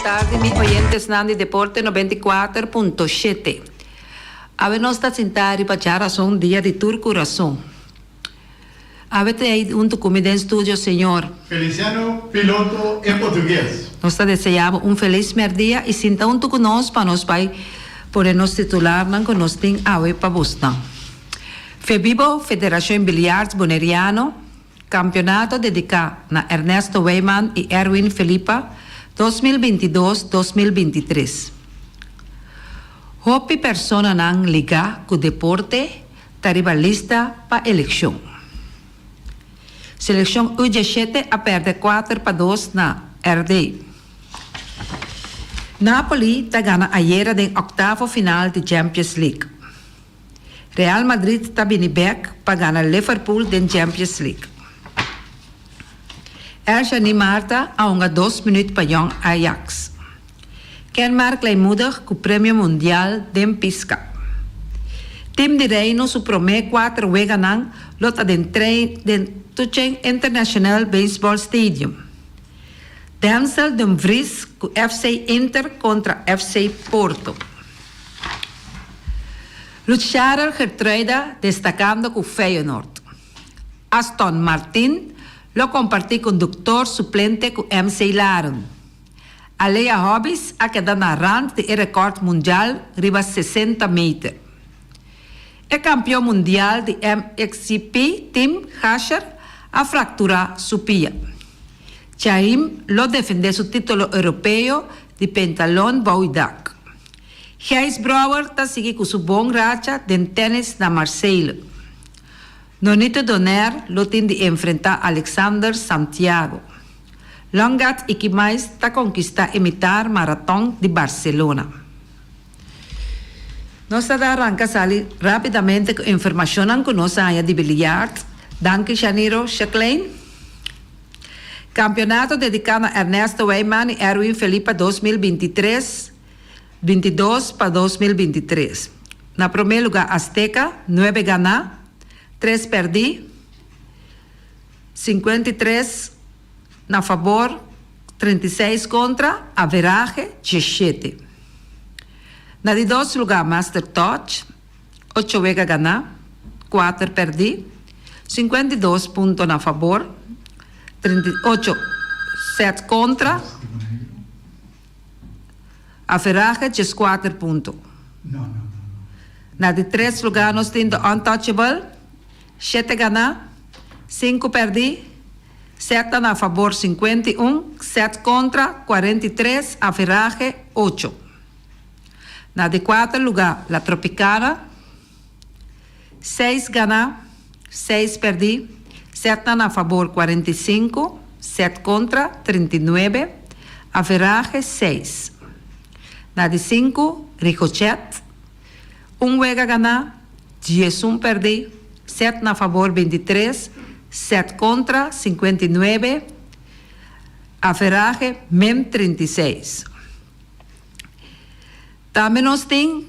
tardi mi oyentesnan di Deporte 94.7. Awe nos ta sinta riba djarason dia di tur kurason. Awe ta ei huntu ku mi den studio señor. Feliciano Piloto e Portugues. Nos ta desea bo un felis merdia y sinta huntu ku nos pa nos bai pone nos titularnan ku nos tin awe pa bosnan. Febibo, Federacion Biljarts Boneriano, Campeonato dedica na Ernesto Wijman y Erwin Felipa 2022, 2023. Hopi personanan liga cu deporte ta riba lista pa eleccion. Seleccion U 17 a perde kuater pa dos na RD. Napoli ta gana ayera den octavo final di Champions League. Real Madrid ta bini bek pa gana Liverpool den Champions League. Ershany Martha a hunga dos minuut pa Jong Ajax. Kenmar Kleinmoedig ku premio mundial den piska. Team di Reino su promé kuater weganan lo ta den den Tucheng International Baseball Stadium. Denzel Dumfries ku FC Inter kontra FC Porto. Lutsharel Geertruida destakando ku Feyenoord. Aston Martin lo kompartí konduktor suplente ku MC Laren. Alea Hobbies a keda na rand di e rekòrt mundial riba 60 meter. E kampion mundial di MXGP Tim Gasher a frakturá su pia. Chaim lo defendé su título europeo di pentalon bou i dak. Gijs Brouwer ta sigui ku su bon racha den tènis na Marseille. Nonito Donaire lo tin di enfrentá Alexander Santiago. Longat Ikimais ta konkistá e mitar maraton di Barcelona. Nos ta da ranka sali rápidamente ku informashonnan ku nos a haña di biliard. Danki Shaniro Shaclain. Kampionato dediká na Ernesto Wijman i Erwin Felipa 2023, 22 pa 2023. Na promé lugá Azteca, nuebe ganá, tres pèrdí, 53 na fabor, 36 kontra, averahe 17. Na di dos lugá Master Touch, ocho wega ganá, kuater pèrdí, 52 punto na fabor, 38 sèt kontra, averahe 14 punto. Na di tres lugá nos tin The Untouchable, shete ganá, sinku pèrdí, sèt na fabor 51, sèt kontra 43, averahe ocho. Na di kuater lugá La Tropicana, seis ganá, seis pèrdí, sèt na fabor 45, sèt kontra 39, averahe seis. Na di sinku Ricochet, un wega ganá, 11 pèrdí, sèt na fabor 23, sèt kontra 59, averahe min 36. Tambe nos tin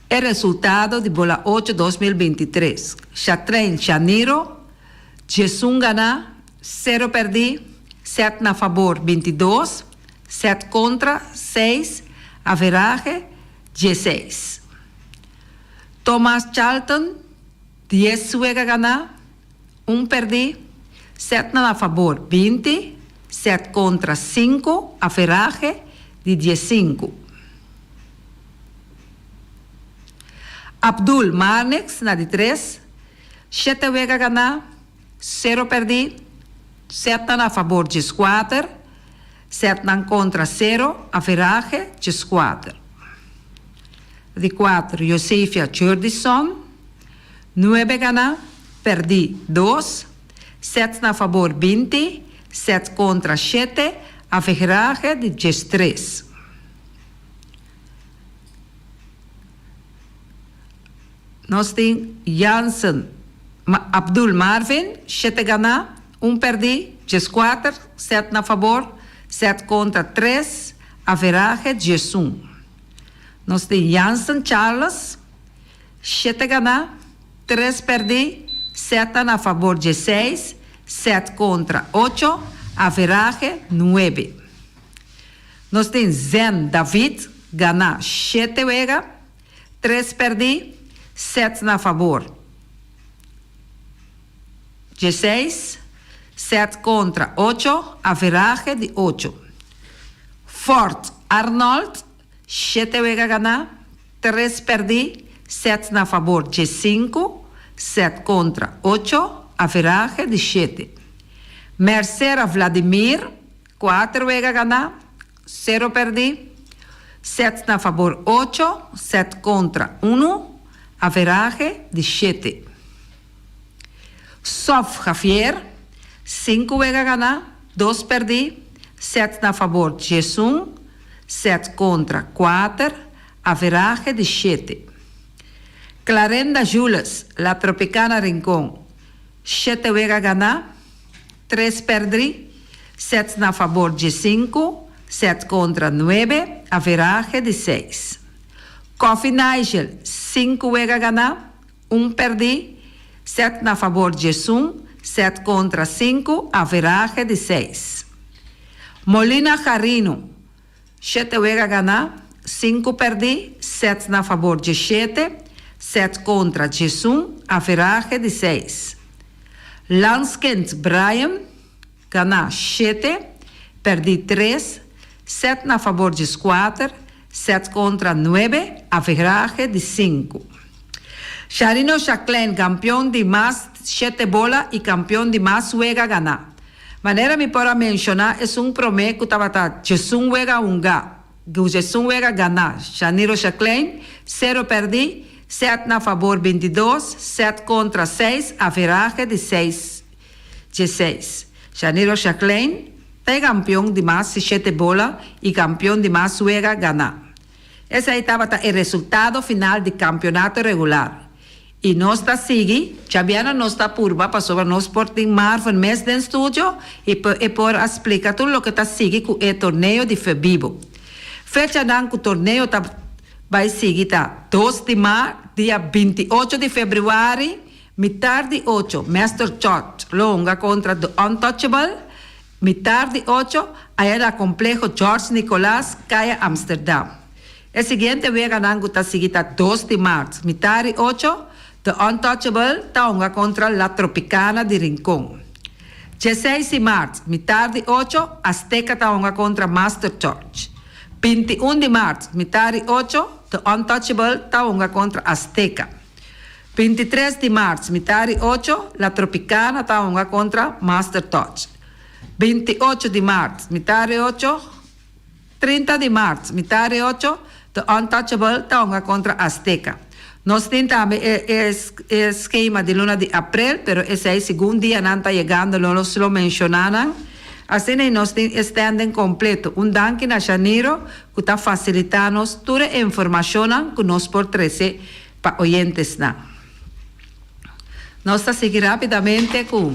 e resultado di Bola Ocho 2023. Shatrein Shaniro, 11 ganá, sero pèrdí, sèt na fabor 22, sèt kontra 6, averahe 16. Thomas Charlton, 10 wega ganá, un pèrdí, sèt na fabor 20, sèt kontra 5, averahe di 15. Abdul Marnix na di tres, shete wega ganá, sero pèrdí, sèt na fabor 14, sètnan kontra sero, averahe 14. Di kuater Josefia Jurdison, nuebe ganá, pèrdí dos, sèt na fabor 20, sèt kontra shete, averahe di 13. Nos tin Jansen Abdul Marvin, shete ganá, un pèrdí, 14, sèt na fabor, sèt kontra tres, averahe 11. Nos tin Jansen Charles, shete ganá, tres pèrdí, sèt na fabor 16, sèt kontra ocho, averahe nuebe. Nos tin Zen David ganá shete wega, tres pèrdí, sèt na fabor dieseis, sèt kontra ocho, averahe di ocho. Fort Arnold shete wega ganá, tres pèrdí, sèt na fabor diesinku, sèt kontra ocho, averahe di shete. Mercera Vladimir Kuater wega ganá, sero pèrdí, sèt na fabor ocho, sèt kontra unu, averahe di shete. Sof Javier, sinku wega ganá, dos pèrdí, sèt na fabor diesun, sèt kontra kuater, averahe di shete. Clarenda Jules, La Tropicana Rincon, shete wega ganá, Tres pèrdri, sèt na fabor diesinku, sèt kontra nuebe, averahe di seis. Koffie Nigel, sinku wega ganá, un pèrdí, sèt na fabor diesun, sèt kontra sinku, averahe di seis. Molina Jarino, shete wega ganá, sinku pèrdí, sèt na fabor diesshete, sèt kontra diesun, averahe di seis. Lanskind Brian ganá shete, pèrdí tres, sèt na fabor dieskuater, sèt kontra nuebe, averahe di sinku. Sharino Jacqueline kampion di mas shete bola i kampion di mas wega ganá. Manera mi por a menshoná esun promé ku tabata djesun wega hungá. Gujesun wega ganá, Shaniro Jacqueline, sero pèrdí, sèt na fabor bintidos, sèt kontra seis, averahe di seis djeseis. Shaniro Jacqueline ta e kampion di mas shete bola i kampion di mas wega ganá. Esei tabata e resultado final di kampionato regular. I nos ta sigui, djabièrnè nos ta purba pasobra nos por tin Marvin mes den studio i e por a splika tur loke ta sigui ku e torneo di Febibo. Fechanan ku torneo ta bai sigui ta dos di maart, dia 28 di febrüari, mitar di ocho Master Chot lo hunga kontra The Untouchable, mitar di ocho aya na Kompleho George Nicolaas, Kaya Amsterdam. E siguiente weganan ku ta sigui ta dos di mart, mitar di ocho, The Untouchable ta hunga kontra La Tropicana di Rincon. Dieseis di mart, mitar di ocho, Azteca ta hunga kontra Master Church. 21 di mart, mitar di ocho, The Untouchable ta hunga kontra Azteca. 23 di mart, mitar di ocho, La Tropicana ta hunga kontra Master Touch. 28 di mart, mitar di ocho, 30 di mart, mitar di ocho, The Untouchable ta hunga kontra Azteca. Nos tin tambe e e skema di luna di aprel, pero esei segun dianan ta yegando lo nos lo menshoná nan. Asina ei nos tin e standing kompleto. Un danki na Shaniro ku ta fasilitá nos tur e informashonnan ku nos por trese pa oyentesnan. Nos ta sigui rápidamente ku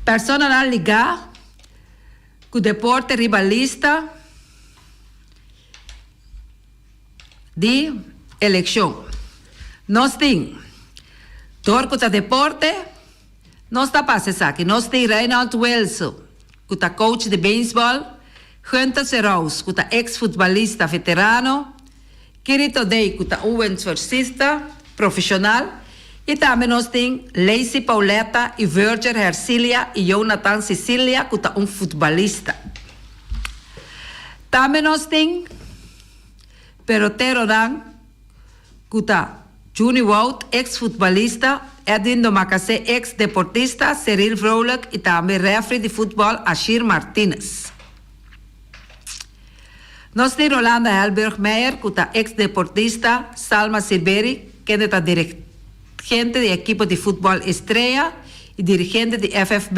personanan ligá. Ku deporte riba lista di elekshon. Nos tin dor ku ta deporte, nos ta pasa esaki. Nos tin Reinhold Wilson ku ta coach di beisbòl, Gunther Serous ku ta eks futbalista veterano, Kirito Day ku ta un windsurfista profeshonal i tambe nos tin Lacey Pauletta i Virger Hercilia i Jonathan Cicilia ku ta un futbalista. Tambe nos tin peloteronan ku ta Juni Wout eks futbalista, Edwin Domacassé eks deportista, Cyril Vrolijk i tambe rèfri di futbòl Ashir Martinez. Nos tin Rolanda Helburg Meijer ku ta eks deportista, Salma Silberi kende ta dirigente di ekipo di futbòl Estrella i dirigente di FFB,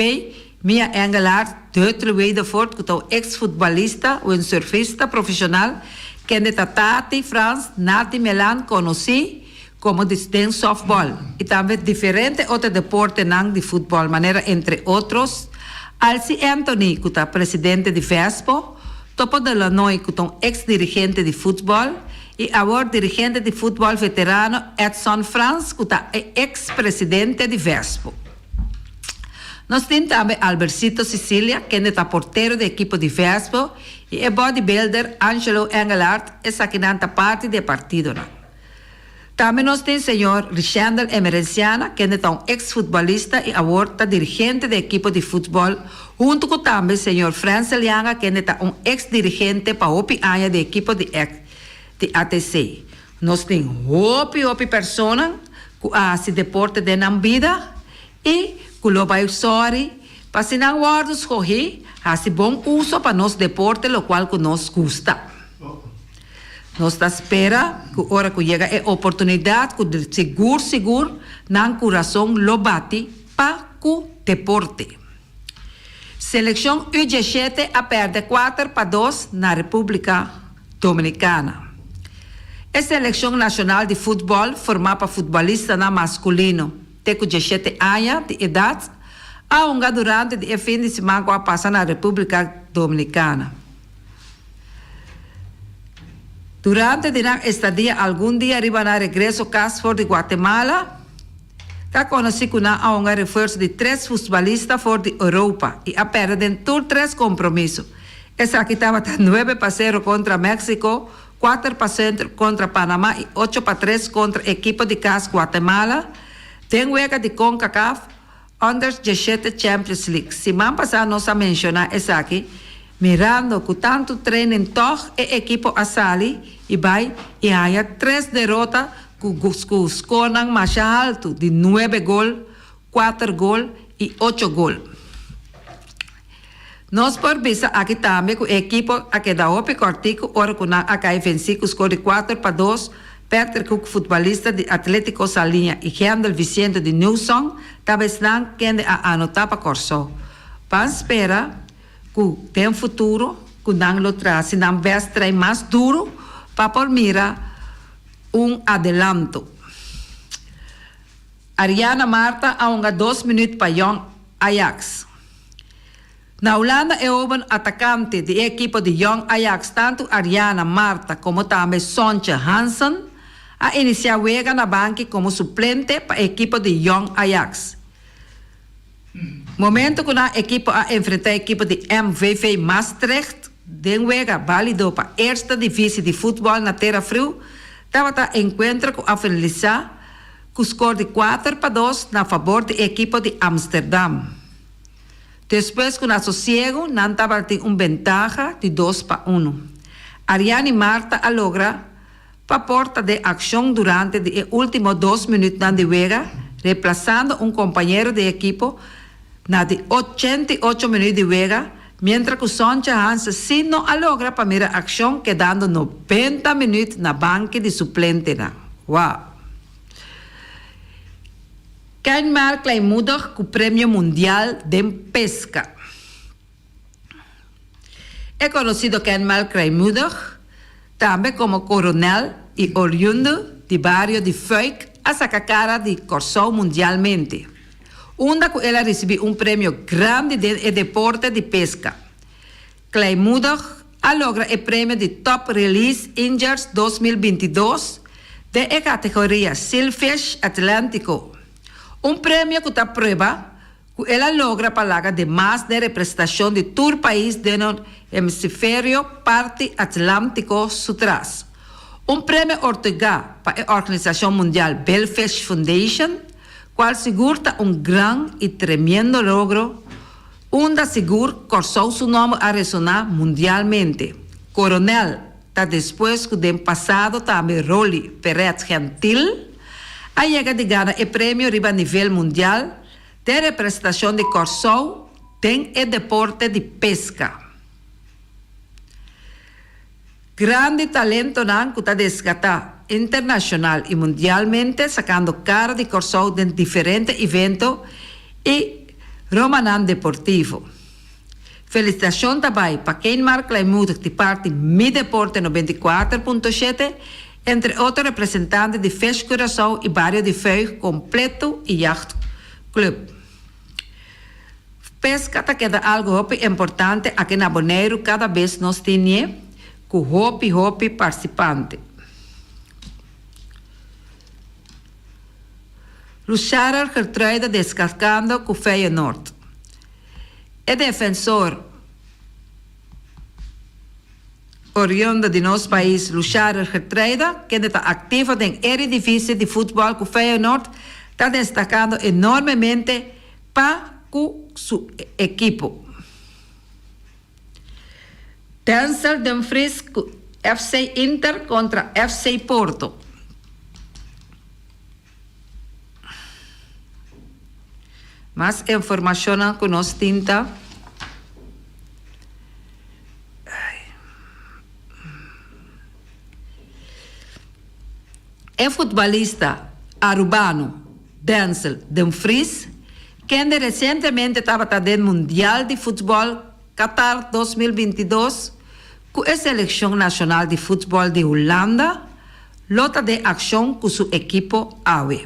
Mia Engelhard, Deutrey Wedervoort ku ta un eks futbòlista, windsurfista profeshonal, kende ta Tati Frans, Nati Melan konosí komo di den sòftbòl i tambe diferente otro deportenan di futbòl manera entre otros Alcy Anthony ku ta presidente di Vespo, Topo de Lanoy ku ta un eks dirigente di futbòl i awor dirigente di futbòl veterano Edson Frans ku ta e eks presidente di Vespo. Nos tin tambe Albercito Cicilia, kende ta portero di ekipo di Vespo, i e bodybuilder Angelo Engelhardt, esakinan ta parti di e partidonan. Tambe nos tin señor Richendel Emerenciana, kende ta un eks futbolista i awor ta dirigente di ekipo di futbòl, huntu ku tambe señor Frensel Yanga, kende ta un eks dirigente pa hopi aña di ekipo di di ATC. Nos tin hopi hopi personan ku a hasi deporte den nan bida i ku lo bai sòri pa si nan wòrdu skohí hasi bon uso pa nos deporte lokual ku nos gusta. Nos ta spera ku ora ku yega e oportunidat ku sigur sigur nan kurason lo bati pa ku deporte. Selekshon U diesshete a pèrdè 4-2 na Repúblika Dominikana. E selekshon nashonal di futbòl formá pa futbòlistanan maskulino te ku 17 aña di edat a hunga durante di e fin di siman ku a pasa na Repúblika Dominikana. Durante di nan estadia algun dia riba nan regreso kas for di Guatemala, ta konosí ku nan a hunga refuerso di tres futbalista for di Europa i a pèrdè den tur tres kompromiso. Esaki tabata 9-0 kontra Mexico, 4-0 kontra Panama i 8-3 kontra ekipo di kas Guatemala den wega di Concacaf Under 17 Champions League. Siman pasá nos a menshoná esaki, mirando ku tantu training tòg e ekipo a sali i bai i haña tres derota ku ku skornan masha haltu di nuebe gol, kuater gol i ocho gol. Nos por bisa aki tambe ku e ekipo a keda hopi kòrtiku ora ku nan a kai vensí ku skor di 4-2. Patrick Hoek, futbolista di Atlético Saliña i Gendel Vicente di New Song ta esnan kende a anotá pa Kòrsou. Ban spera ku den futuro ku nan lo traha si nan bèst trai mas duru pa por mira un adelanto. Ariana Martha a hunga dos minüt pa Jong Ajax. Na Hulanda e hoben atakante di e ekipo di Jong Ajax tantu Ariana Martha komo tambe Sontje Hansen a inisiá wega na banki komo suplente pa e ekipo di Jong Ajax. Momento ku nan ekipo a enfrentá e ekipo di MVV Maastricht den wega bálido pa Eerste Divisie di futbòl na Tera Friu tabata enkuentro ku a finalisá ku skor di 4-2 na fabor di e ekipo di Amsterdam. Despues ku na sosiegu nan tabatin un bentaha di 2-1. Ariani Martha a logra pa por ta den akshon durante di e último dos minütnan di wega, replasando un kompañero di ekipo na di 88 minüt di wega, mientra ku Sontje Hansen sí no a logra pa mira akshon kedando 90 minüt na banki di suplentenan. Wow! Kenmar Kleinmoedig ku premio mundial den peska. E konosido Kenmar Kleinmoedig, tambe komo koronel i oriundo di bario di Fuik a saka kara di Kòrsou mundialmente, unda ku el a risibí un premio grandi den e deporte di peska. Kleinmoedig a logra e premio di Top Release Injers 2022 den e kategoria Sailfish Atlantico, un premio ku ta prueba ku el a logra pa laga demas den representashon di tur pais den e hemisferio parti Atlántiko su tras. Un premio otorgá pa e organisashon mundial Billfish Foundation, kual sigur ta un gran i tremendo logro unda sigur Kòrsou su nòmber a resoná mundialmente. Coronel ta despues ku den pasado tambe Rolly Perret Gentil a yega di gana e premio riba nivel mundial den representashon di Kòrsou den e deporte di peska. Grandi talentonan ku ta deskatá internashonal i mundialmente sakando kara di Kòrsou den diferente evento i romanan deportivo. Felisitashon ta bai pa Keinmar Kleinmoedig di parti Mi Deporte 94.7, entre otro representante di Fish Curaçao i bario di Fuik kompleto i Yacht Club. Peska ta keda algu hopi importante aki na Boneiru kada bes nos tin ku hopi hopi partisipante. Lushara Gertruida deskargando ku Feyenoord. E defensor oriundo di nos pais Lushare Gertruida, kende ta aktivo den Eredivisie di futbòl ku Feyenoord, ta destakando enormemente pa ku su ekipo. Denzel Dumfries ku FC Inter kontra FC Porto. Mas informashonnan ku nos tin ta. E futbalista Arubano Denzel Dumfries, kende resientemente tabata den Mundial di Futbòl Qatar 2022 ku e selekshon nashonal di futbòl di Hulanda, lo ta den akshon ku su ekipo awe.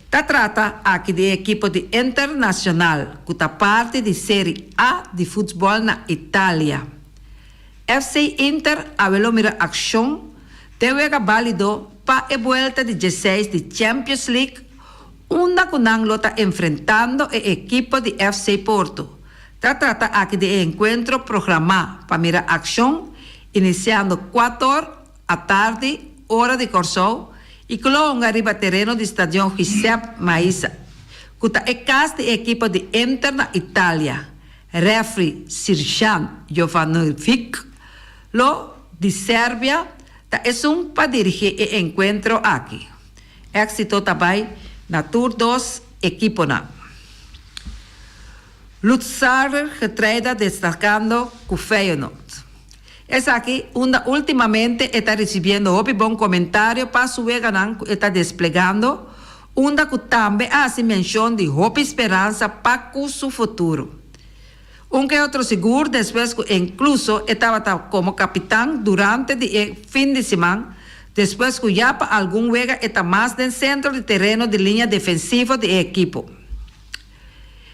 Ta trata aki di e ekipo di Internacional ku ta parti di Seri A di futbòl na Italia. FC Inter awe lo mira akshon den wega bálido pa e buelta di dieseis di Champions League unda ku nan lo ta enfrentando e ekipo di FC Porto. Ta trata aki di e enkuentro programá pa mira akshon inisiando kuator Atardi, ora di Kòrsou, i ku lo hunga riba tereno di Stadion Giuseppe Meazza, ku ta e kas di e ekipo di Inter na Italia. Refri Sirjan Jovanovic lo di Serbia ta esun pa dirigí e enkuentro aki. Éksito ta bai na tur dos ekiponan. Lutsarder Getreida destakando ku Feyenoord. Esaki unda ultimamente e ta ricibiendo hopi bon comentario pa su weganan cu e ta desplegando, unda cu tambe a haci mencion di hopi speransa pa cu su futuro. Un ke otro sigur despues cu incluso e tabata como capitan durante di e fin di siman, despues cu ya pa algun wega e ta mas den centro di tereno di liña defensivo di e ekipo.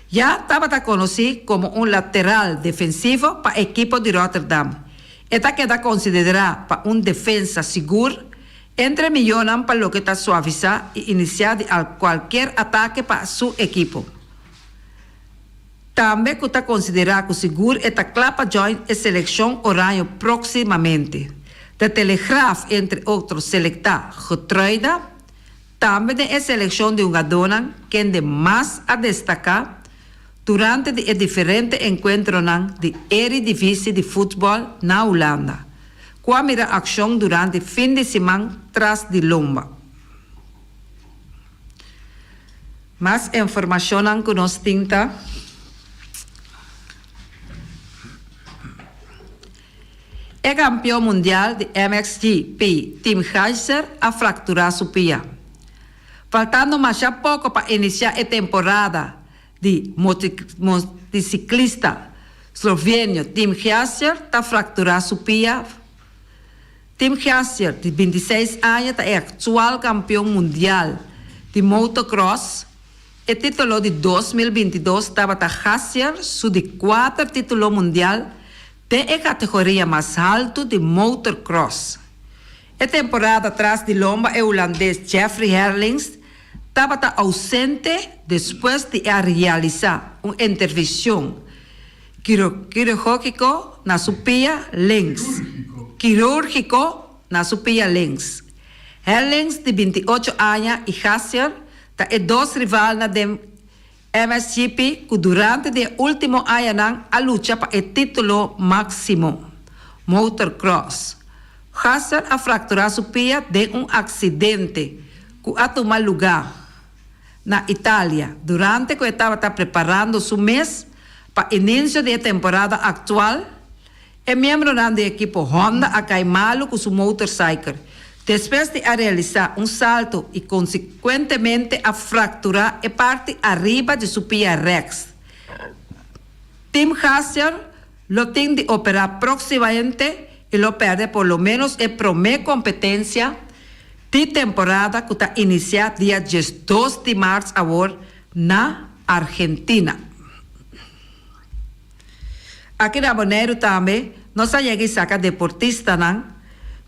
Ya tabata konosí komo un lateral defensivo pa ekipo di Rotterdam. E ta keda konsiderá pa un defensa sigur entre mihónan pa loke ta suavisá i inisiá di al kualkier atake pa su ekipo. Tambe ku ta konsiderá ku sigur e ta kla pa join e selekshon Oraño próksimamente. De Telegraaf entre otro selektá Getruida. Tambe den e selekshon di hungadónan kende mas a destaká durante di e diferente enkuentronan di Eredivisie di futbòl na Hulanda, ku a mira akshon durante fin di siman tras di lomba. Mas informashonnan ku nos tin ta. E kampeon mundial di MXGP, Tim Gajser, a frakturá su pia. Faltando masha poko pa inisiá e temporada di motisiklista slovenio Tim Gajser ta frakturá su pia. Tim Gajser, di bintiseis aña, ta e aktual kampeon mundial di motocross. E titulo di 2022 tabata Gajser su di kuater titulo mundial Den e kategoria mas haltu di motorcross. E temporada tras di lomba e hulandes Jeffrey Herlings tabata ausente despues di a realisa un intervencion kirurgico na su pia links. Kirurgico na su pia links. Herlings di 28 aña y Gassier ta e dos rivalnan den MSGP ku durante di e último añanan a lucha pa e título máksimo, Motorcross. Gasser a frakturá su pia den un aksidente ku a tuma lugá na Italia durante ku e tabata preparando su mes pa ininsio di e temporada aktual. E miembronan di ekipo Honda a kai malu ku su motorcycle despues di a realisá un salto i konsekuentemente a frakturá e parti ariba di su pia rèks. Tim Gasser lo tin di operá próksimamente i lo pèrdè por lo ménos e promé kompetensia di temporada ku ta inisiá dia 12 di mars awor na Argentina. Aki na Boneiru tambe nos a yega i saka deportistanan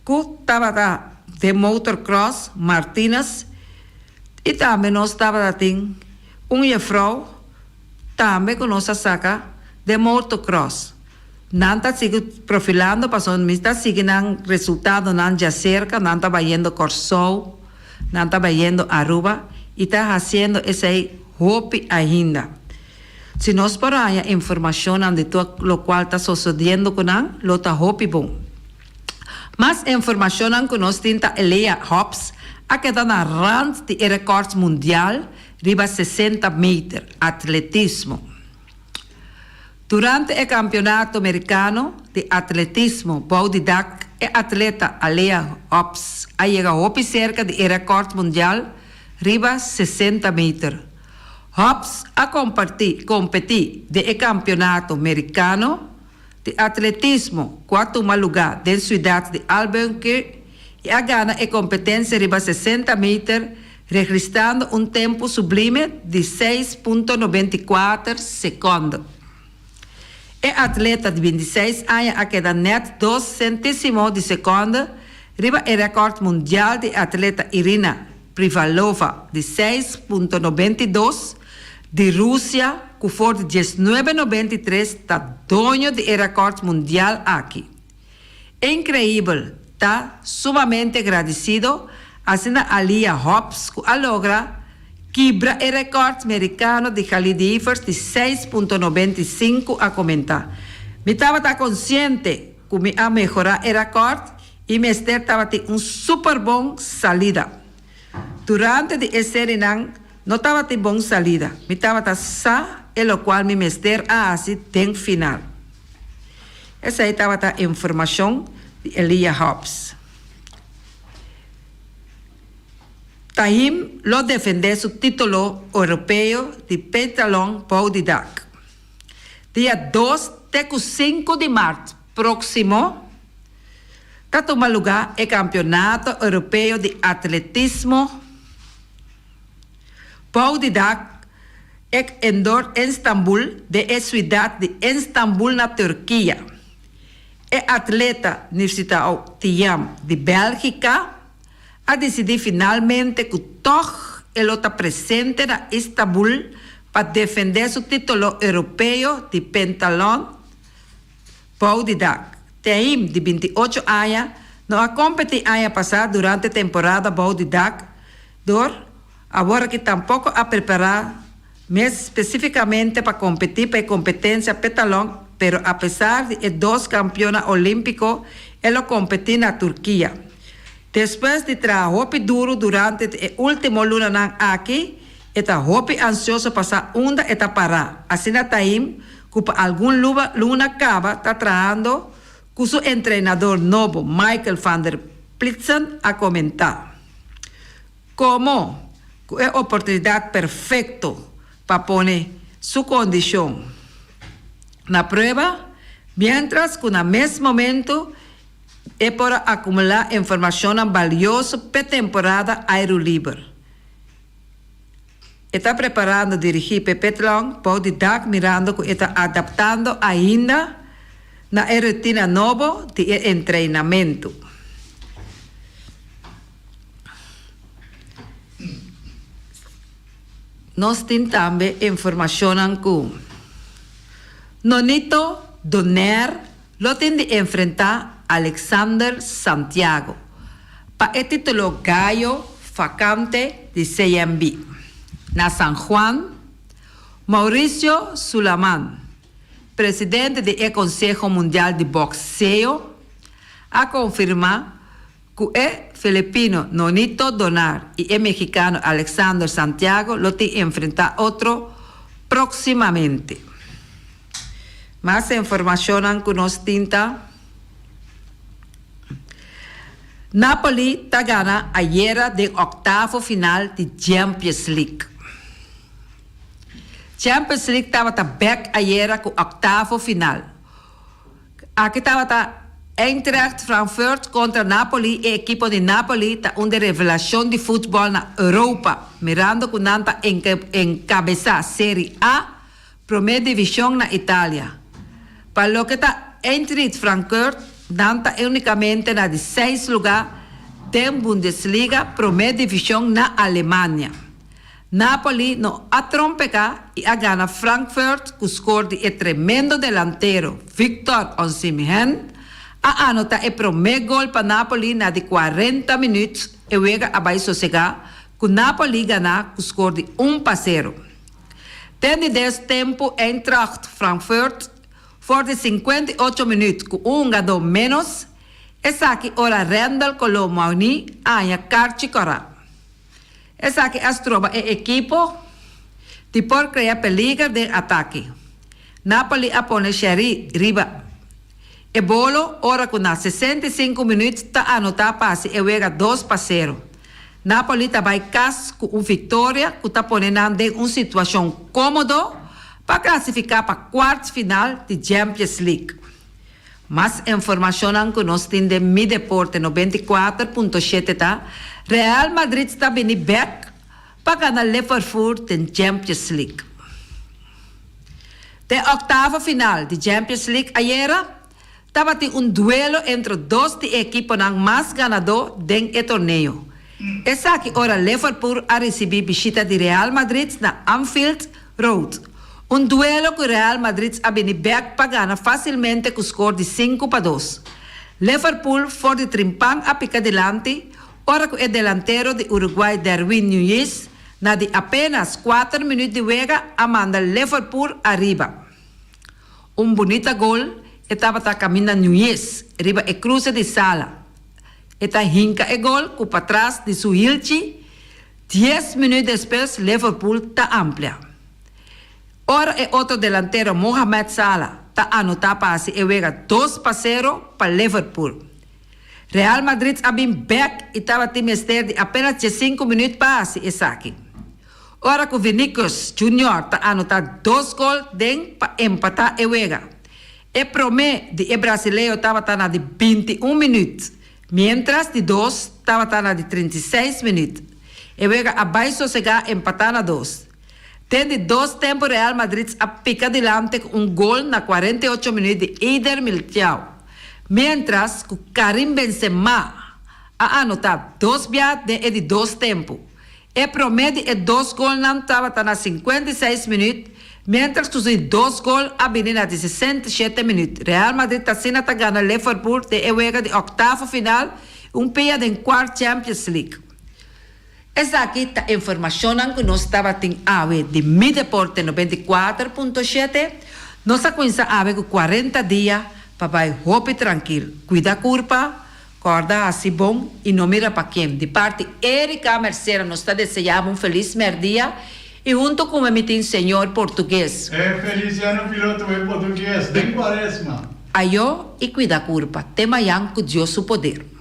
ku tabata den motorcross, Martinus, i tambe nos tabata tin un jefrou tambe ku nos a saka. Den motocross. Nan ta sigui profilando pasobra mi ta sigui nan resultadonan djaserka, nan ta bayendo Kòrsou, nan ta bayendo Aruba i ta hasiendo esei hopi ainda. Si nos por haña informashonnan di tur lokual ta sosodiendo ku nan, lo ta hopi bon. Mas informashonnan ku nos tin ta Elea Hobbs a keda na rand di e rekòrt mundial riba 60 meter, atletismo. Durante e Kampionato Merikano di Atletismo bou di dak e atleta Aleah Hobbs a yega hopi serka di e rekòrt mundial riba 60 meter. Hobbs a kompartí kompetí den e Kampionato Merikano di Atletismo ku a tuma lugá den siudat di Albuquerque i a gana e kompetensia riba 60 meter registrando un tempu sublime di 6.94 sekònde. E atleta di 26 aña a keda nèt dos sentisimo di sekònde riba e rèkòrt mundial di atleta Irina Privalova di 6.92 di Rusia ku for di 1993 ta doño di e rèkòrt mundial aki. Inkreibel, ta sumamente gradisido, asina Aaliyah Hobbs ku a logra kibra e rekòrt merikano di Khalid Evers di 6.95 a komentá. Mi tabata konsiente ku mi a mehorá e rekòrt i mester tabatin un super bon salida. Durante di e serinan no tabatin bon salida, mi tabata sa e lokual mi mester a hasi den final. Esei tabata informashon di Elijah Hobbs. Tahim lo defendé su título europeo di pentalon bou di dak. Dia dos te ku sinku di mart próksimo ta tuma lugá e Kampionato Europeo di Atletismo bou di dak Ek Endor Instanbul den e suidat di Instanbul na Turkia. E atleta Nifsitaou Thiam di Bèlgika a disidí finalmente ku tòg e lo ta presente na Istanbul pa defendé su titulo europeo di pentalon bou di dak. Thiam di 28 aña no a kompetí aña pasá durante temporada bou di dak dor Awor aki tampoko a prepará mes spesífikamente pa kompetí pa e kompetensia petalon, pero apesar di e dos kampionnan olímpiko e lo kompetí na Turkia. Despues di traha hopi duru durante di e último lunanan aki, e ta hopi ansioso pa sa unda e ta pará, asina Taim ku pa algun luna kaba ta trahando ku su entrenador nobo Michael van der Plitzen a komentá. Komo ku e oportunidat perfekto pa pone su kondishon na prueba, miéntras ku na mes momentu e por a akumulá informashonnan balioso p'e temporada airu liber. E ta preparando dirigí p'e petlon bou di dak mirando ku e ta adaptando ainda na e rutina nobo di e entrenamentu. Nos tin tambe informashonnan ku Nonito Donaire lo tin di enfrentá Alexander Santiago pa e titulo Gallo Vakante di CMB. Na San Juan, Mauricio Sulaman, presidente di e Konseho Mundial di Bokseo, a konfirmá Ku e filipino Nonito Donar i e mexicano Alexander Santiago lo tin enfrentá otro próksimamente. Mas informashonnan ku nos tin ta, Napoli ta gana ayera den oktavo final di Champions League. Champions League tabata bèk ayera ku oktavo final. Aki tabata Eintracht Frankfurt kontra Napoli, e ekipo di Napoli ta un de revelashon di futbòl na Europa, mirando ku nan ta enkabesá Serie A, promé divishon na Italia. Pa loke ta Eintracht Frankurt, nan ta únikamente na di seis lugá den Bundesliga, promé divishon na Alemania. Napoli no a trompeca y a gana Frankfurt cu score di e tremendo delantero Victor Osimhen a anota e prome gol pa Napoli na di cuarenta minuut e wega a bay sosega cu Napoli gana cu score di un pa cero. Den di des tempo Eintracht Frankfurt for di 58 minuut cu un hungador menos esaki ora Randal Kolo Muani a haña karchi kora. Esaki a stroba e ekipo di por krea peliger den atake. Napoli a pone Sherry riba e bolo ora ku na 65 minüt ta anotá pa hasi e wega dos pa sero. Napoli ta bai kas ku un viktoria ku ta pone nan den un situashon kómodo pa klasifiká pa kuart final di Champions League. Mas informashonnan ku nos tin den Mi Deporte 94.7 ta, Real Madrid ta bini bèk pa gana Liverpool den Champions League. Den oktavo final di Champions League ayera tabatin un duelo entre dos di e ekiponan mas ganadó den e torneo. Esaki ora Liverpool a risibí bishita di Real Madrid na Anfield Road. Un duelo ku Real Madrid a bini bèk pa gana fásilmente ku skor di 5-2. Liverpool for di trimpan a pika dilanti ora ku e delantero di Uruguay Darwin Núñez na di apénas kuater minüt di wega a manda Liverpool ariba. Un bunita gol e tabata kaminda Núñez riba e kruse di Salah. E ta hinka e gol ku patras di su hilchi. Dies minüt despues Liverpool ta amplia. Ora e otro delantero Mohamed Salah ta anotá pa hasi e wega 2-0 pa Liverpool. Real Madrid a bin bèk i tabatin mester di apenas 15 minüt pa hasi esaki. Ora ku Vinicius Junior ta anotá dos gol den pa empatá e wega. E promé di e brasileo tabata na di 21 minüt, miéntras di dos tabata na di 36 minüt. E wega a bai sosegá empatá na dos. Den di dos tempu Real Madrid a pika dilante ku un gol na 48 minüt di Eder Militao, miéntras ku Karim Benzema a anotá dos bia den e di dos tempu. E promé di e dos golnan tabata na 56 minüt, miéntras ku su di dos gol a bini na di 67 minüt. Real Madrid asina ta gana Liverpool den e wega di oktavo final i un pia den kuart Champions League. Esaki ta informashonnan ku nos tabatin awe di Mi Deporte 94.7. Nos a kuminsá awe ku 40 dia pa bai hopi trankil, kuida kurpa, kòrda hasi bon i no mira pa ken. Di parti Erika Mercera nos ta deseá bo un felis mèrdia i huntu ku mi tin señor Portugues. E Feliciano piloto e portugues den kuaresma. Ayó i kuida kurpa. Te mayan ku Dios su poder.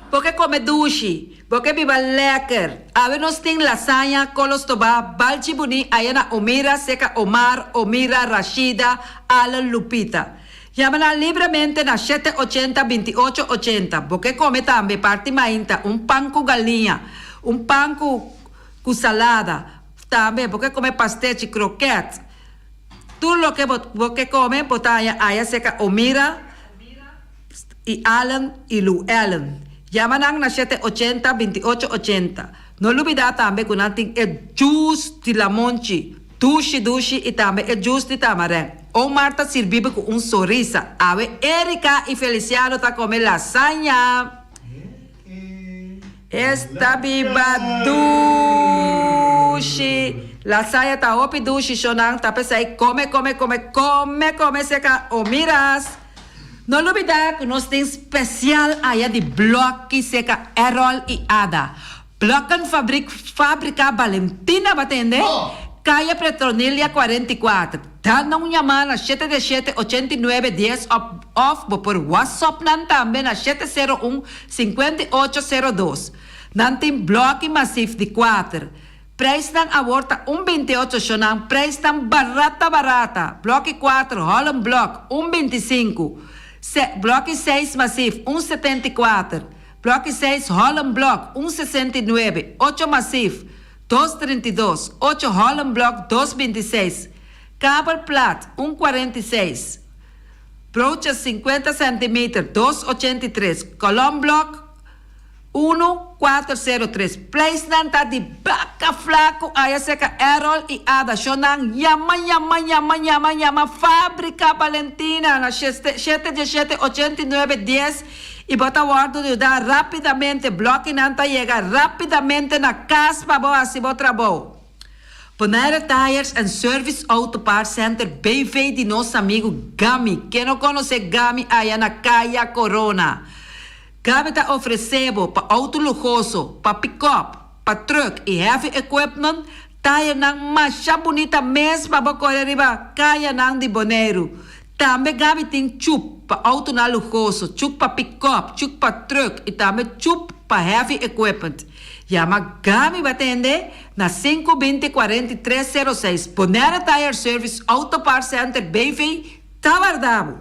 Bo ke kome dushi, bo ke biba lekker. Awe nos tin lasaña, kolos tobá, balchi buní aya na Omira, seka Omar, Omira, Rashida, Allen, Lupita. Yama nan libremente na shete ochenta 28 80. Bo ke kome tambe parti mainta un pan ku galiña, un pan ku ku salada. Tambe bo ke kome pastechi, kroket. Tur loke bo bo ke kome bo ta haña aya seka Omira i Allen i Lou Ellen. Yama nan na shete ochenta 28 80. No lubidá tambe ku nan tin e juice di lamonchi, dushi dushi i tambe e juice di tamarèn. Omar ta sirbi bo ku un sonrisa. Awe Erika i Feliciano ta kome lasaña. Esta biba dushi. Lasaña ta hopi dushi shonnan ta p'esei kome kome kome kome kome seka Omiras. No lubidá ku nos tin spesial aya di blòki seka Errol i Ada. Blokkenfabriek Fábrika Valentina batende, Kaya Petronilia 44. Da nan un yamá na shete de shete 89 10 òf òf bo por whatsapp nan tambe na 701 58 02. Nan tin blòki masif di kuater. Prijsnan awor ta un 28 shonnan, prijsnan barata barata. Blòki 4, Holland Block, un 25. Blòki 6 Massief, un 74. Blòki 6 Holland Block, un 69. 8 Massief, 232. 8 Holland Block, 226. Kabel plat, un 46. Broodje 50 centimeter, 283. Kolom blok, 1403. Prijsnan ta di baka flaku aya seka Errol i Ada. Shonnan yama, yama, yama, yama, yama Fábrika Valentina na 717 89 10 i bo ta wòrdu yuda rápidamente. Blòkinan ta yega rápidamente na kas pa bo hasi bo trabou. Bonaire Tires and Service Auto Parts Center BV di nos amigu Gami. Ken no konosé Gami aya na Kaya Corona? Gami ta ofresé bo pa outo luhoso, pa pick-up, pa truck i heavy equipment, tayernan masha bunita mes pa bo kore riba kayanan di Boneiru. Tambe Gami tin chup pa outonan luhoso, chup pa pick-up, chup pa truck i tambe chup pa heavy equipment. Yama Gami bo tende na 5 20 43 06. Bonaire Tire Service Auto Parts Center BV ta warda bo.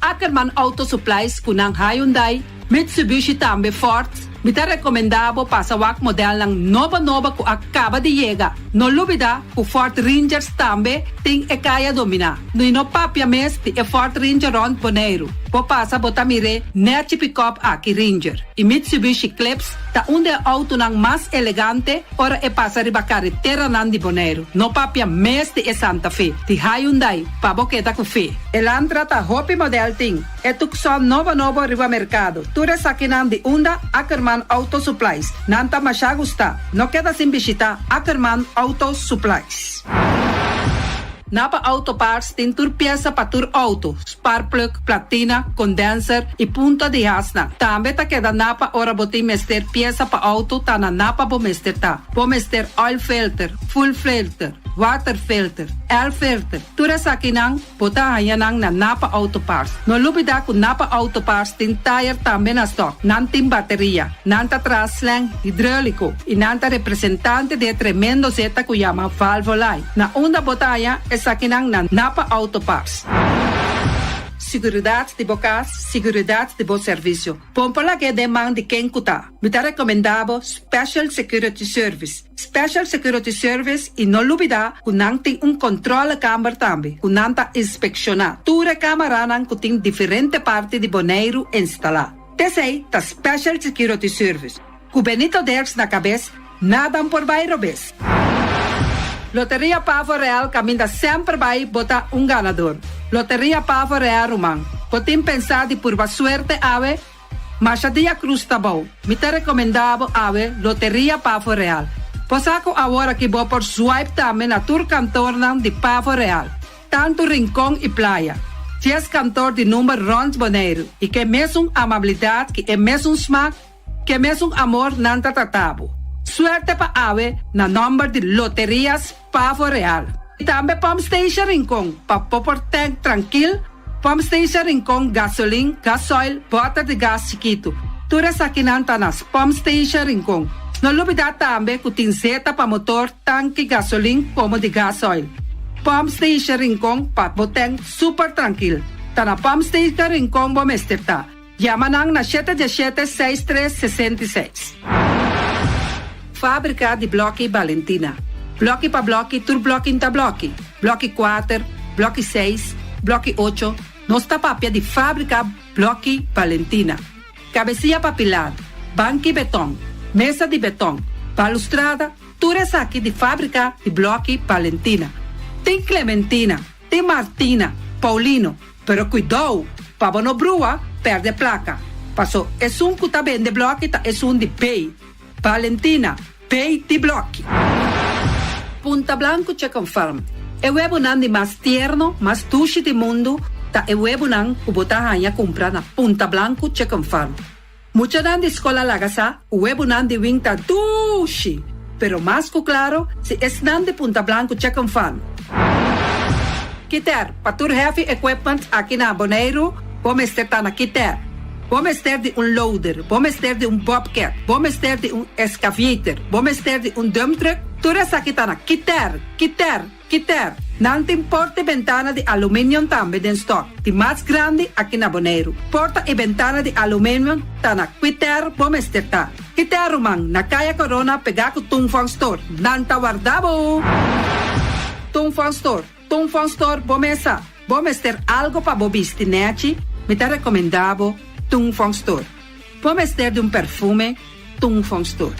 Ackerman Auto Supplies ku nan Hyundai, Mitsubishi tambe Ford, mi ta rekomendá bo pasa wak modelnan nobo nobo ku a kaba di yega. No lubidá ku Ford Rangers tambe tin e kaya dominá. I no papia mes di e Ford Ranger rònt Boneiru. Bo pasa bo ta mir'é nèchi pikòp aki Ranger. I Mitsubishi Eclipse ta un di e outonan mas elegante ora e pasa riba kareteranan di Boneiru. No papia mes di e Santa Fe, di Hyundai, pa bo keda ku fe. Elantra ta hopi model tin. E Tucson nobo nobo riba merkado. Tur esakinan di unda Ackerman Auto Supplies. Nan ta masha gustá. No keda sin bishitá Ackerman Auto Supplies. Napa Auto Parts tin tur piesa pa tur outo, sparkplug, platina, condenser i punta di hasnan. Tambe ta keda Napa ora bo tin mester piesa pa outo ta na Napa bo mester ta. Bo mester oil filter, fuel filter, water filter, air filter, tur esakinan bo ta haña nan na Napa Auto Parts. No lubidá ku Napa Auto Parts tin tayer tambe na stock. Nan tin bateria, nan ta traha slang hidróliko i nan ta representante di e tremendo zeta ku yama Valvoline. Na unda bo ta haña esakinan na Napa Auto Parts. Siguridat di bo kas, siguridat di bo servisio. Bon por lag'é den man di ken ku ta. Mi ta rekomendá bo Special Security Service. Special Security Service i no lubidá ku nan tin un kòntròlekamber tambe ku nan ta inspekshoná tur e kamaranan ku tin diferente parti di Boneiru instalá. T'esei ta Special Security Service. Ku Benito Dirks na kabes, nada por bai robes. Loteria Pavo Real kaminda semper bai bo ta un ganador. Loteria Pavo Real ruman, bo tin pensá di purba suerte awe? Masha dia krus ta bou. Mi ta rekomendá bo awe Loteria Pavo Real. Bo sa ku awor aki bo por swipe tambe na tur kantornan di Pavo Real, tantu Rincon i Playa. Dies kantor di number rònt Boneiru i ku e mesun amabilidat ku e mesun smak, Ke mesun amor nan ta trata bo. Suerte pa awe na nomber di Loterias Pavo Real. I tambe Pump Station Rincon pa bo por tank trankil, Pump Station Rincon gasolin, gasoil, boter di gas chikitu. Tur esakinan ta na Pump Station Rincon. No lubida tambe ku tin zeta pa motor, tanki gasolin komo di gasoil. Pump Station Rincon pa bo tank super trankil. Ta na Pump Station Rincon bo mester ta. Yama nan na shete diesshete seis tres 66. Fábrika di Blòki Balentina. Blòki pa blòki tur blòki n'ta blòki. Blòki kuater, blòki seis, blòki ocho, nos ta papia di Fábrika Blòki Balentina. Kabesia pa pilar, banki betòn, mesa di betòn, balustrada, tur esaki di Fábrika di Blòki Balentina. Tin Clementina, tin Martina, Paulino, Pero kuidou, pa bo no brua, pèrdè plaka. Paso esun ku ta bende blòki ta esun di B. Valentina, B di blòki. Punta Blanco Chicken Farm, E webunan di mas tierno, mas dushi di mundu ta e webunan ku bo ta haña kumpra na Punta Blanco Chicken Farm. Muchanan di skol a laga sa ku webunan di wing ta dushi, pero mas ku klaro si esnan di Punta Blanco Chicken Farm. Kiter, Pa tur heavy equipment aki na Boneiru bo mester ta na Kiter. Bo mester di un loader, bo mester di un bobcat, bo mester di un excavator, bo mester di un dump truck, tur esaki ta na Kiter, Kiter, Kiter. Nan tin porta i bentana di aluminium tambe den stock, di mas grandi aki na Boneiru. Porta i bentana di aluminium ta na Kiter bo mester ta. Kiter ruman, na Kaya Corona pegá ku Tung Fong Store. Nan ta warda bo! Tung Fong Store, Tung Fong Store bo mesa. Bo mester algo pa bo bisti nechi? Mi ta recomenda bo Tung Fong Store. Bo mester di un perfume? Tung Fong Store.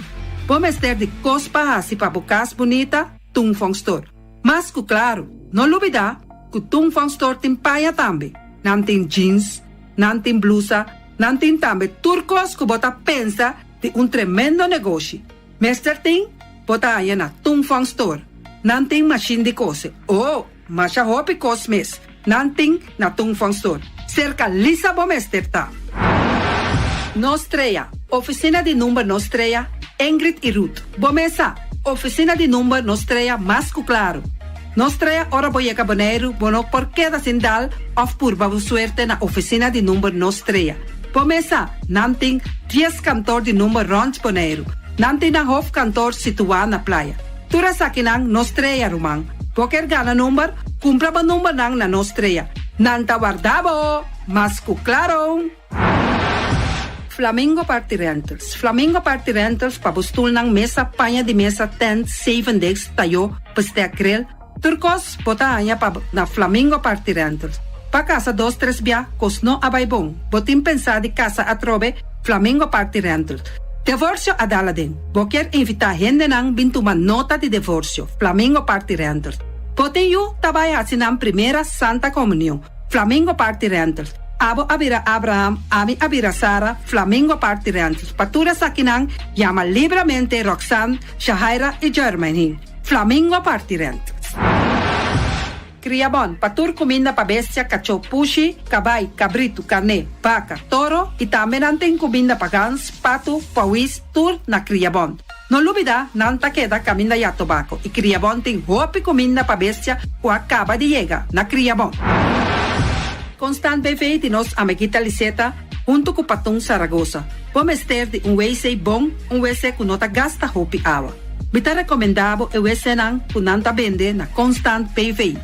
Bo mester di cos pa haci pa bo cas bunita? Tung Fong Store. Mas cu claro, no lubida cu Tung Fong Store tin paña tambe. Nan tin jeans, nan tin blusa, nan tin tambe tur cos cu bo ta pensa di un tremendo negoshi. Mester tin, bo ta haña na Tung Fong Store. Nan tin machine di cose. Oh! Masha hopi kos mes nan tin na Tung Fong Store. Serka Lisa bo mester ta. Nos Trea, Ofisina di number Nos Trea, Ingrid i Ruth. Bo mes sa, ofisina di number Nos Trea mas ku klaru. Nos Trea ora bo yega Boneiru bo no por keda sin dal òf purba bo suerte na ofisina di number Nos Trea. Bo mes sa, nan tin dies kantor di number rònt Boneiru. Nan tin nan hofkantor situá na Playa. Tur esakinan Nos Trea, ruman. Bo kier gana number? Cumpra bo numbernan na Nos Trea. Nan ta warda bo! Mas cu claro! Flamingo Party Rentals Flamingo Party Rentals pa bo stulnan, mesa, paña di mesa, tent, zeven desk, tayo, bestek, grill, tur cos bo ta haña pa na Flamingo Party Rentals. Pa casa dos tres bia, cos no a bay bon. Bo tin pensa di casa atrobe? Flamingo Party Rentals. Devorsio a dal aden. Bo kier invitá hendenan bin tuma nota di devorsio, Flamingo Party Rentals. Bo tin yu ta bai hasi nan primera Santa Comunion, Flamingo Party Rentals. Abo a bira Abraham, ami a bira Sara, Flamingo Party Rentals. Pa tur esakinan, yama libramente Roxanne, Shahaira i Jermaine, Flamingo Party Rentals. Kria bon pa tur kuminda pa bestia, kachó, pushi, kabai, kabritu, karné, baka, toro i tambe nan tin kuminda pa gans, patu, pawis, tur na Kria Bon. No lubida nan ta keda kaminda ya tobako i Kria Bon tin hopi kuminda pa bestia ku a kaba di yega na Kria Bon. Constant BV di nos amiguita Liseta huntu ku Patun Saragosa. Bo mester di un wc bon, un wc ku no ta gasta hopi awa. Mi ta rekomendá bo e wcnan ku nan ta bende na Constant BV.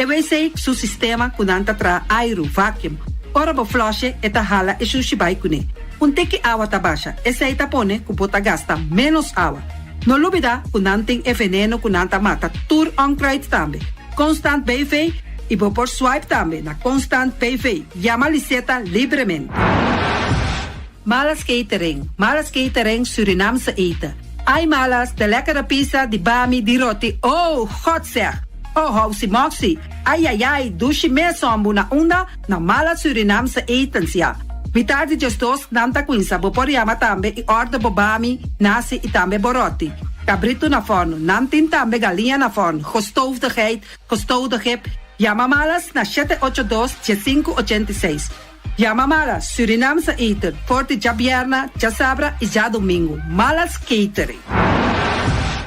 E wc su sistema ku nan ta traha airu, vacuum. Ora bo flush'e e ta hala e shushi bai kuné. Un tiki awa ta basha, esei ta pone ku bo ta gasta ménos awa. No lubidá ku nan tin e veneno ku nan ta mata tur onkruid tambe. Constant BV i bo por swipe tambe na Constant BV. Yama Liseta libremente. Malas Catering, Malas Catering Surinaamse eten. Ai Malas, de lekkere pizza, di bami, di roti, oh, God zeg! Oh, housi moxi, ai ai ai, dushi mes hombu na unda? Na Malas Surinaamse etens, ya. Mitar di djesdos nan ta cuinsa, bo por yama tambe y order bo bami, nasi y tambe bo roti. Cabrito na forno, nan tin tambe galiña na forno, gestoofde geit, gestoofde gip, yama Malas na shete ocho dos, diesinku ochenta i seis. Yama Malas Surinaamse eten for di djabierna, djasabra y djadomingo. Malas Catering.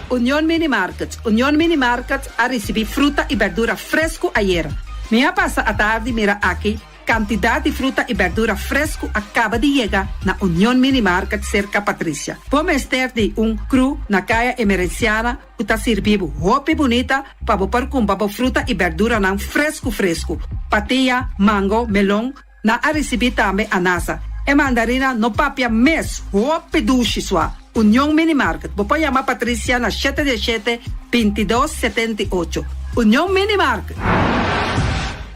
Union Mini Market Union Mini Market a ricibi fruta y berdura fresco ayera. Mi a pasa atardi mira aki cantidad di fruta y berdura fresco a caba di yega na Union Mini Market cerca Patricia. Bo mester di un cru na Caya Emerenciana ku ta sirbi bo hopi bunita pa bo por kumpra bo fruta i berduranan fresku fresku. Patia, mango, melon, nan a risibí tambe anasa. E mandarina no papia mes, hopi dushi sua. Union Mini Market, bo por yama Patricia na shete dieshete, bintidos, setenta i ocho. Union Mini Market!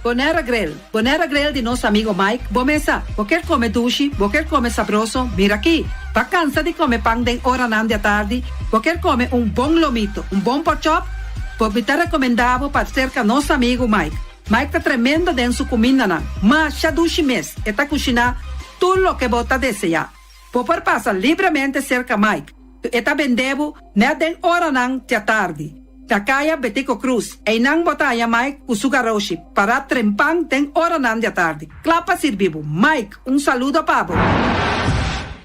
Bonera Grill, Bonera Grill di nos amigo Mike, bo mesa, bo kier come dushi, bo kier come sabroso, mira aki! Ba cansa di come pan den oranan di atardi, bo kier come un bon lomito, un bon porkchop? Bo mi ta recomenda bo pa cerca nos amigo Mike. Mike ta tremendo den su cumindanan, masha dushi mes, e ta cushina tur loke bo ta desea. Bo por pasa libremente serka Mike, ku e ta bende bo nèt den oranan djatardi. Na kaya Betico Cruz, einan bo ta haña Mike ku su garoshi pará trempan den oranan djatardi, kla pa sirbi bo. Mike, un saludo pa bo!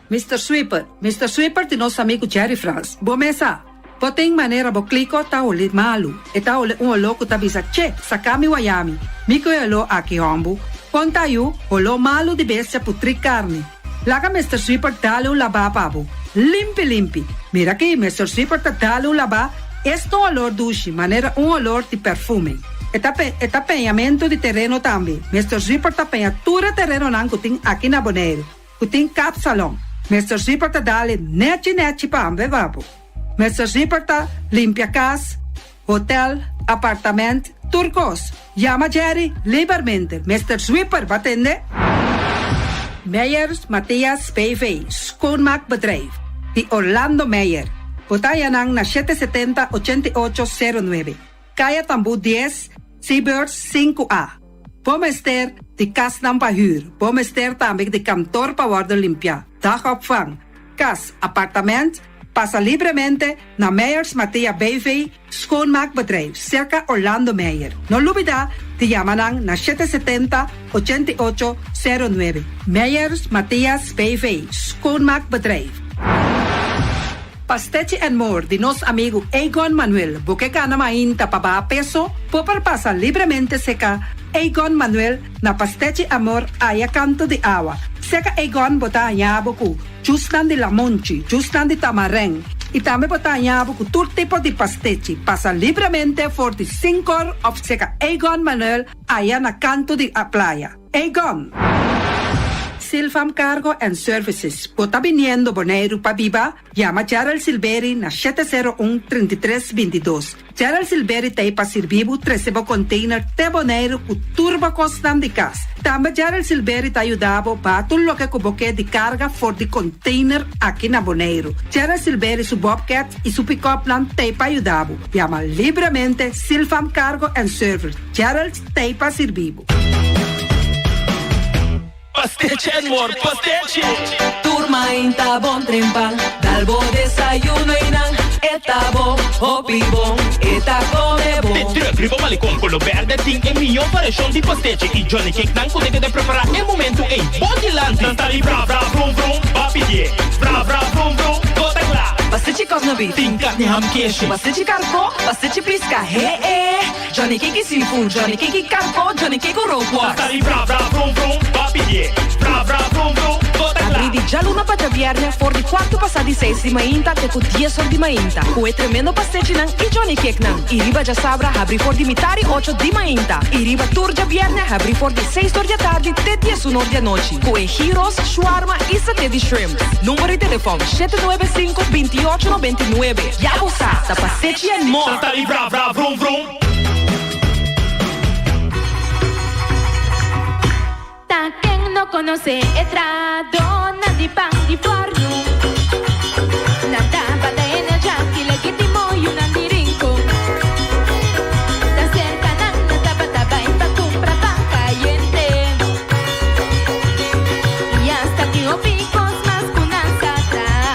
Mister Sweeper, Mister Sweeper di nos amigu Jerry Frans. Bo mes sa, bo tin manera bo kliko ta holi malu. E ta holi un oló ku ta bisa, Che, saka mi wayami. Mi ku e oló aki, hòmbu. Kon ta yu? Holó malu di bestia putrí karni. Laga Mister Sweeper dal un labá pa bo. Limpi limpi. Mira aki, Mister Sweeper ta dal un labá, esta un olor dushi, manera un olor di perfume. E ta e ta peñamentu di tereno tambe. Mister Sweeper ta peña tur e terenonan ku tin aki na Boneiru, ku tin kapsalon. Mister Sweeper ta dal e nechi nechi pa bo. Mister Sweeper ta limpia kas, hotel, apartament, tur kos. Yama Jerry libermente. Mister Sweeper, bo a tende? Meyers Mathias BV, Schoonmaakbedrijf, di Orlando Meyer. Bo ta haña nan na 770 88 09. Kaya Tambú 10, Seabirds 5A. Bo mester di kasnan pa hür. Bo mester tambe di kantor pa wòrdu limpiá. Dagopvang, kas, apartament, pasa libremente na Meyers Mathias BV, Schoonmaakbedrijf, serka Orlando Meyer. No lubidá di yama nan na 770 88 09. Meyers Mathias BV, Schoonmaakbedrijf. Pastechi and More di nos amigu Egon Manuel. Bo ke kana mainta pa baha peso, bo por pasa libremente serka Egon Manuel na Pastechi Amor aya kantu di awa. Serka Egon bo ta haña bo ku juicenan di lamunchi, juicenan di tamarijn. I tambe bo ta haña bo ku tur tipo di pastechi. Pasa libremente for di 5 òf serka Egon Manuel aya na kantu di playa. Egon. Silvam Cargo and Services. Bo ta biniendo Boneiru pa biba? Yama Gerald Silveri na 701-3322. Gerald Silveri t'ei pa sirbi bo trese bo container te Boneiru ku tur bo kosnan di kas. Tambe Gerald Silveri ta yuda bo baha tur loke ku bo ke di karga for di container aki na Boneiru. Gerald Silveri su Bobcat i su pick-up nan t'ei pa yuda bo. Yama libremente Silvam Cargo and Service. Gerald t'ei pa sirbi bo. Pastechi and More, pastechi! Tur mainta bon trempan, dal bo desayuno i nan, e ta bon, hopi bon, e ta kome bon. De truck riba malecon color berde tin e mihó variashon di pastechi i Johnny Cake nan ku ta prepará e momento ei. Bo dilanti. Nan ta di bra bra vrum vrum, b'a pidié. Bra bra vrum vrum, bo ta kla. Pastechi kòsna beef. Tin karni ham keshi. Pastechi karkó, pastechi piska, he eh. Johnny Cake i seafood, Johnny Cake i karkó, Johnny Cake ku rookworst. Nan ta di bra bra vrum vrum, b'a pidié. Bra bra vrum vrum, bo ta kla. Habrí di djaluna pa djabièrnè for di 6:15 di mainta te ku 10 or di mainta. Ku e tremendo pastechinan i Johnny Cake nan. I riba djasabra habrí for di 7:30 di mainta. I riba tur djabièrnè habrí for di 6 or di atardi te 11 or di anochi. Ku e gyros, shawarma i saté di shrimp. Number di telefòn 795 2899. Ya bo sa, ta Pastechi and More. Nan ta di bra bra vrum vrum. Ta ken no konosé e trahadónan di pan di fòrnu. Nan tabata energia legítimo yunan di Rincon. Ta serka nan nan tabata bai pa kumpra pan kayente. I asta tin hopi kos mas ku nan sa traha.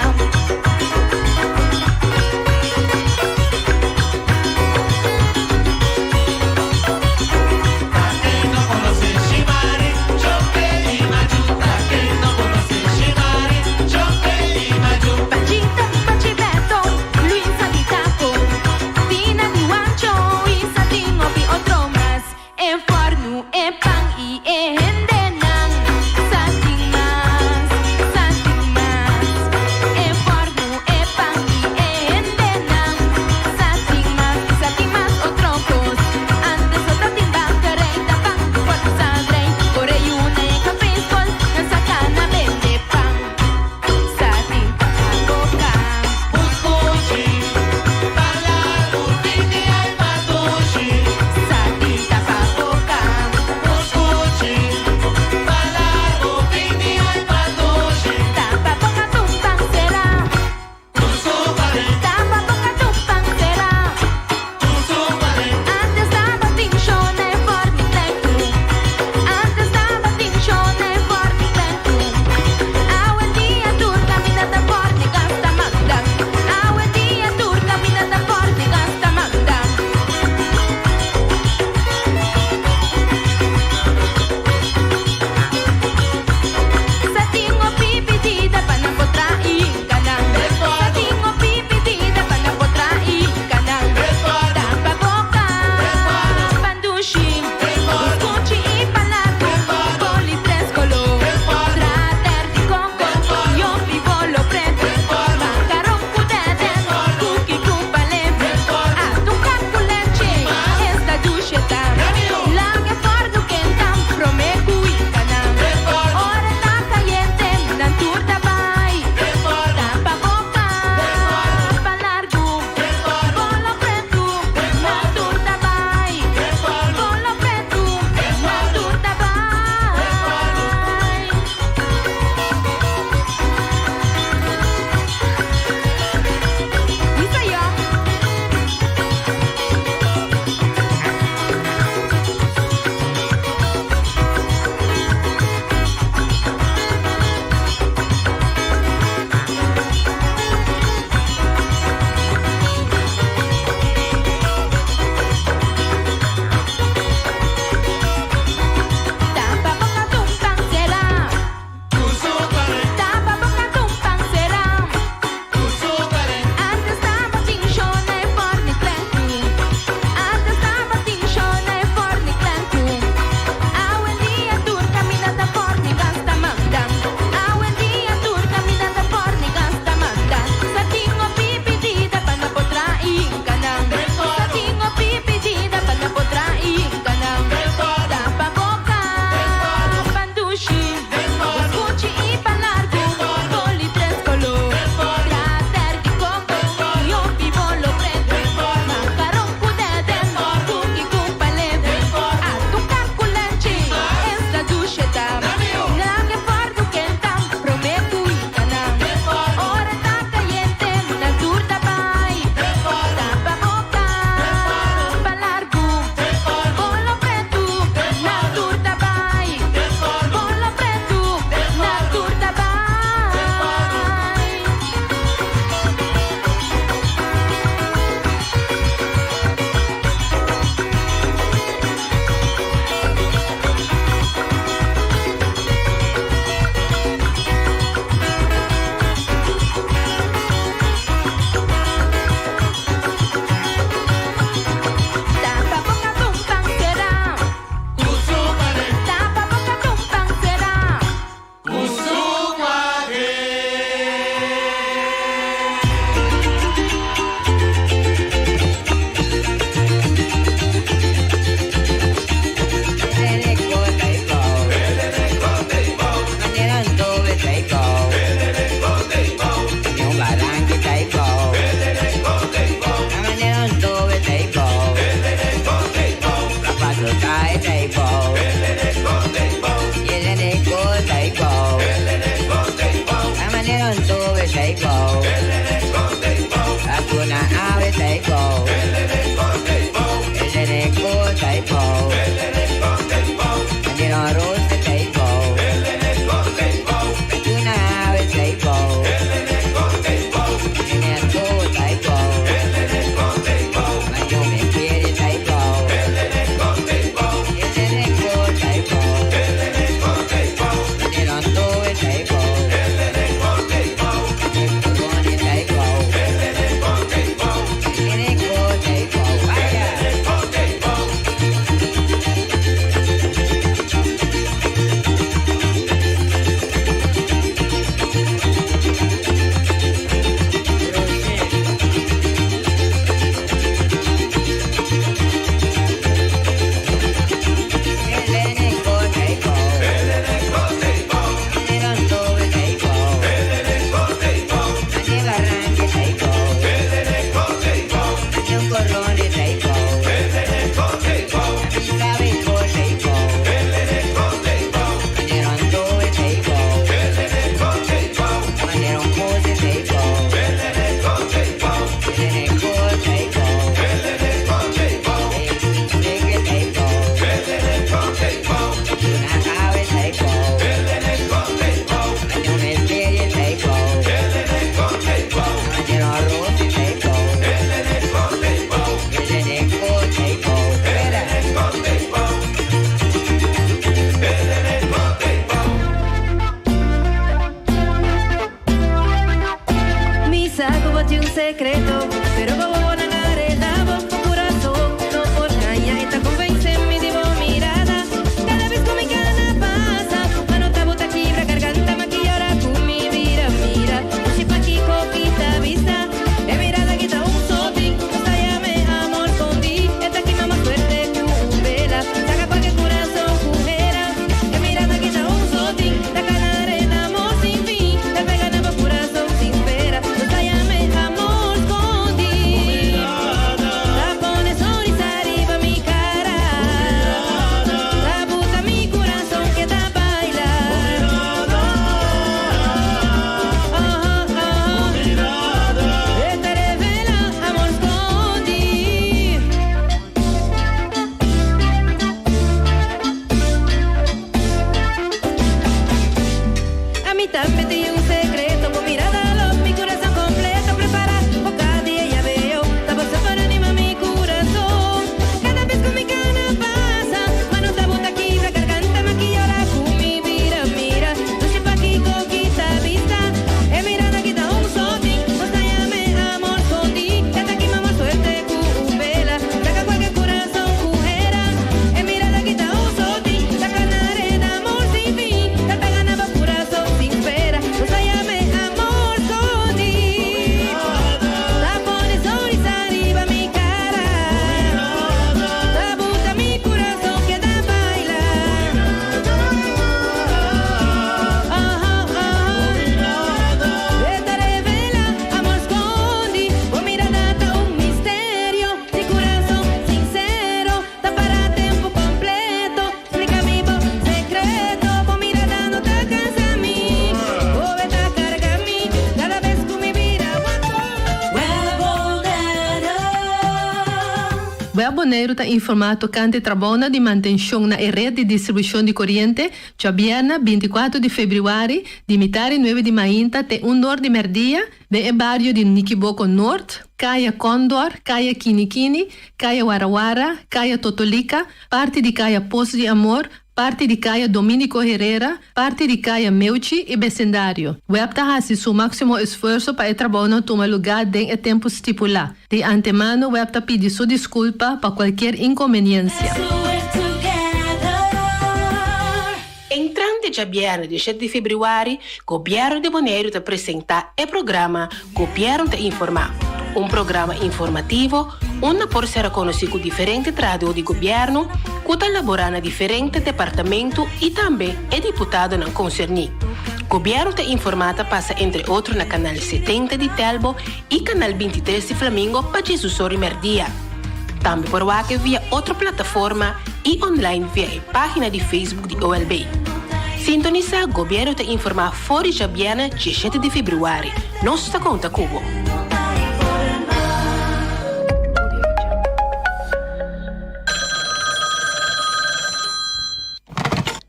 No konosé Shimari, Chope i Machu ta ken. Web Boneiru ta informá tokante trabounan di mantenshon na e ret di distribushon di koriente djabièrnè bintikuatro di febrüari di mitari nuebe di mainta te un dor di mèrdia den e bario di Nikiboko Noord, Kaya Kòndòr, Kaya Kinikini, Kaya Warawara, Kaya Totolika, parti di Kaya Pos di Amor, parti di Kaya Dominico Herrera, parti di Kaya Meuchi i besindario. Web ta hasi su máksimo esfuerso pa e trabounan tuma lugá den e tempu stipulá. Di antemano web ta pidi su diskulpa pa kualkier inkonbeniensia. Entrante djabièrnè di shete di febrüari, Gobièrnu di Boneiru ta presentá e programa Gobièrnu ta Informá, un programa informativo unda por sera konosí ku diferente trahadó di gobièrnu ku ta laborá na diferente departamentu i tambe e diputadonan konserní. Gobièrnu ta Informá ta pasa entre otro na Kanal 70 di Telbo i Kanal 23 di Flamingo pa djesusor i mèrdia. Tambe por wak e via otro plataforma i online via e página di Facebook di OLB. Sintonisá Gobièrnu ta informá for di djabièrnè diesshete di febrüari. Nos ta konta ku bo!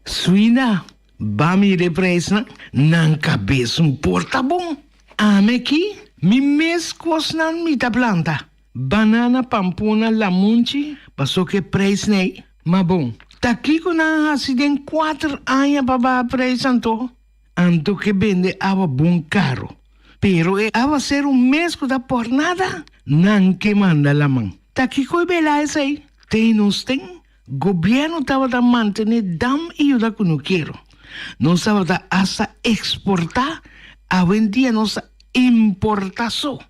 Suina, ba mira e prijsnan, nan kabes un por ta bon. Ame ki, mi mes kosnan mi ta planta. Banana, pampuna, lamunchi, paso ke prijs nei. Ma bon, ta kiko nan a hasi den kuater aña pa baha prijs anto? Anto ke bende awa bon karo. Pero e awaseru mes ku ta por nada, nan ke manda laman. Ta kiko e bela esei? Te nos ten? Gobierno tabata mantene dam y yuda cunukero. Nos tabata hasta exporta, awendia nos ta importa so.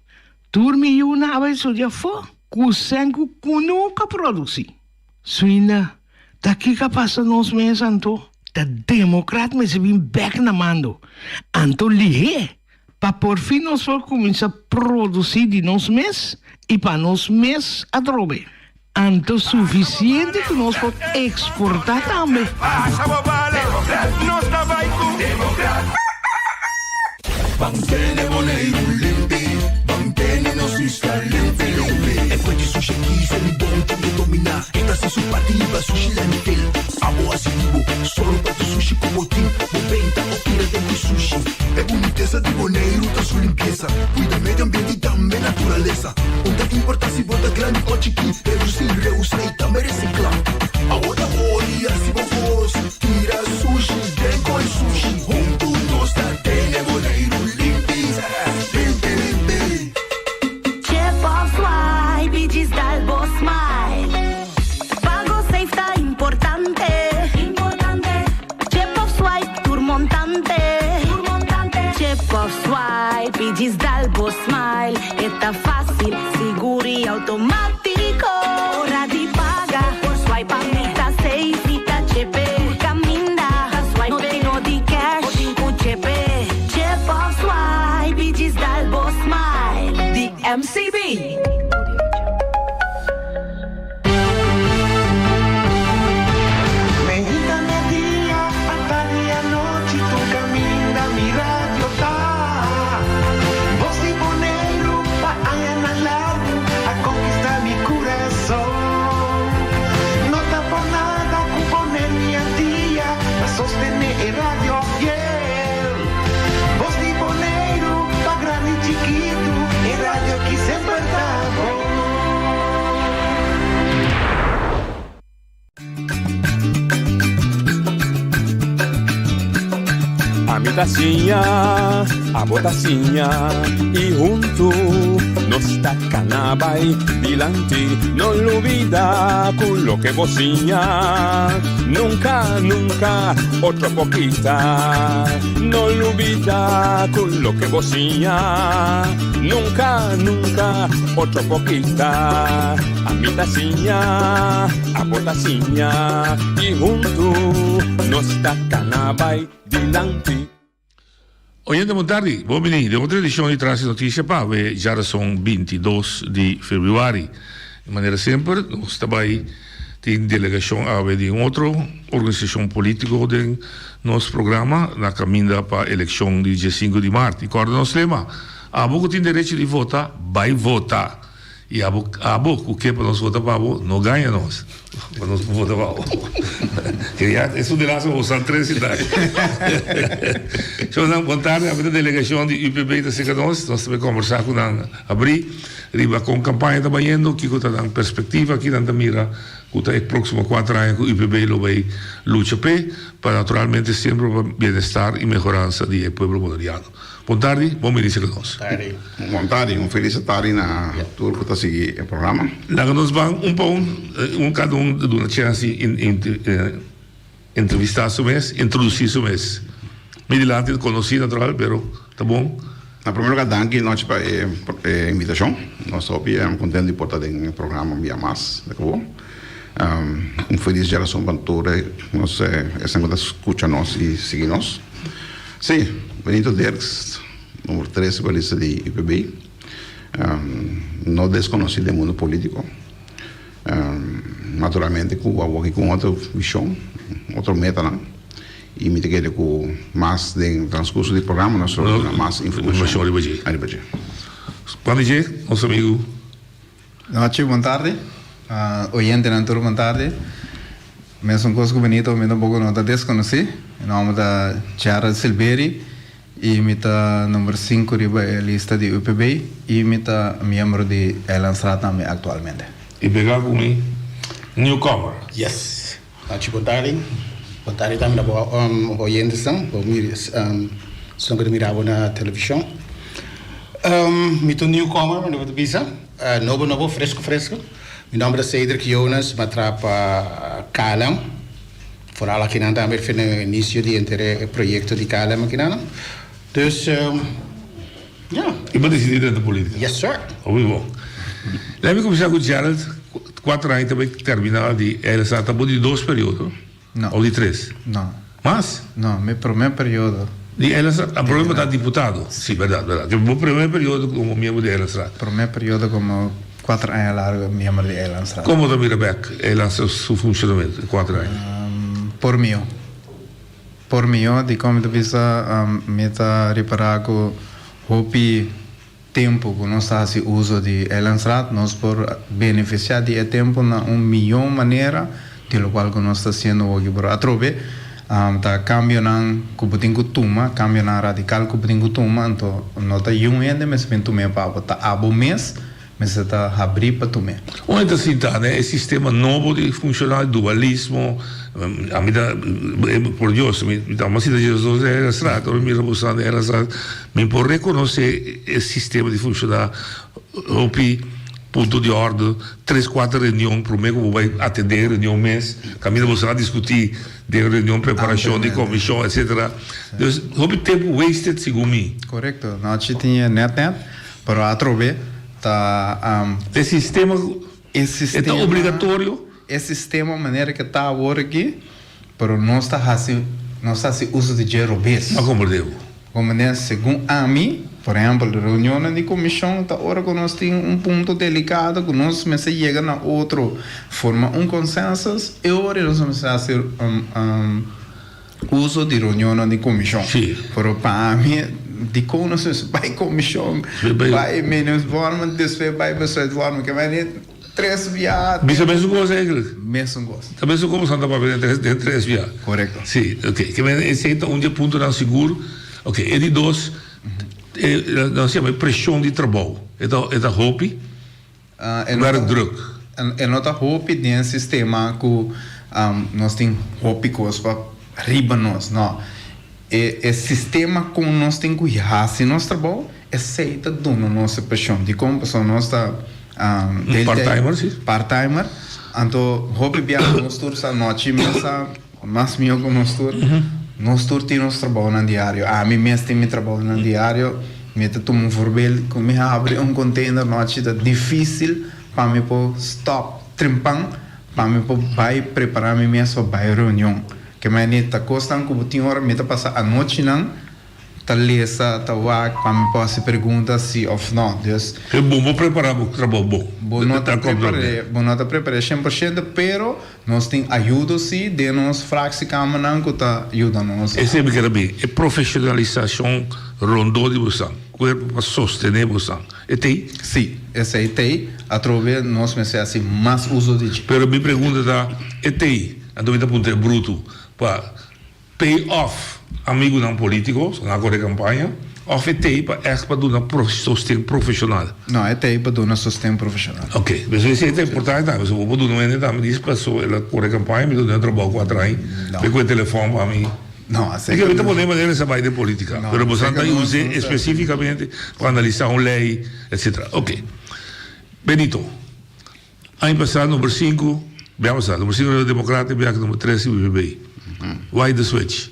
Tur mi yunan a bai studia afó ku sèn ku kunuka produsí. Suina, ta kiko a pasa nos mes anto? Ta demokrat mester bin bèk na mando. Anto lihé, pa porfin nos por kuminsá produsí di nos mes i pa nos mes atrobe. Anto sufisiente ku nos por eksportá tambe. Un ta importa si bo ta grandi o chikí, Redusí, reusa i tambe resiklá. Awo ta hori hasi bo kos, tira sushi den koi sushi. Huntu nos ta tene Boneiru limpi, limpi limpi. Chip of swipe i djis dal bo smile. Pago safe ta importante. Chip of swipe tur montante. Chip of swipe i djis dal bo smile. E ta fácil, sigur i automátiko. Ora di paga, por swipe a mi ta safe, mi ta chepe. Tur kaminda, ta swipe. No tin no di cash, bo tin ku chepe. Chip of swipe i djis dal bo smile. Di MCB. Meinta merdia, atardi anochi tur caminda mi radio ta. Bos di Boneiru pa añanan largu a conquista mi curason. No ta por nada cu Boneiru y Antia ta sostene e radio fiel. Bos di Boneiru pa grandi y chikitu e radio ki semper ta bon. Ami ta siña, abo ta siña y huntu nos ta cana bay dilanti. No lubida cu loke bo siña nunca, nunca otro por kita. No lubida cu loke bo siña nunca, nunca otro por kita. Ami ta siña, abo ta siña y huntu nos ta cana bay dilanti. Oyente bon tardi, bon bini den otro edicion di Tras di Noticia pa awe djarason 22 di februari. Di manera semper nos ta bay tin delegacion awe di un otro organisacion politico den nos programa na caminda pa eleccion di diesinco di maart. Y corda nos lema, abo cu tin derecho di vota, bay vota! I abo, abo ku ke pa nos vota pa bo, no gaña nos pa nos por vota pa bo. Ke ya esun di laatste bo san tres i dai. Shownan, bon tardi. Ami ta delegashon di UPB ta serka nos. Nos ta bai kombersá ku nan abrí riba kon kampaña ta bayendo, kiko ta nan perspektiva, ki nan ta mira ku ta e próksimo kuater aña ku UPB lo bai lucha p'e, pa naturalmente semper pa bienestar i mehoransa di e pueblo boneriano. Bon tardi, bon bini serka nos. Bon tardi, un felis tardi na tur ku ta sigui e programa. Laga nos ban un pa un, un kada un ta duna chèns di entrevistá su mes, introdusí su mes. Mi dilanti ta konosí natural, pero ta bon. Na promé lugar danki nochi pa e invitashon. Nos ta hopi kontentu di por ta den e programa un bia mas di ku bo. Un felis djarason pa tur nos esnan ku ta skucha nos i sigui nos. Sí, Benito Dirks, numero tres riba lista di UPB, no deskonosí den mundo polítiko. Naturalmente ku awor aki ku un otro vishon, otro metanan i mi ta kere ku mas den transkurso di programa nos lo duna mas informashon riba dje. Riba dje. Cuando dje, nos amigu. Nochi, bon tardi. Oyentenan tur bon tardi. Mesun kos ku Benito, mi tampoko no ta deskonosí. Mi nòmber ta Gerald Silberi i mi ta number sinku riba e lista di UPB i mi ta miembro di Eilandsraad tambe aktualmente. I pega ku mi newcomer. Yes. Nochi bon tardi. Bon tardi tambe na bo oyentesnan, bo esnan ku ta mira bo na televishon. Mi ta un newcomer, manera bo ta bisa. Nobo nobo, fresco fresco. Mi nomber ta Cedric Jonas, mi a traha pa KLM. Vooral akinan tambe for den inicio di henter e proyecto di KLM akinan. Dus, ja. Y bo dicidi drenta politica? Yes sir. Hopi bon. Laat mi cuminsa cu Gerald, cuatro aña ta bay termina di LSA, ta bo di dos periodo? No. Of di tres? No. Mas? No, mi prome periodo. Di Eilandsraad? A prome bo ta diputado? Si, berdad, berdad. Bo prome periodo como miembro di Eilandsraad. Prome periodo como cuatro aña largo miembro di Eilandsraad. Como bo ta mira bek Eilandsraad su funcionamento e cuatro aña? Por mio. Por mio, dicon mi ta bisa mi ta ripara cu hopi. Tempu ku nos ta hasi uso di Eilandsraad, nos por benefisiá di e tempu na un miyon manera di lokual ku nos ta hasiendo hoki. Pero atrobe ta kambionan ku bo tin ku tuma, kambionan radikal ku bo tin ku tuma, anto no ta yun hende mester bin tum'é pa abo, ta abo mes mester ta habrí pa tum'é. Unda ta sinta ne e sistema nobo di funshoná, dualismo, ami ta, por Dios, mi ta mas sinta dje dos Eilandsraad, ora mi mira boso den Eilandsraad, Mi por rekonosé e sistema di funshoná hopi punto di òrdu, tres kuater reunion promé ku bo bai atendé e reunion mes, kaminda bo sa diskutí den reunion preparashon di komishon etsetera. Dus hopi tempu wasted segun mi. Korekto, nochi tin e nèt nèt, pero atrobe ta. E sistema E sistema. E ta obligatorio? E sistema manera ke ta awor aki, pero nos ta hasi nos ta hasi uso di dje robes. Ma komprendé bo. Komprendé, segun ami, por ehèmpel, reunionnan di komishon ta ora ku nos tin un punto delikado ku nos mester yega na otro, forma un konsensus, e ora nos mester hasi uso di reunionnan di komishon. Sí. Pero pa ami, dikon nos mester bai komishon, bai meningsvorming, despues bai besluitvorming, ke mei tres bia. Bisa mesun kos eigenlijk. Mesun kos. Ta mesun kos nan ta papia den tres den tres bia. Korekto. Sí, oké. Ke men esei ta un di e puntonan sigur. Oké, e di dos, e nos yama e preshon di trabou. E ta e ta hopi. E no ta Werkdruk. E no ta hopi den e sistema ku nos tin hopi kos pa riba nos, no. E e sistema kon nos tin ku hasi nos trabou, esei ta duna nos e preshon. Dikon? Pasobra nos ta Part-timer, si. Part-timer. Anto hopi biaha nos tur sa nochi mes sa mas mihó ku nos tur. Nos tur tin nos trabounan diario. Ami mes tin mi trabounan diario. Mi ta tuma un voorbeeld ku mi habri un container nochi ta difísil pa mi por stòp trimpan pa mi por bai prepará mi mes pa bai reunion. Ke manera ta kosnan ku bo tin ora mi ta pasa anochinan ta lesa, ta wak pa mi por hasi pregunta si òf no. Dus. Ke bon bo prepará bo trabou bon. Bo no ta prepar'é, bo no ta prepar'é shen por shento, pero nos tin ayudo si den nos fractiekamernan ku ta yuda nos. Esei mi kere bin, e profeshonalisashon rondó di bo san. kuerpo pa sostené bosan. E t'ei? Sí, esei t'ei. Atrobe nos mester hasi mas uso di dje. Pero mi pregunta ta, e t'ei? Anto mi ta puntra e brutu pa pay off amigunan polítiko, so nan a kore kampaña, òf e t'ei pa ègt pa duna sosten profeshonal? No, e t'ei pa duna sosten profeshonal. Ok, pasobra esei ta importante tambe, pasobra bo por duna un hende tambe dies paso el a kore kampaña, mi duna un trabou ku atraí, mi kohe telefòn pa mi. No, así que mi ta pone manera esa bai den política, no, pero bosan ta use específicamente pa analisa un ley, etcétera. Ok. Benito, aña pasá number sinku, bia pasá, number sinku era Democrata, bia aki number tres i BBB. Why the switch?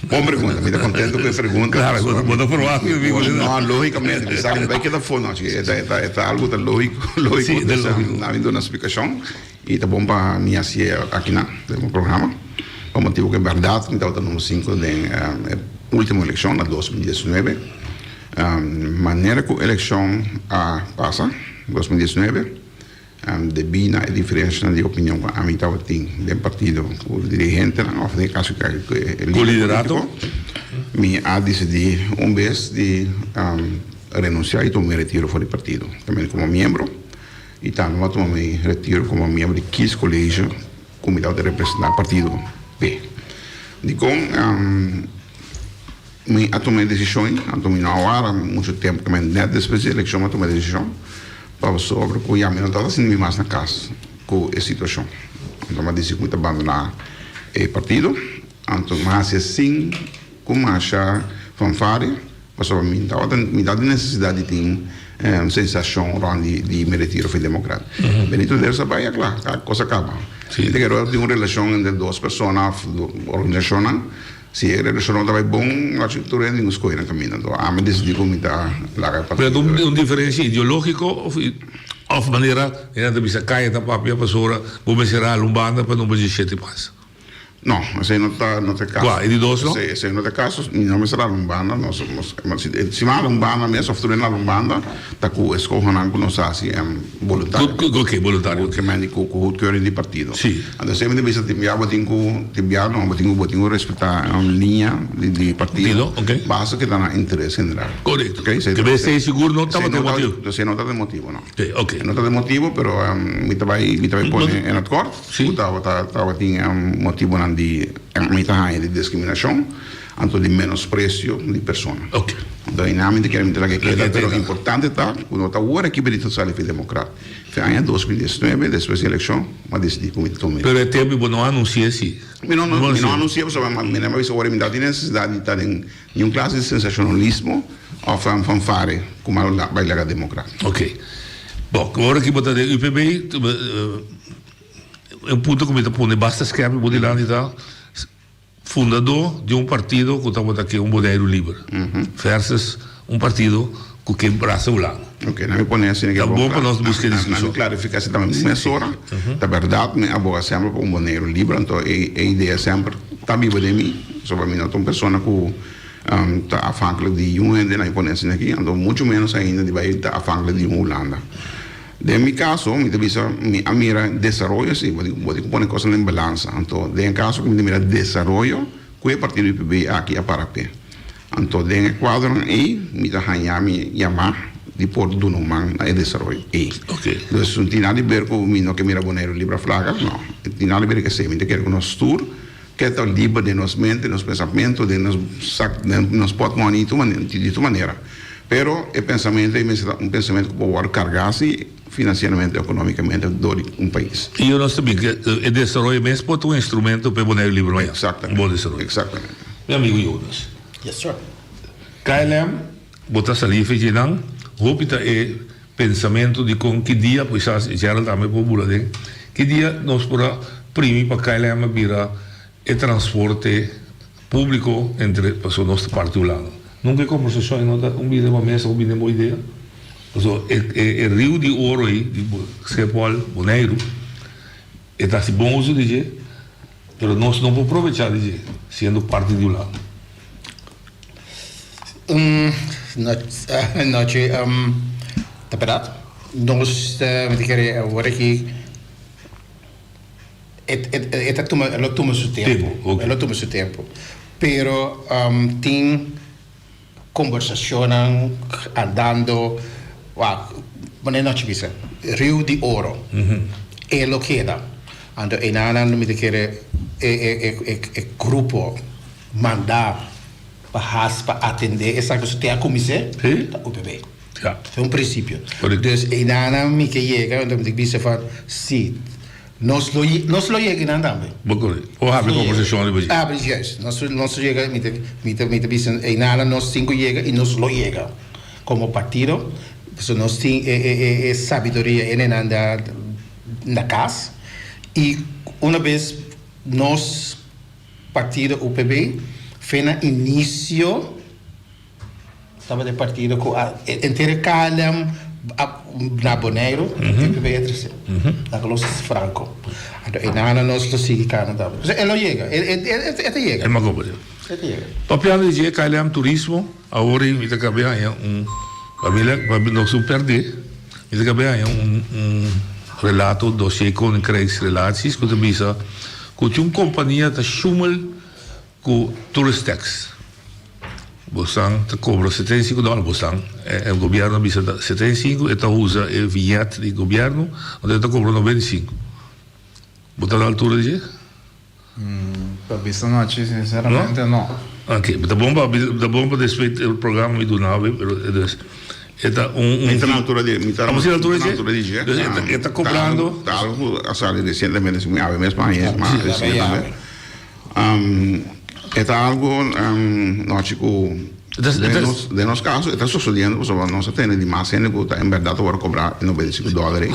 Bon pregunta, mi ta contento cu e pregunta. Claro, bo ta forma mi amigo. No, lógicamente, mi sa cu mi bai keda for nochi. E ta, e ta algo ta lógico, lógico. Sí, ta lógico. Na mi duna splicacion. I ta bon pa mi hasié akinan den bo programa, pa motibu ku e bèrdat mi tabata number sinku den e último elekshon na 2019. Manera ku elekshon a pasa 2019, debí na e diferenshanan di opinion ku ami tabatin den partido ku dirigentenan òf den e kaso aki ku e lider polítiko, mi a disidí un bes di renunsiá i tuma mi retiro for di partido, tambe komo miembro. I tambe mi a tuma mi retiro komo miembro di Kiescollege ku mi tabata representá partido P. Dikon mi a tuma e desishon ei? Anto mi no a wara muchu tempu, keme nèt despues di elekshon mi a tuma e desishon pasobra ku ya mi no tabata sinti mi mas na kas ku e situashon. Anto mi a disidi ku mi ta bandoná e partido. Anto mi a hasi asin ku masha fanfaria. Pasobra mi tabata mi tabata tin nesesidat di tin sensashon rònt di di mi retiro for demokrat. Benito Ders a bai a kla, kos a kaba. Mi ta kere ora tin un relashon entre dos persona òf organisashonnan, si e relashon no ta bai bon, achi tur hende tin ku skohe nan kaminda. Anto ami disidí ku mi ta laga e partido. Pero un diferensia ideológiko òf òf manera nan ta bisa kaya ta papia pasobra bo mester hala un banda pa no 17 pasa. No, esei no ta no ta e kaso. Kua? E di dos no? Esei esei no ta e kaso. Mi no mester hala un banda. Nos nos si mi hala un banda mes òf tur hende hala un banda ta ku eskohonan ku nos hasi boluntario. Oke, boluntario. Ku men di ku ku goedkeuring di partido. Si. Anto esei mi ta bisa tin bia bo tin ku tin bia no bo tin ku bo tin ku respetá liña di di partido. Partido, oke. Basta ku ta na interes general. Korekto. Oke, esei Ke bes esei sigur no tabata e motibu. Esei no tabata e motibu, no. Oke, oke. No tabata e motibu pero mi ta bai mi ta bai pone en het kort. Ku tabata tabatin motibunan di mi ta haña di diskriminashon anto di menospresio di persona. Anto einan mi ta kere mi ta laga e keda pero importante ta ku no ta wor aki Benito sali fi demokrat. Fi aña 2019 despues di elekshon mi a disidí ku mi ta tuma mi. Pero e tempu bo no a anunsi'é si? Mi no mi no a anunsi'é pasobra mi a bisa wor mi no tin nesesidat di ta den niun klase di sensashonalismo òf fanfare ku mi a bai laga demokrat. Oke. Bo, ora ki bo ta den UPB E un punto ku mi ta pone basta skerp bo dilanti ta fundadó di un partido ku tabata ke un Boneiru liber versus un partido ku ke brasa Hulanda. Ok, nan mi pone asina Ta bon pa nos buska e diskushon. Nan mi klarifiká si tambe mesora. Ta bèrdat mi aboga semper pa un Boneiru liber, anto e idea semper ta biba den mi, pasobra mi no ta un persona ku ta afhanklik di un hende, nan mi pone asina aki, anto muchu ménos ainda di bai ta afhanklik di un Hulanda. Den mi kaso, mi ta bisa mi a mira desaroyo si, bo tin bo tin ku pone kosnan den balansa. Anto den e kaso ku mi ta mira desaroyo ku e partido UPB aki a para p'e. Anto den e kuadronan ei mi ta haña mi yamá di por duna un man na e desaroyo ei. Dus no tin nada di ber ku mi no ke mira Boneiru libra flaga, no. Tin nada di ber ku esei. Mi ta kere ku nos tur ke ta liber den nos mente, nos pensamentu, den nos sak, den nos pòtmòni di tur manera. Pero e pensamentu ei mester ta un pensamentu ku por wòrdu kargá si finansieramente, ekonómikamente dor di un pais. I yo nos ta bin ke e desaroyo mes por ta un instrumento pa e Boneiru liber mañana. Eksaktamente. Un bon desaroyo. Eksaktamente. Mi amigu Jonas. Yes sir. KLM, bo ta salí fe dje nan, hopi ta e pensamentu di kon ki dia, quizás Gerald tambe por bula den, ki dia nos por a primi pa KLM a bira e transporte públiko entre, pasobra nos ta parti Hulanda. Nunka e kombersashon ei no ta un bini riba mesa ku bini bo idea. Pasobra e e e riu di oro ei di Schiphol, Boneiru, e ta hasi bon uso di dje, pero nos no por probechá di dje siendo parti di Hulanda. Nochi ta berdad nos mi ta kere awor aki e ta tuma e lo tuma su tempo e lo tuma su tempo pero tin. Kombersashonnan andando, wak, manera nochi bisa, riu di oro. E lo keda. Anto enanan mi ta kere e e e e grupo mandá pa has pa atendé esaki pasobra te a kumins'é ta UPB. Ta un prinsipio. Dus enanan mi ke yega anto mi ta bisa van si nos lo nos lo yega einan tambe. Bo kore. O habri kombersashon riba dje. Habri juist. Nos nos lo yega mi ta mi ta mi ta bisa enanan nos tin ku yega i nos lo yega komo partido pasobra nos tin e e e e sabiduria enenan da na kas i una bes nos partido UPB fe na inisio tabata e partido ku a henter e KLM na Boneiru UPB a trese laga los franko anto e nana nos lo sigui kana tambe e lo yega e ta yega E magobo e ta yega. Papiando di dje KLM turismo awor mi ta kabe haña un pabia nos un perde. Mi ta kab'é haña un un relato dossier Koninkrijksrelaties ku ta bisa ku tin un kompania ta shumel ku tourist tax. Bosan ta kobra 75 dòler, bosan, e gobièrnu a bisa ta 75, e ta usa e viñèt di gobièrnu, anto e ta kobra 95. Bo ta na altura di dje? Pa bisa nochi sinceramente no. Ok, ta bon pa ta bon pa despues e programa mi duna awe, pero dus e ta un un. Mi ta na altura di mi ta na altura di dje. Dus e ta cobrando. Ta algo cu a sali recientemente si mi awe mes pa haña mas reciente tambe. E ta algo nochi cu den nos caso e ta sucediendo pasobra nos a tene di mas hende cu ta en berdad ta worde cobra e 95 dollar ey.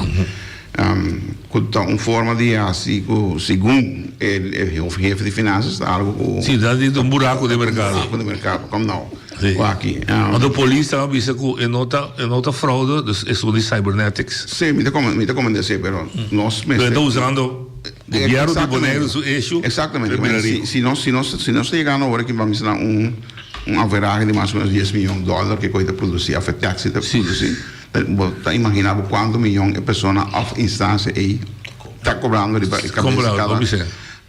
Cu ta un forma di haci cu segun e hefe di finanzas ta algo cu. Si, ta di un buraco den mercado. Buraco den mercado, kom nou. Si. Waki. Want polis ta bisa cu e no ta e no ta fraude, dus esun di cybernetics. Si, mi ta mi ta comprende si, pero nos mester. Pero e ta usando gobierno di Boneiru su issue. Exactamente. Si si nos si nos si nos ta yegando awor aki pa mester na un un averahe di mas o menos dies miyon dollar ke koe ta produci of e taxi ta produci. Bo ta imaginá bo kuantu miyon e persona òf instansia ei ta kobrando riba e kabes di kada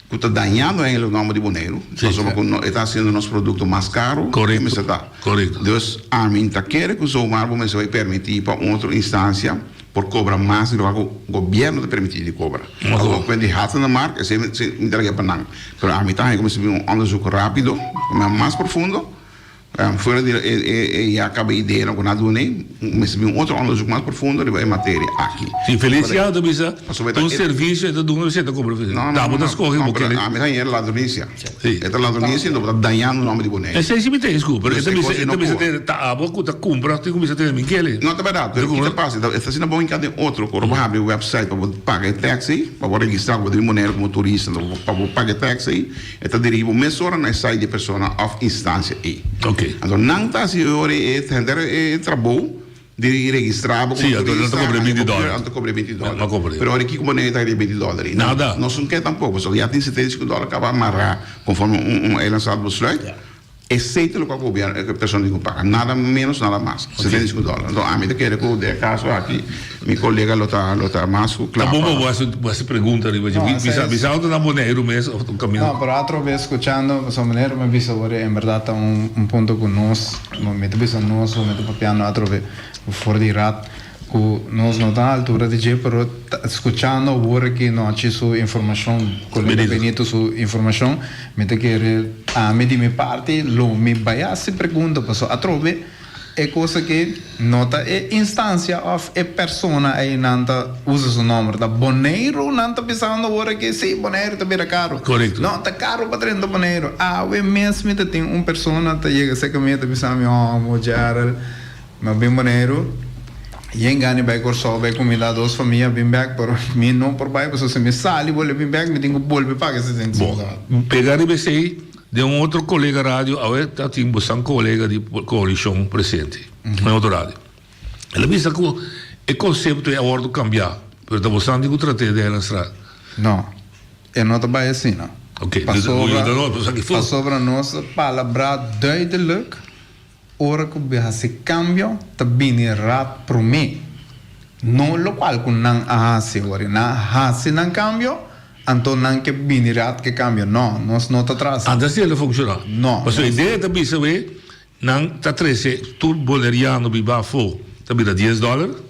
ku ta dañando eigenlijk nòmber di Boneiru, pasobra ku e ta hasiendo nos produkto mas karu ku e mester ta. Dus ami ta kere ku zomaar bo mester bai permití pa un otro instansia por kobra mas di loke ku gobièrnu ta permití di kobra. Awor ku di hata na mark esei mi ta lag'é pa nan. Pero ami ta haña ku mester bin un onderzoek rápido, mas profundo. Fuera di e ya caba ideanan cu nan a duna ei, mester bin un otro onderzoek mas profundo riba e materia aki. Si Feliciano ta bisa un servicio e ta duna esei ta cobra No, no, Ta bo ta scoge bo kere. No, pero ami ta haña ladronicia. E ta ladronicia enton bo ta dañando nomber di Boneiru. Esei si mi ta escu, pero e ta bisa e ta bisa te ta abo cu ta cumpra tin cu bisa tene mi kere. No ta berdad, pero kico ta pasa? E ta asina bon hinca den otro cu ora bo habri website pa bo paga e tax ei, pa bo registra cu bo ta bin Boneiru como turista, pa bo paga e tax ei. E ta dirigi bo mesora na e site di e persona òf instansia ei. Anto nan ta hasi e ora ei henter e trabou di registrá bo komo turista, anto ta kobra e binti dòler. Pero ora kiko bo nega ta keda e binti dòler ei? Nos no ke tampoko, pasobra ya tin 75 dòler kaba amará konforme un eilandsraadbesluit. Esei ta loke gobièrnu e persona tin ku paga, nada ménos nada mas, 75 dòler. Anto ami ta kere ku den e kaso aki mi kolega lo ta lo ta mas ku kla Ta bon pa. pa bo hasi bo hasi pregunta riba dje. No, esei es. Bisa ta na Boneiru mes òf ta un kaminda. No, pero atro bes skuchando pasobra manera mi a bisa awor en bèrdat ta un un punto ku nos, mi ta bisa nos, mi ta papiando atro be for di rat. Cu nos no ta na altura di dje, pero ta scuchando awor aki nochi su informacion, colega Benito su informacion, mi ta kere ami di mi parti lo mi bay haci pregunta pasobra atrobe e cos aki no ta e instancia of e persona ey nan ta usa su nomber, ta Boneiru nan ta bisando awor aki, si Boneiru ta bira caro. No, ta caro pa drenta Boneiru. Awe mes mi ta tin un persona ta yega cerca mi e ta bisa mi, oh, mo Gerald. Mi a bin Boneiru, yen gana di bai Kòrsou bai kumindá dos famia bin bèk, pero mi no por bai pasobra si mi sali bolbe bin bèk mi tin ku bolbe paga e 75 Bon, pega riba esei den un otro kolega radio, awe ta tin bosan kolega di koalishon presente den otro radio. El a bisa ku e konsepto ei a wòrdu kambiá, pero ta bosan tin ku trat'é den Eilandstraat. No, e no ta bai asina. Oké, Pasobra, pasobra nos a palabrá duidelijk. Ora ku bo hasi kambio ta bini rat promé, no lokual ku nan a hasi ora nan a hasi nan kambio, anto nan ke bini rat ke kambio. No, nos no ta tras. Antes asina ta funshoná. No. Pasobra idea ta bisa we. Nan ta trese tur boneriano biba afó ta bira dies dòler.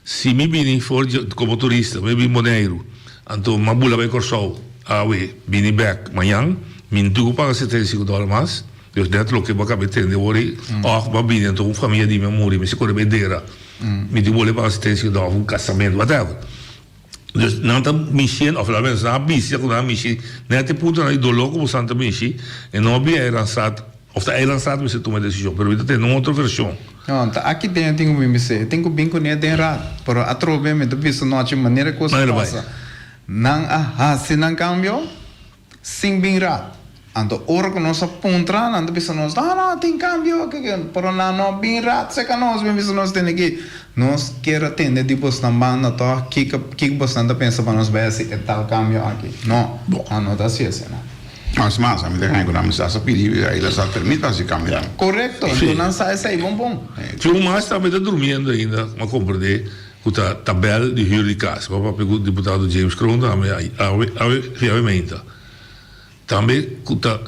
Si mi bini for di komo turista, mi bin Boneiru, anto m'a bula bai Kòrsou awe, bini bèk mañan, mi no tin ku paga 75 dòler mas. Dus nèt loke bo a kaba di tende awor ei. Òf m'a bini anto un famia di mi a muri, mi si kore bai dera, mi tin ku bole paga 75 dòler, òf un kasamentu, whatever. Dus nan ta mishi, òf al menos nan a bisa ku nan a mishi nèt e puntonan di doló ku boso ta mishi, e no a bia e ransat, òf ta e ransat mester tuma e desishon, pero mi ta tende un otro vershon. No, ta aki den e tin ku bin bis'é, e tin ku bin kuné den rat, pero atrobe mi ta bisa nochi manera e kos a pasa, nan a hasi nan kambio. Sin bin rat. Anto ora ku nos a puntra, nan ta bisa nos, No, no, tin kambio, pero nan no bin rat serka nos bin bisa nos tende aki. Nos kier a tende di bosnan banda tòg kiko kiko bosnan ta pensa pa nos bai hasi e tal kambio aki. No, nan no ta hasi asina. Es mas, ami ta haña ku nan mester hasta pidi a Eilansat permit pa hasi kambionan. Korekto, anto nan sa esei bon bon. Tin un mas tambe ta durmiendo ainda, mi a komprendé. Ku ta tabèl di hür di kas. Bo a papia ku diputado James Kroon tambe awe awe awe meinta. Tambe ku ta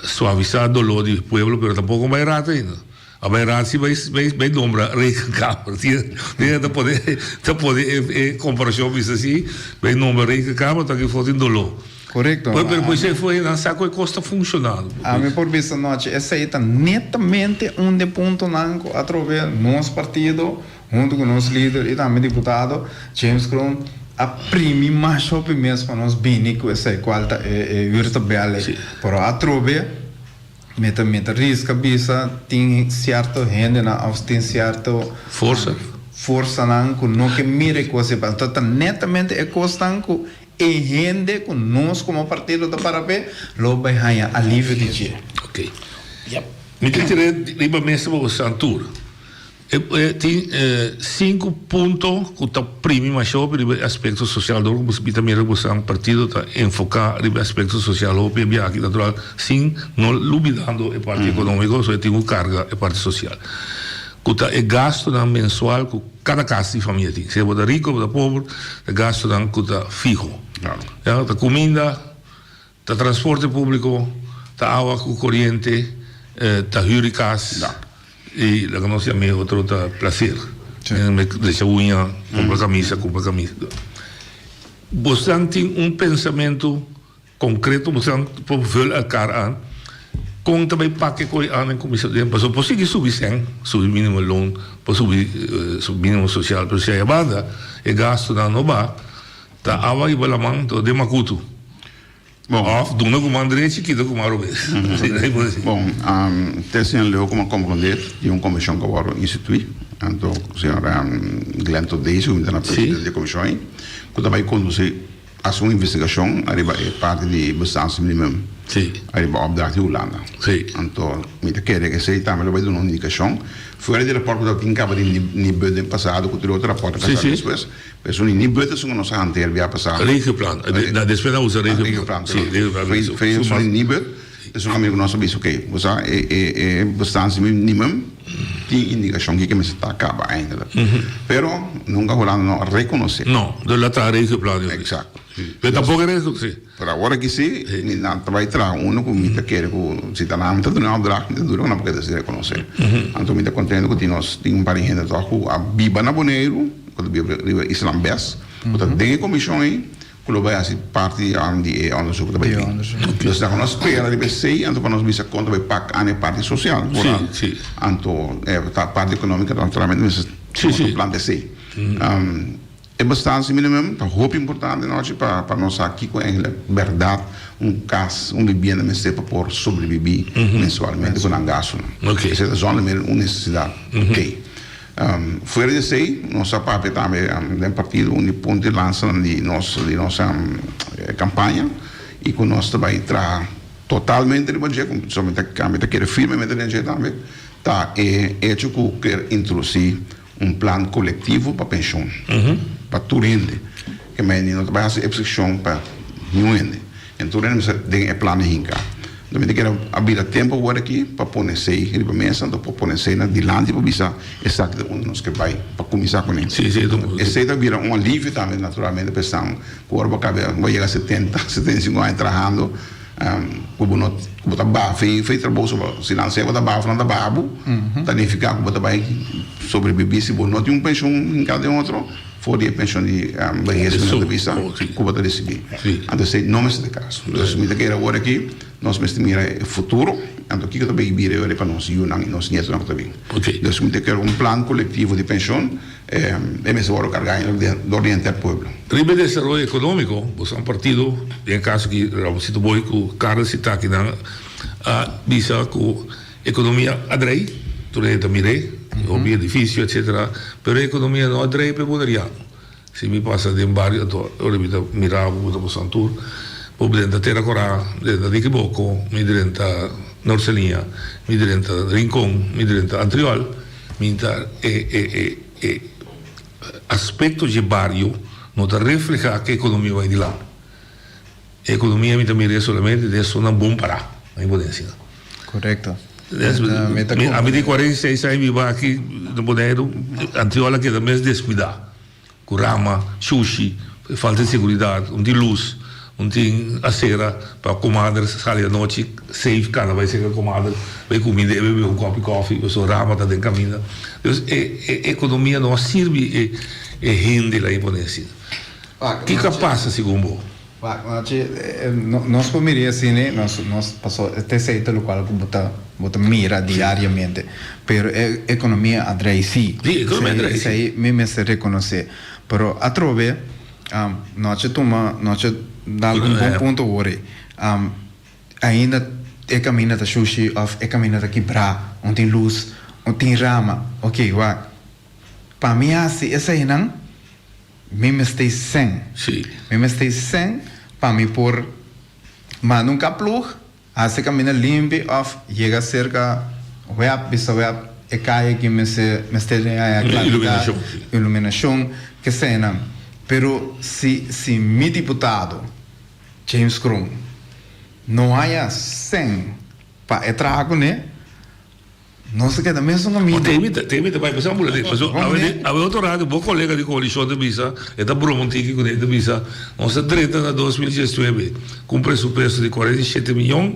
suavisá doló di pueblo pero tampoko bai raad ainda. A bai raad si bai bai bai nombra rekenkamer. Tin ta pone ta pone e e komparashon bisa si bai nombra rekenkamer ta ki for tin doló. Korekto. Pero pues e foi nan sa ku e kos ta funshonando. Ami por bisa nochi esei ta netamente un di e puntonan ku atrobe nos partido Huntu ku nos lider i tambe diputado James Kroon a primi mas hopi mes pa nos bini ku esei kual ta e e huurtabel ei. Pero atrobe mi ta mi ta riska bisa tin sierto hendenan òf tin sierto Forsa. forsanan ku no ke mira e kos ei. Pasobra ta netamente e kosnan ku e hende ku nos komo partido ta para p'e lo bai haña alivio di dje. Oké. Mi ta tira riba mesa pa bo san tur. E tin sinku punto ku ta primi masha hopi riba e aspekto sosial dor ku mi ta mira ku bosan partido ta enfoká riba e aspekto sosial hopi e biaha aki natural sin no lubidando e parti ekonómiko so e tin ku karga e parti sosial ku ta e gastunan mensual ku kada kas di famia tin sea bo ta riko bo ta pober e gastunan ku ta fiho ya ta kuminda. Ta transporte públiko, ta awa ku koriente, ta hür di kas i laga nos yama e otro ta plaser. Drecha uña, kumpra kamisa, kumpra kamisa. Bosnan tin un pensamentu konkreto, bosnan por vul elkar aan kon ta bai pake koe aan den kuminsá den pasobra por sigui subi sèn, subi mínimo loon, por subi mínimo sosial, pero si ayabanda e gastunan no ba. Ta awa riba laman to den makutu. Of duna ku man drechi kita ku man robes. Bon, te asina leu ku mi a komprondé di un komishon ku a wòrdu instituí, anto señor Glenn Todesi ku mi ta na presidente di e komishon ei, ku ta bai kondusí hasi un investigashon ariba e parti di bestaansminimum ariba opdracht di Hulanda. Anto mi ta kere ku esei tambe lo bai duna un indikashon fuera di e rapòrt ku tabatin kaba di Nibud den pasado ku tur e otro rapòrt a kasa despues. Esun di Nibud esun ku nos a hanteer bia pasá. Regioplan. Na despues nan usa regioplan. Sí, regioplan. Fe esun di Nibud esun kaminda ku nos a bisa oke, bo sa e e e bestansia minimum tin indikashon kiko mester ta kaba eindelijk. Pero nunka Hulanda no a rekonosé. No, de la traha regioplan. Eksakto. Pero tampoco e regio, sí. Pero awor aki sí, mi nan ta bai traha uno ku mi ta kere ku si ta nan mi ta duna opdracht, mi ta duna ku nan por keda sin rekonosé. Anto mi ta kontento ku tin nos tin un par di hende tòg ku a biba na Boneiru, ku ta biba riba islanan bes, ku ta den e komishon ei, ku lo bai hasi parti di e onderzoek ku ta bai bin. Dus nan ku nos spera riba esei, anto pa nos bisa kon ta bai pak an e parti sosial, vooral. Anto e parti ekonómiko naturalmente mester planta esei. E bestaansminimum ta hopi importante nochi pa pa nos sa kiko eigenlijk bèrdat un kas, un bibienda mester pa por sobrebibí mensualmente ku nan gastunan. Esei ta zonder meer un nesesidat. Oké. Fuera di esei nos a papia tambe den partido un di punto di lansanan di nos di nos kampaña i ku nos ta bai traha totalmente riba dje, ku mi ta mi ta kere firmemente den dje tambe, ta e echo ku kier introdusí Un plan kolektivo pa penshon pa tur hende. Ke mei no ta bai hasi eksepshon pa niun hende. En tur hende mester den e plan hinka. Anto mi ta kere a bira tempu awor aki pa pone esei riba mesa, anto por pone esei na dilanti pa bisa esaki ta unda nos ke bai pa kuminsá kuné. Esei ta bira un alivio tambe naturalmente pa esnan ku ora bo a kabe bo a yega 70, 75 aña trahando. Ku bo no ku bo ta baha fe fe trabou so si nan sey bo ta baha of nan ta baha bo ta nifiká ku bo ta bai sobrebibí si bo no tin un penshon hinká den otro for di e penshon di behes ku nan ta bisa ku bo ta risibí. Anto esei no mester ta e kaso. Entonces mi ta kere awor aki nos mester mira e futuro anto kiko ta bai bira e ora pa nos yunan i nos nietonan ku ta bin. Entonces mi ta kere un plan kolektivo di penshon E mester wòrdu kargá dor di henter pueblo. Riba e desaroyo ekonómiko, boso un partido, den e kaso aki Ramonsito Boy ku Carlos Sitaki nan a bisa ku ekonomia a drei, tur hende ta mir'é, hopi edifisio etsetera, pero e ekonomia no a drei pa e boneriano. Si mi pasa den bario anto ora mi ta mira bo ta boso tur, bo drenta Tera Korá, drenta Nikiboko, mi drenta Noord-Saliña, mi drenta Rincon, mi drenta Antriol. Mi ta e e e e aspecto dje bario no ta refleha ke economia bai dilanti. E economia mi ta mira solamente den esunnan bon pará, mi por den asina. Correcto. Ami tin 46 aña biba aki na Boneiru, Antriola keda mes descuida. Ku rama, shushi, falta di seguridat, un tin lus, un tin asera pa komader sali anochi safe kana bai serka komader bai kuminda e bebe un kòpi kòfi pasobra rama ta den kaminda. Dus e e ekonomia no a sirbi e e hende la pone asina. Kiko a pasa segun bo? Wak, Nochi, nos por mira asina, nos, nos, paso te esei ta lokual ku bo ta, bo ta mira diariamente. Pero e ekonomia a drei sí. Sí, ekonomia a drei sí. Esei mi mester rekonosé. Pero atrobe, Nochi tuma, Nochi dal un bon punto awor ei. Ainda e kaminda ta shushi òf e kaminda ta kibrá, un tin lus, un tin rama. Oké, wak, pa mi hasi eseinan, Mi mester sèn. Sí. Mi mester sèn pa mi por manda un kaploeg, hasi kaminda limpi òf yega serka wèp, bisa wèp e kaya aki mester mester den haya klaridat, Iluminashon, sí. iluminashon, kesenan. Pero si si mi diputado James Kroon no haya sèn pa e traha kuné, Nos ta keda mesun kaminda. Te mi te mi ta bai pasá bula di. Paso awe di awe otro rato bo kolega di koalishon ta bisa e ta broma un tiki kuné e ta bisa nos a drenta na 2019 ku un presupuesto di 47 miyon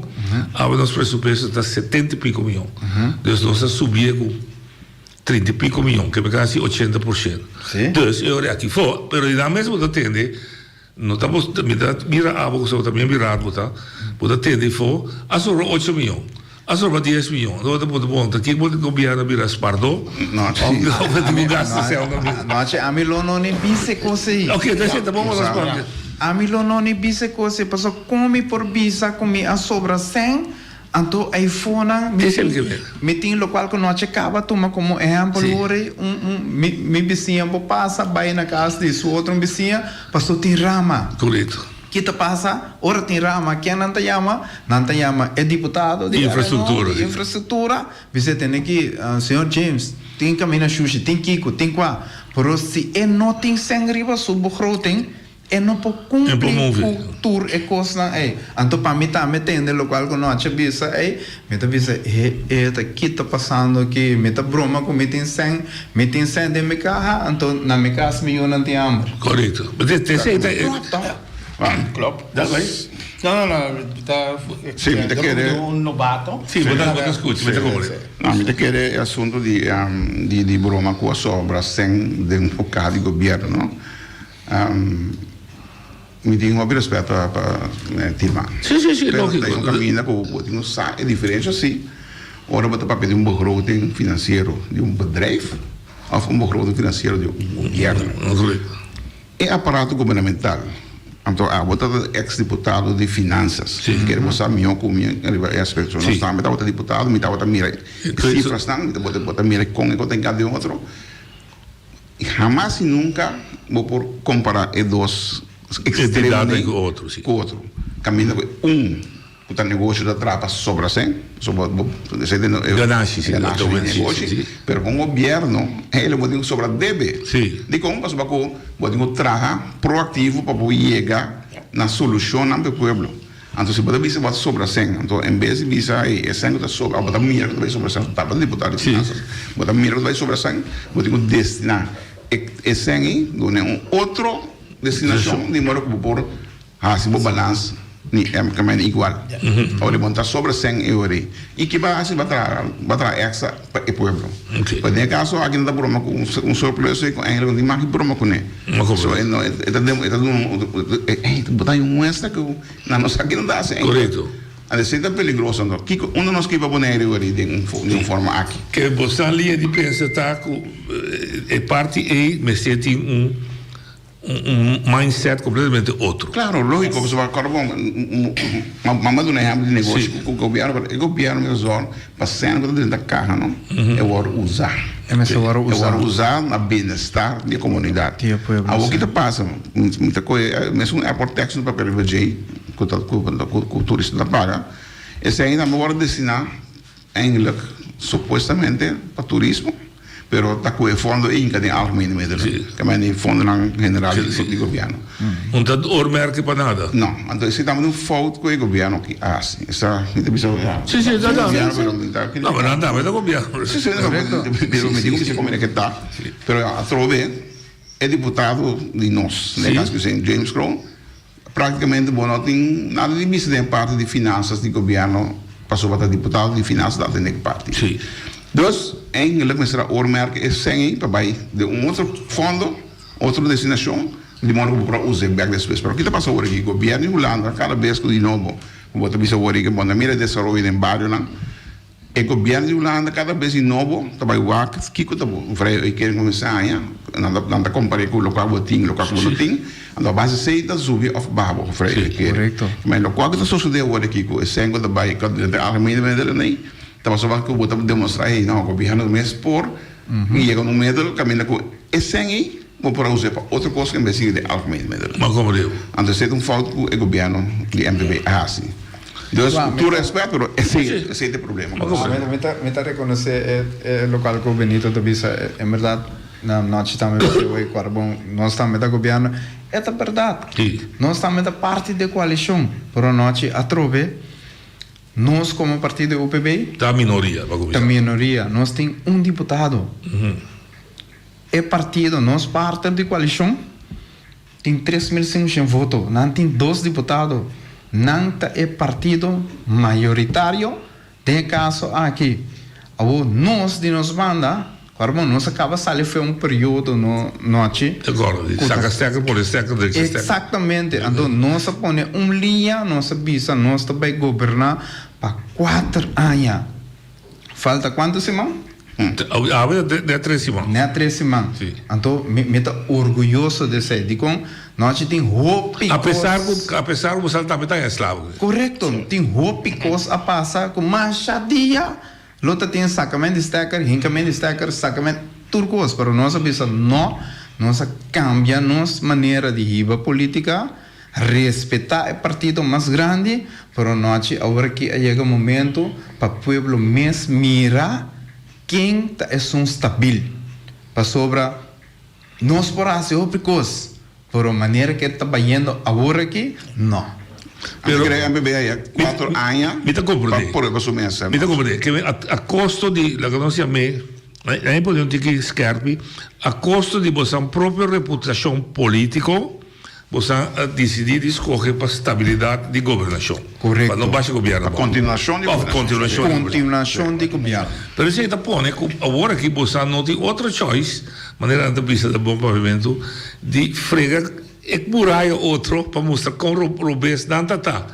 awe nos presupuesto ta 70 i piko miyon. Dus nos a subié ku 30 i piko miyon ke kasi 80 por shento. Dus e ora aki fo pero di nan mes bo ta tende No ta bo mi ta mira abo ku ta bien birat bo ta bo ta tende ifo a sobra ocho miyon a sobra dies miyon bo ta puntra bon ta kiko bo gobierno a bira spardó òf bo tin ku gasta sèl na bira. Nochi ami lo no ni bisa e kos ei. Ok ta esei ta bon bo responde. Ami lo no ni bisa e kos ei pasobra kon mi por bisa ku mi a sobra sèn Anto eifonan mi tin, mi tin lokual ku nochi kaba tuma komo ehèmpel ora ei un un mi mi bisiña por pasa bai na kas di su otro bisiña pasobra tin rama. Korekto. Ki ta pasa ora tin rama ken nan ta yama? Nan ta yama e diputado di Infrastruktura. di infrastruktura bis'é tene ki señor James tin kaminda shushi tin kiko tin kua pero si e no tin sèn riba su begroting E no por cumpli cu tur e cosnan ey. Anto pa mi tambe tende locual cu nochi a bisa ey, mi ta bisa, he, e ta ki ta pasando aki? Mi ta broma cu mi tin cen, mi tin cen den mi caha, anto na mi cas mi yunan tin hamber. Correcto. Te ta e. Klopt toch? Klopt. Dat bai? No, no, no, mi ta. Sí, mi ta kere. Un nobato. Sí, bo ta, bo ta scucha, mi ta hoor. No, mi ta kere e asunto di, di broma cu a sobra cen den un caha di gobierno, no? Mi tin hopi respet pa pa Tilman. Sí, sí, sí, Pero lógico. ta un caminda cu bo tin cu sa e diferencia si ora bo ta papia di un begroting financiero di un bedrijf of un begroting financiero di un gobierno. E aparato gubernamental, anto abo ta ex diputado di finanzas, kere bo sa miho cu mi riba e aspecto. Nos tambe tabata diputado, mi tabata mira e cifrasnan, bo ta mira con e con ta den otro. Hamas y nunca bo por compara e dos extremonan cu otro, cu otro. Caminda cu un cu ta negocio ta traha pa sobra cen, pasobra bo esey ta e Ganashi, si, ganashi di negoshi, pero cu un gobierno ey bo tin cu sobra debe. Dicon? Pasobra cu bo tin cu traha proactivo pa bo yega na solucionnan pa e pueblo. Anto si bo ta bisa bo a sobra sèn, anto en bes di bisa ey e sèn ku ta sobra, bo ta mira ku ta bai sobra sèn, tabata diputado di finansas, bo ta mira ku ta bai sobra sèn, bo tin ku destiná e e sèn ey duna un otro destinashon di modo ku bo por hasi bo balans. Ni em igual. Ora bo no ta sobra sèn e ora ei. I ki bo a hasi? Bo a traha, bo a traha èkstra pa e pueblo. Pero den e kaso aki no ta broma ku un surplus ei ku eigenlijk no tin mag di broma kuné. So e no e ta e ta duna bo ta haña un muestra ku nan no sa kiko nan ta hasi eigenlijk. Korekto. Anto esei ta peligroso anto. Kiko unda nos kiba Boneiru ora ei den un forma aki? Ke bosan liña di pensa ta ku e parti ei mester tin un Un mindset completamente otro. Claro, logico, pasobra acorda bon, mama duna ehempel di negoshi cu gobierno, pero e gobierno mester zorg pa sèn cu ta drenta caha no, e worde usa. E mester worde usa. E worde usa na bienestar di e comunidad. Di e pueblo, Awor ki ta pasa, mi ta coge mesun airport tax no papia riba djey, cu ta cu turista ta paga, esey tambe worde destina eigenlijk supuestamente pa turismo. Pero ta cu e fondo inca den algemene middelen. Ke men e fondonan general di gobierno. No ta oormerken pa nada. No. Anto esey tambe ta un fout cu e gobierno aki a haci. Esa mi ta bisa ya. Si, si, ta ta. No, pero nan tambe ta gobierno. Si, si, pero mi tin cu bisa como ke ta. Pero atrobe e diputado di nos, den e caso James Kroon, Práktikamente bo no tin nada di bisa den e parti di finansas di gobièrnu pasobra ta diputado di finansas ta atendé ku parti. Sí. Dus eigenlijk mester a oormerken e sèn ei pa bai den un otro fondo, otro destinashon, di modo ku bo por a us'é bèk despues. Pero ki ta pasa awor aki? Gobièrnu di Hulanda kada bes ku di nobo bo ta bisa awor aki bo no mira e desaroyo den barionan. E gobièrnu di Hulanda kada bes di nobo ta bai wak kiko ta bo vrije uitkering kuminsá haña, nan ta nan ta kompar'é ku lokual bo tin, lokual ku bo no tin, anto a base esei ta subi òf baha bo vrije uitkering. Ma lokual ku ta sosodé awor aki ku e sèn ku ta bai ku ta algemene middelen ei, ta pasobra ku bo ta demostrá hey no gobièrnu mes por yega un middel kaminda ku e sèn ei bo por a us'é pa otro kos en bes di den algemene middelen. Anto esei ta un fout ku e gobièrnu di MPB a hasi. Dus ku tur respet, pero esei esei ta e problema. Mi ta mi ta rekonosé e lokal ku Benito ta bisa, en bèrdat na nochi tambe mi ta wei kuar bon nos tambe ta gobièrnu, e ta bèrdat. Nos tambe ta parti di e koalishon, pero anochi atrobe nos komo partido UPB Ta minoria pa kuminsá. Ta minoria, nos tin un diputado. E partido, nos partner di koalishon. Tin 3500 voto, nan tin dos diputado, nan ta e partido mayoritario den e caso aki. Awor nos di nos banda, awor bon nos a caba sali fe un periodo no nochi. De acuerdo, di saca stekker pone stekker drecha stekker. Exactamente, anto nos a pone un liña, nos a bisa nos ta bay goberna pa cuater aña. Falta cuanto siman? Awe ta net tres siman. Net tres siman. Si. Anto mi mi ta orguyoso di esei. Dikon? Nochi tin hopi A pesar kos. ku a pesar ku bo sal tambe ta esklavo. Korekto. Tin hopi kos a pasa ku masha dia lo ta tin sakament di stekker, hinkament di stekker, sakament, tur kos. Pero nos a bisa no, nos a kambia nos manera di hiba politika. Respetá e partido mas grandi, pero nochi awor aki a yega momento pa pueblo mes mira ken ta esun stabil. Pasobra nos por hasi hopi kos, pero manera ke ta bayendo awor aki, no. Pero kere MPB a ya cuatro aña Mi ta comprende. pa prueba su mes. Mi ta comprende. Ke a costo di laga nos yam'é, a pone un tiki skerpi, a costo di bosan propio reputacion politico, Bosan a disidí di skohe pa stabilidat di gobernashon. Korekto. Pa no basha gobièrnu abou. Pa kontinuashon di Òf gobernashon. kontinuashon di gobernashon. Kontinuashon di gobièrnu. Pero esei ta pone ku awor aki bosan no tin otro choice, manera nan ta bisa den bon papiamentu, di frega e muraya otro pa mustra kon robes nan ta ta.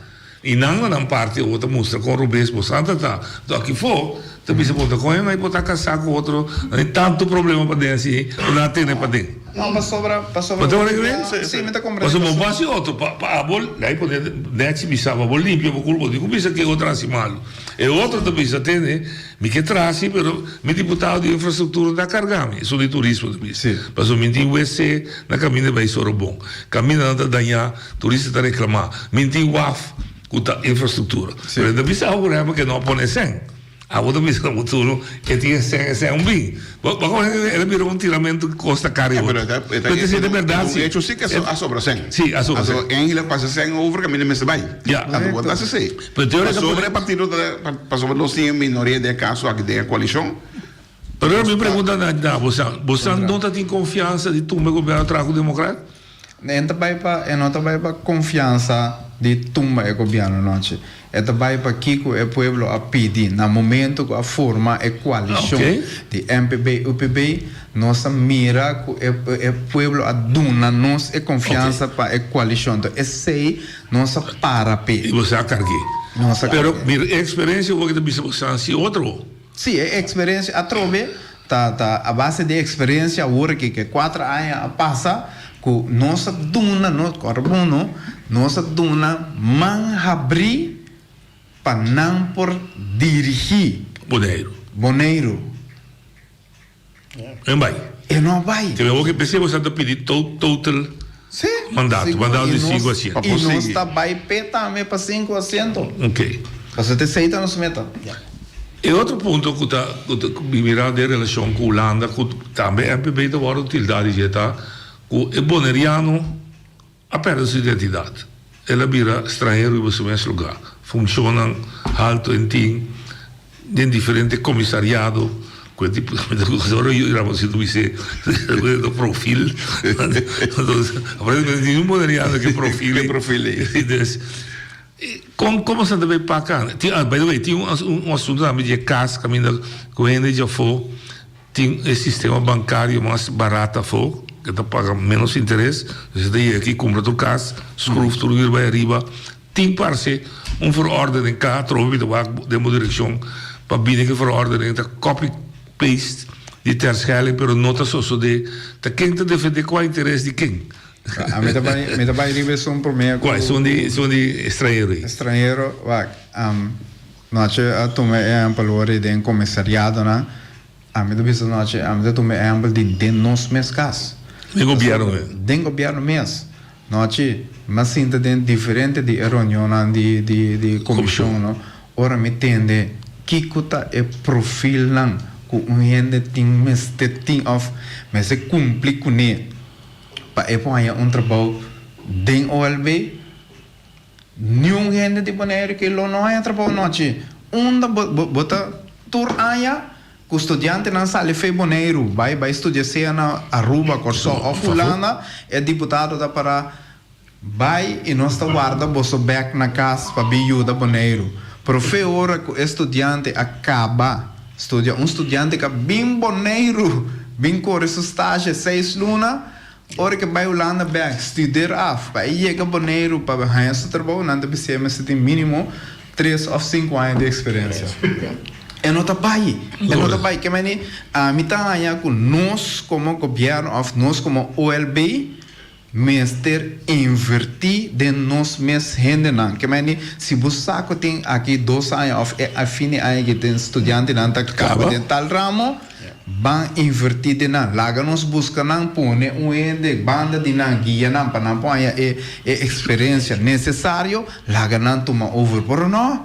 I nan na nan parti awor ta mustra kon robes bosan ta ta. Anto aki fo ta bisa bo ta kon hende bo ta kasá ku otro, no tin tantu problema paden asi ku nan a tene paden. No, pasobra, pasobra. Bo ta wak e? Sí, mi ta komprende. Pasobra bo basi otro pa pa abo lei pone nèchi bisa pa bo limpia bo kurpo, bo tin ku bisa ke otro hasi malu. E otro ta bisa tene mi ke traha asi pero mi diputado di infrastruktura ta karga mi, esun di turismo ta bisa. Pasobra mi tin wc na kaminda bai Sorobon, kamindanan ta dañá. Turista ta reclama, mi tin waf cu ta infrastructura. Pero e ta bisa abo por ehempel ke no a pone cen. Abo ta bisa bo turno e tin e cen, e cen un bin. Bo bo como e ta bira un tiramento cu cos ta cari otro. Pero Pero ta siente berdad si. si. E hecho si ke a sobra cen. Si, a sobra cen. Anto Angela pasa cen over caminda mester bay. Ya. Anto bo ta haci esey. Pero teoria ta Pasobra pone. e partido ta, pasobra nos tin e minoria den e caso aki den e coalicion. Pero mi pregunta na na bosan, bosan no ta tin confiansa di tumba e gobierno traha cu democrat? E ta bai pa, e no ta bai pa confiansa. di tumba e gobièrnu nochi. E ta bai pa kiko e pueblo a pidi na momento ku a forma e koalishon di MPB UPB. Nos a mira ku e e pueblo a duna nos e konfiansa pa e koalishon. Enton esei nos a para p'e. I boso a karg'é. Nos a Pero karg'é. mira e eksperensia ku bo ta bisa boso si otro. Sí, e eksperensia atrobe ta ta a base di eksperensia awor aki ku e kuater aña a pasa ku nos a duna nos kòrda bon no, nos a duna man habrí pa nan por dirigí Boneiru. Boneiru. E bai. E no a bai. Te awor ke p'esei bo sa ta pidi total Sí, mandato, sigur. mandato I di nos, sinku asiento. i nos ta bai p'e tambe pa sinku asiento. Ok. Pasobra ta esei ta nos meta. E otro punto ku ta ku ta mi mira den relashon ku Hulanda ku tambe MPB ta wòrdu tilda di dje ta ku e boneriano A perde su identidad. El a bira stranhero riba su mes lugar. Funcionnan halto en tin den diferente comisariado cu e tipo ora yo Ramoncito bis'é do profil aparentemente ningun boneriano ke profil Ke profil ei. Dus con como sa ta bay paca tin by the way tin un asunto tambe di e cas caminda cu hende djafo Tin e sistema bankario mas barat afó, ke ta paga ménos interes. Dus e ta yega aki kumpra tur kas, skruf tur huur bai ariba. Tin parse un verordening ka atrobe mi ta wak den bo direkshon pa bini ku e verordening ta copy paste di Terschelling pero no ta sosodé. Ta ken ta defendé kua interes di ken? Ami ta bai mi ta bai riba esun promé ku. Kua? Esun di esun di estranhero ei? Estranhero wak. Nochi a tuma e ehempel ora den comisariadonan, ami ta bisa nochi ami ta tuma e ehempel di den nos mes cas. Den gobierno mes. Den gobierno mes. Nochi mi a sinta den diferente di e reunionnan di di di comision no, ora mi tende kico ta e profilnan cu un hende tin mester tin of mester cumpli cune pa e por haña un trabou den OLB. Niun hende di Boneiru ke lo no haña trabou nochi. Unda bo bo bo ta tur aña ku studiantenan sali fe Boneiru bai bai studia sea na Aruba, Kòrsou òf Hulanda, e diputado ta para bai i nos ta warda boso bèk na kas pa bin yuda Boneiru. Pero fe ora ku e studiante a kaba studia, un studiante ka bin Boneiru bin kore su stashe seis luna, Ora ke bai Hulanda bek, studeer af, pa e yega Boneiru pa haña su trabou, nan ta bis'é mester tin mínimo tres òf sinku aña di eksperensia. E no ta bai, e no ta bai. Ke meni, ami ta haña ku nos komo gobièrnu òf nos komo OLB mester invertí den nos mes hendenan. Ke meni, si bo sa ku tin aki dos aña òf e fin di aña aki tin studiantenan ta kaba den tal ramo, Ban invertí den nan. Laga nos buska nan, pone un hende banda di nan, guia nan pa nan por haña e e eksperensia nesesario, laga nan tuma over. Pero no,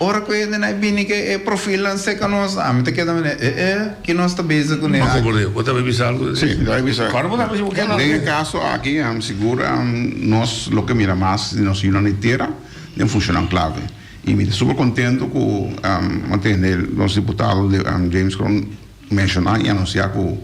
ora ku e hendenan e bini ku e profilnan seka nos, ami ta keda manera, e e, ki nos ta bezig kuné Bo aki? komprendé? Bo ta bisa algu? Sí, mi ta bisa. Kòrda bo ta bisa bo keda Den e kaso aki, sigur nos lo ke mira mas di nos yunan di tera den funshonnan klave. Y mi ta super contento cu a tende nos diputado James Kroon menciona y anuncia cu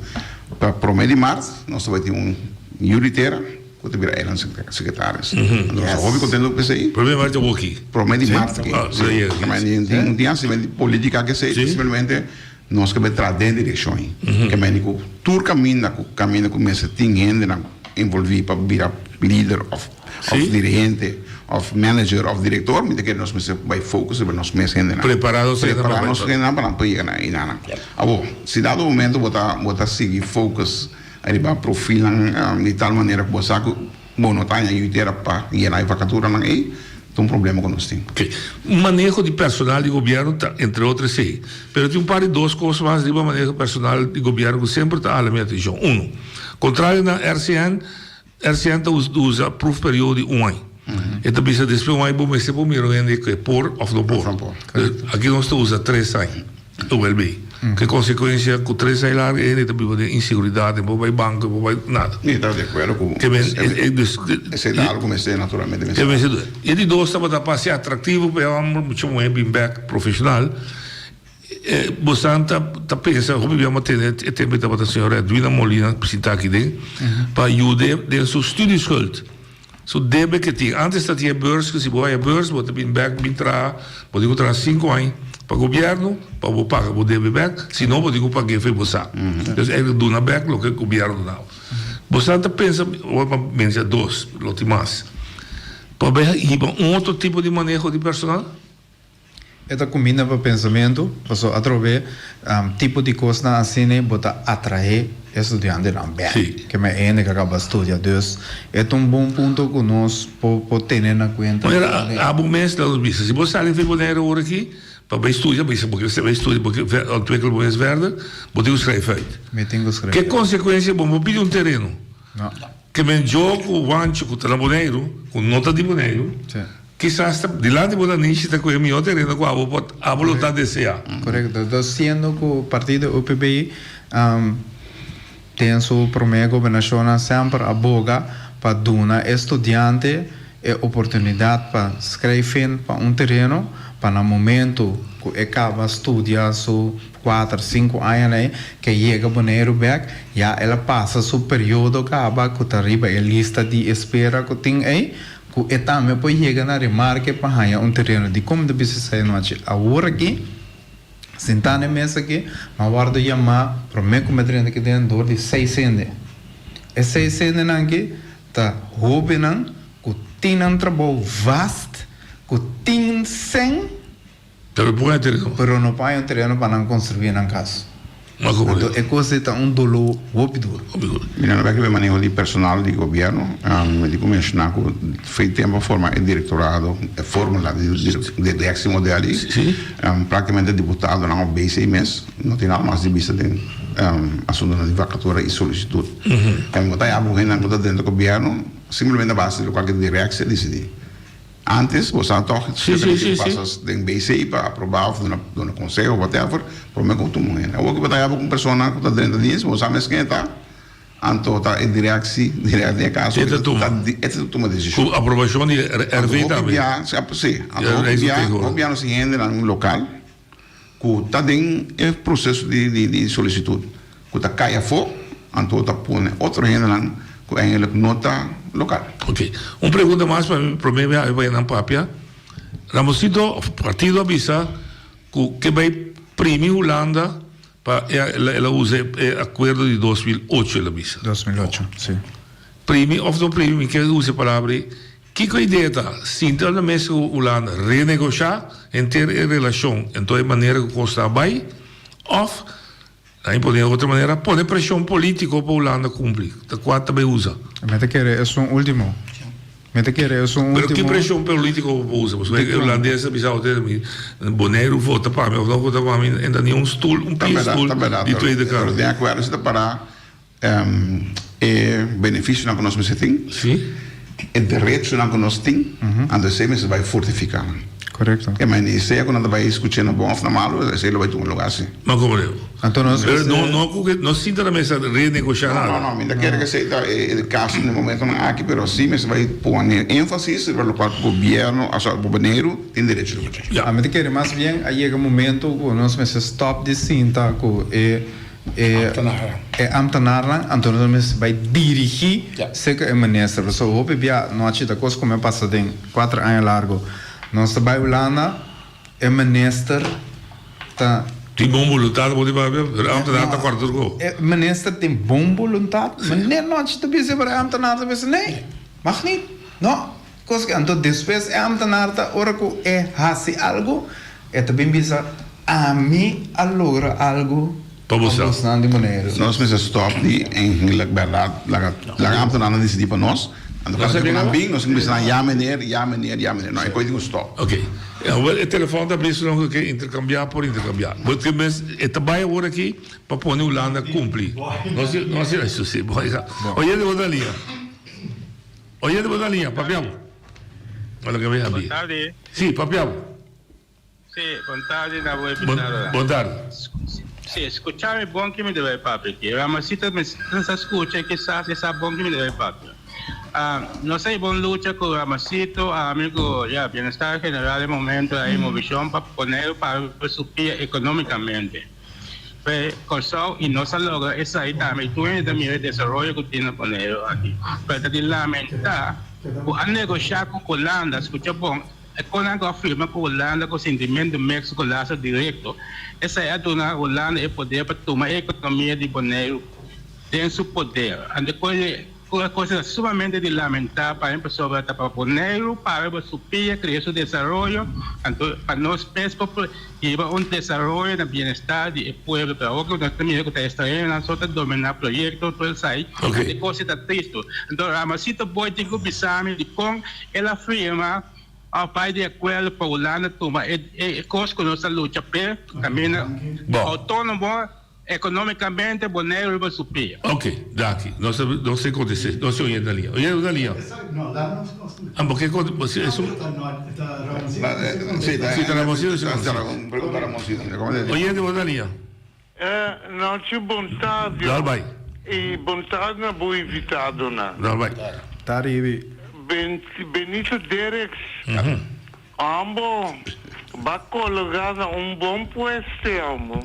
pa prome di maart nos ta bay tin un yu di tera cu ta bira eiland secretaris. Nos ta hopi contento cu esey. Prome di maart awor aki? Prome di maart aki. Si. Tin haci di politica cu esey, simplemente nos ke bay traha den direccion ey. Ke mende cu tur caminda cu caminda cu mester tin hendenan envolvi pa bira lider of dirigente of manager of director, mi ta kere nos mester bai focus riba nos mes hendenan. Prepara nos hendenan Prepara nos hendenan pa nan por yega na einanan. Awor, si dado momento bo ta bo ta sigui focus riba profilnan di tal manera ku bo sa ku bo no ta haña yuitera pa yena e vakaturanan ei, ta un problema ku nos tin. Ok. Maneho di personal di gobierno ta entre otro esei. Pero tin un par di dos kos mas riba maneho personal di gobierno ku semper ta hala mi atenshon. Uno, kontrario na RCN, RCN ta usa proefperiodo di un aña. E ta bisa despues un aña bo mester por mira un hende ku e por òf no por. Aki nos ta usa tres aña, OLB. Ke konsekuensia ku tres aña largu e hende ta biba den inseguridat, e por bai banko, e por bai nada. Mi ta di akuerdo ku esei ta algu ku mester naturalmente mester hasi. E di dos tabata pa hasi atraktivo pa e hòmber mucha muhé bin bèk profeshonal. Bosan ta ta pensa hopi bia mantene e tempo e tabata señor Edwina Molina presenta aki den pa yud'e den su studieschuld. Su debe ke tin. Antes ta tin e beurs ku si bo haya beurs bo ta bin bek bin traha, bo tin ku traha sinku aña pa gobièrnu pa bo paga bo debe bek, si no bo tin ku pag'é fe bo sa. Entonces eigenlijk duna bek loke gobièrnu duna bo. Bo sa ta pensa, awor pa menshia dos, lo tin mas, pa bay hiba un otro tipo di maneho di personal? E ta kuminda pa pensamentu, pasobra atrobe tipo di kosnan asina bo ta atraé e studiantenan bèk. Ke men hende ku a kaba studia. Dus e ta un bon punto ku nos por tene na kuenta. Manera abo mes ta bisa, si bo sali for Bonaire ora aki pa bai studia, bisa bo ke bai studia, bo ke ontwikkel bo mes verder, bo tin ku schrijf uit. Mi tin ku schrijf Ke uit. konsekuensia bo por pidi un tereno? No. Ke men jo ku Wancho ku ta na Boneiru, ku no ta di Boneiru, kisas ta dilanti bo nanishi ta kohe mihó tereno ku abo por abo lo ta deseá. Korekto. Entonces siendo ku partido UPB den su promé gobernashonnan semper a boga pa duna e studiante e oportunidat pa skrijf in pa un tereno pa na momento ku e kaba studia su Kuater, sinku aña ei ke yega Boneiru bek, ya el a pasa su periodo kaba ku ta riba e lista di espera ku tin ei, ku e tambe por yega na remarke pa haña un tereno. Dikon mi ta bisa esei anochi? Awor aki, sintá na e mesa aki, mi a wòrdu yamá promé ku mi a drenta aki den dor di seis hende. E seis hendenan aki ta hóbennan ku tin nan trabou vast, ku tin sèn. Pero no por haña tereno. Pero no por haña un tereno pa nan construí nan cas. Anto e cos ei ta un doló hopi duro. Hopi duro. Mira, no bay riba e maneho di personal di gobierno, mi tin cu menciona cu fei tempo a forma e directorado, e formula di directie model ei, practicamente diputadonan of BC mes no tin nada mas di bisa den asuntonan di vacatura y solicitud. Como bo ta haya bo hendenan cu ta dentro gobierno, simplemente a base di locual cu e directie a dicidi. Antes bo sa tòg simplemente ku pasa den BC pa aprobá òf duna duna konseho whatever promé ku tuma un hende. Awor ku bo ta yaba ku un persona ku ta drenta diens bo sa mes ken e ta anto ta e direksi dirèk den e kaso E ta tuma. E ta tuma desishon. Ku aprobashon di Anto RV hopi tambe. bia si anto hopi bia hopi bia nos tin hendenan lokal ku ta den e proseso di di solisitut ku ta kai afó anto ta pone otro hendenan ku eigenlik no ta lokal. Ok. Un pregunta mas pa mi prome mi habi pa nan papia. Ramosito of partido a bisa ku ke bai primi Hulanda pa el a usa e akuerdo di 2008 el a bisa. 2008, si. Primi of no primi mi ke usa e palabra ei. Kiko e idea ta? Sinta na mesa ku Hulanda, renegoshá henter e relashon en tur e manera ku kos ta bai, òf, nan pone di otro manera, pone preshon polítiko pa Hulanda kumpli? Ta kua ta bai usa? Mi ta kere esun último. Mi ta kere esun último. Pero ki preshon polítiko bo por usa? Pasobra e hulandes a bisa otro mi, Boneiru vota pa mi òf no vota pa mi, en ta ni un stul, un pia stul di Tweede Kamer. Ta bèrdat, pero den akuerdo si ta pará E beneficionan cu nos mester tin, e derechonan cu nos tin, anto esey mester bay fortifica nan. Correcto. E manera sea cu nan ta bay scuche na bon of na malo, esey lo bay tuma lugar si. Ma como leo? Anto nos Pero no, no cu ke, no sinta na mesa renegocia nada. No, no, no, mi ta kere cu esey ta e caso den momentonan aki, pero si mester bay pone enfasis riba locual cu gobierno, o sea, Boneiru tin derecho riba dje. Ami ta kere mas bien a yega momento cu nos mester stop di sinta cu e E ambtenaarnan anto nos mester bai dirigi serka e minister pasobra hopi bia no a chita kos ku mi a pasa den kuater aña largo nos ta bai Hulanda e minister ta Tin bon boluntat bo di papia pero e ambtenaar ta kòrta tur kos. E minister tin bon boluntat ma net no a chita bisa pero e ambtenaar ta bisa nee mag niet no kos anto despues e ambtenaar ta ora ku e hasi algu E ta bin bisa, Ami a logra algu Pa pa boso. bosnan di Boneiru. Nos mester stop di eigenlijk berdad laga laga ambtenaarnan disidí pa nos. Anto kada ke ku nan bin nos tin bisa nan ya meneer, ya meneer, ya meneer. No, e koe tin ku stop. Ok. Awor e telefòn ta bris lo ke interkambiá por interkambiá. Bo ke mes e ta bai awor aki pa pone Hulanda kumpli. Nos nos eso si bo a Oyente bo ta liña. Oyente bo ta liña papia bo. Ora ke mi Bon tardi. Si papia bo. Sí, bon tardi na bo invitado. Bon tardi. Sí, skucha mi bon ki mi debe papia aki. Ramasita mi sa skucha i kisas e sa bon ki mi debe papia. Nos a hiba un lucha ku Ramasito, ami ku ya Bienestar General e momento ei movishon pa Boneiru para riba su pia ekonomikamente. Fe Kòrsou i nos a logra esei tambe i tur hende ta mira e desaroyo ku tin na Boneiru aki. Pero ta di lamentá. Ku a negoshá ku Hulanda, skucha bon, e konan ku a firma ku Hulanda ku sintimentu meksto ku laso direkto, esei a duna Hulanda e poder pa tuma e ekonomia di Boneiru den su poder. Anto e kos ta sumamente di lamentá pa mi pasobra ta pa Boneiru para riba su pia, krea su desaroyo, anto pa nos mes por hiba un desaroyo na bienestar di e pueblo. Pero awor ku nos ta mira ku ta estranheronan so ta dominá proyekto tur esei, e kos ta tristu. Anto Ramasito Boy tin ku bisa mi dikon el a firma òf bai di akuerdo pa Hulanda tuma e kos ku nos ta lucha p'e kaminda outónomo. Economicamente Boneiru riba su pia. Ok, danki. Nos ta nos ta conteste. Nos ta oyente na liña. Oyente na liña. Ah, bo ke conte bo si esun. Si, ta Ramoncito si ta Pregunta Ramoncito. Oyente bo na liña. Nochi bon tardi. Dal bai. Y bon tardi na bo invitadonan. Dal bai. Tardi. Benito Dereks. Ambo ba cologa na un bon pueste ambo.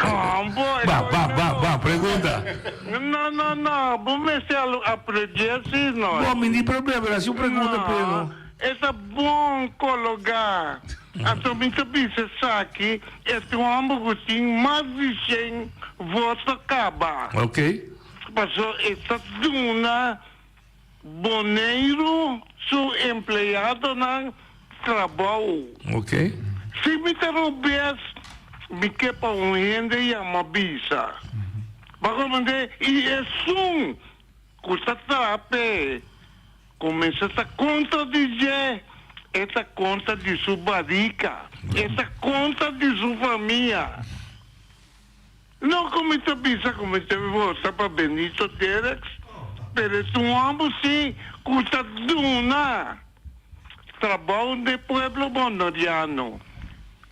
Ambo e Ba, ba, ba, ba, pregunta. No, no, no, bo mester aprende si no. Bo, mi ni problema, pero haci un pregunta pe no. E ta bon cologa. Anto mi ta bisa esaki, e ta un homber cu tin mas di shen voto caba. Ok. Paso e ta duna Boneiru su empleadonan trabou. Ok. Si mi ta robes, mi ke pa un hende yama bisa. Bo a komprendé? I esun ku ta traha p'e kuminsá ta kontra di dje, e ta kontra di su barika, e ta kontra di su famia. No ku mi ta bisa ku mi ta vota pa Benito Derks, pero e ta un hòmber si ku ta duna trabou n'e pueblo bonoriano.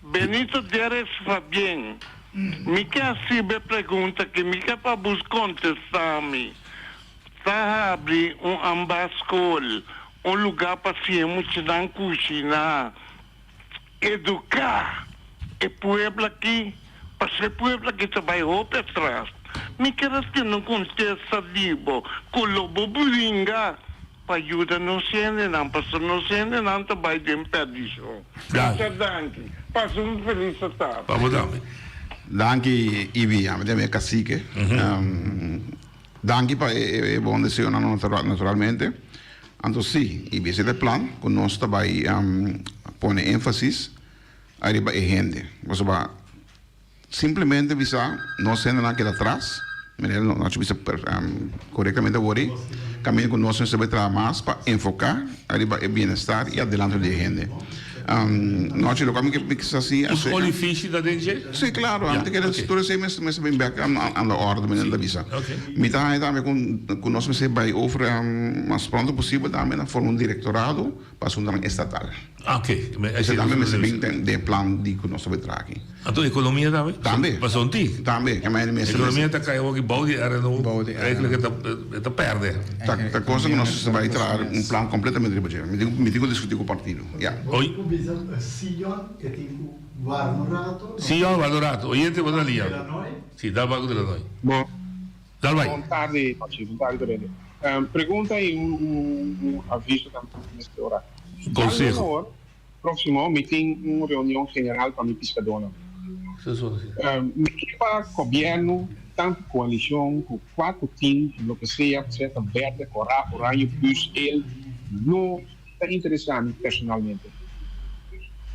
Benito Derks Fabien, mi ke hasi bo e pregunta aki, mi ke pa bo kontestá mi. Ta habri un ambaskol, un lugá pa siña muchanan kushiná. Eduká e pueblo aki, pasobra e pueblo aki ta bai hopi atras. Mi ker a tene un kontesta di bo ku lo bo bringa pa yuda nos hendenan, pasobra nos hendenan ta bai den perdishon. Mucha danki. Pasa un felis tardi. Pa bo tambe. Danki Ibi, ami ta mi e kasike. Danki pa e bon deseonan naturalmente. Anto sí, i bisa e plan ku nos ta bai pone énfasis ariba e hende. Pasobra simplemente bisa nos hendenan keda atras, manera nos a bisa korektamente awor ei, kaminda ku nos mester bai traha mas pa enfoká ariba e bienestar i adelanto di e hende. Nochi loke mi ke sa si. Un skol di fishi ta den dje? Si, klaro. Ami ta kere tur esei mester bin bek aan de orde, meneer ta bisa. Mi ta haña tambe ku nos mester bai over mas pronto posibel tambe na forma un direktorado pa asuntunan estatal. Oké. Esei tambe mester bin den e plan di ku nos ta bai traha aki. Anto ekonomia tambe? Tambe. Pasobra un tin. Tambe. Ekonomia ta kai awor bou di RNO. Eigenlijk e ta perde. Ta cosa ku nos ta bai traha un plan kompletamente riba dje. Mi tin ku diskuti ku partido. Ya. Oi. Sion warda un rato. Oyente bo ta lia. Si, dal bai ku de la noi. Dal bai. Bon tardi, Pachi. Bon tardi tur hende. Pregunta i un aviso tambe mester ora. Conseho. Próximo mi tin un reunion general pa mi piscadónan. Mi ke pa gobierno, tanto coalicion cu cua cu tin, loke sea, sea ta berde, corá, oranje, pus, geel, no ta interesa mi personalmente.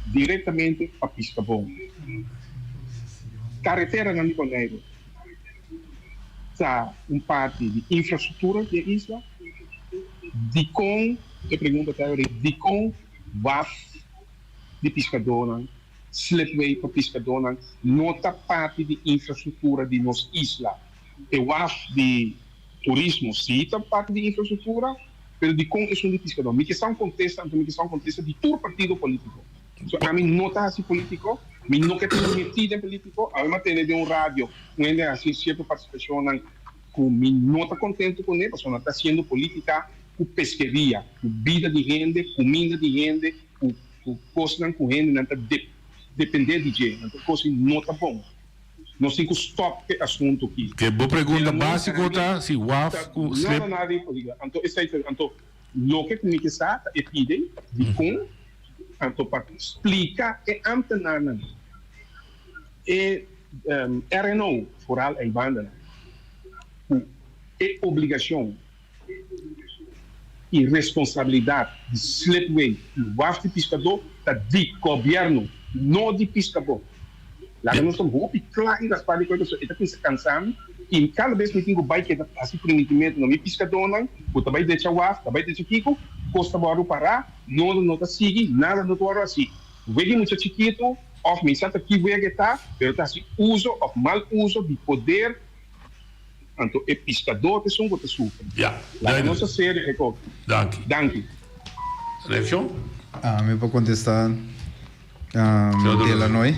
Directamente pa piscabon. Carreteranan di Boneiru ta un parti di infrastructura di e isla. Dicon, e pregunta ta dicon Waf di piskadónan, slipway pa piskadónan no ta parti di infrastruktura di nos isla. E waf di turismo sí ta parti di infrastruktura, pero dikon esun di piskadó? Mi ke sa un kontesta, anto mi ke sa un kontesta di tur partido polítiko. So ami no ta hasi polítiko, mi no ke ta metí den polítiko. Awe mi a tende den un radio un hende a hasi sierto partisipashonnan ku mi no ta kontentu kuné pasobra nan ta hasiendo polítika. ku peskeria, ku bida di hende, kuminda di hende, ku ku kosnan ku hendenan ta dependé di dje. Anto kos ei no ta bon. Nos tin ku stòp e asuntu aki. Ke bo pregunta básiko ta si waf ku slip. Nada nada di polítika. Anto esei ta anto. Loke ku mi ke sa ta e pide dikon anto pa splika e ámtenarnan e RNO, foral eibandanan, ku e obligashon i responsabilidat di slipway i waf di piskadó ta di gobièrnu, no di piskadó. Laga nos ta hopi kla i raspá di koe pasobra e ta kuminsá kansa mi i kada bes mi tin ku bai keda hasi primitimentu na mi piskadónan ku ta bai drecha waf, ta bai drecha kiko, kos ta wòrdu pará, nodo no ta sigui, nada no ta wòrdu hasí. Wega e mucha chikitu òf mi sa ta ki wega e ta, pero ta hasi uso òf mal uso di poder. Anto e piskadó ta esun ku ta sufri. Ja, Laga nos a serio e kos. Danki. Danki. Reakshon? Mi por kontestá Delanoy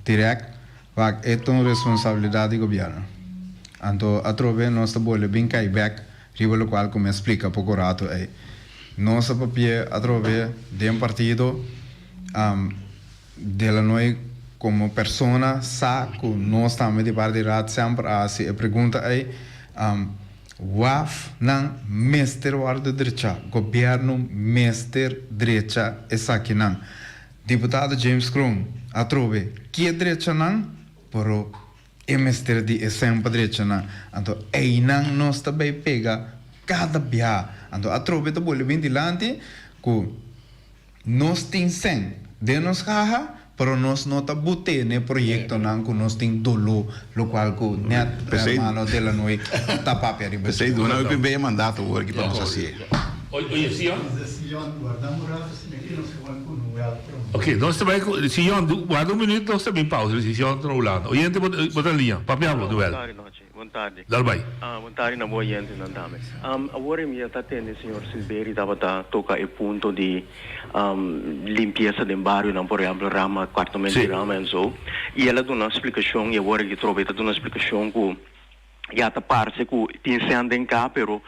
dirèkt. Wak, e ta un responsabilidat di gobièrnu. Anto atrobe nos ta bolbe bin kai bèk riba lokual ku mi a splika poko ratu ei. Nos a papia atrobe den partido. Delanoy komo persona sa ku nos tambe di parti raad semper a hasi e pregunta ei, waf nan mester wòrdu drechá, gobièrnu mester drecha esakinan. Diputado James Kroon atrobe ke drecha nan, pero e mester di e sèn pa drecha nan. Anto einan nos ta bay pega kada bia. Anto atrobe ta bolbe bin dilanti ku. Nos tin sèn den nos kaha, pero nos no ta but'é n'e proyektonan ku nos tin doló, lokual ku nèt hermano Delanoy ta papia riba P'esei dje. duna UPB e mandato awor aki pa nos hasié. Oye, Sion. Ok, nos ta bai ku Sion, warda un minuut, nos ta bin pausa, Sion ta na Hulanda. Oyente bo ta liña, papia bo, Noel. Bon tardi. Dal bai. Bon tardi na bo oyentenan tambe. Awor e mi ta tende señor Silveri tabata toca e punto di limpieza den barionan, por ehempel Rama, cuartamento di Rama en zo. Y el a duna splicacion y awor aki trobe ta duna splicacion cu ya ta parce cu tin cen den ca pero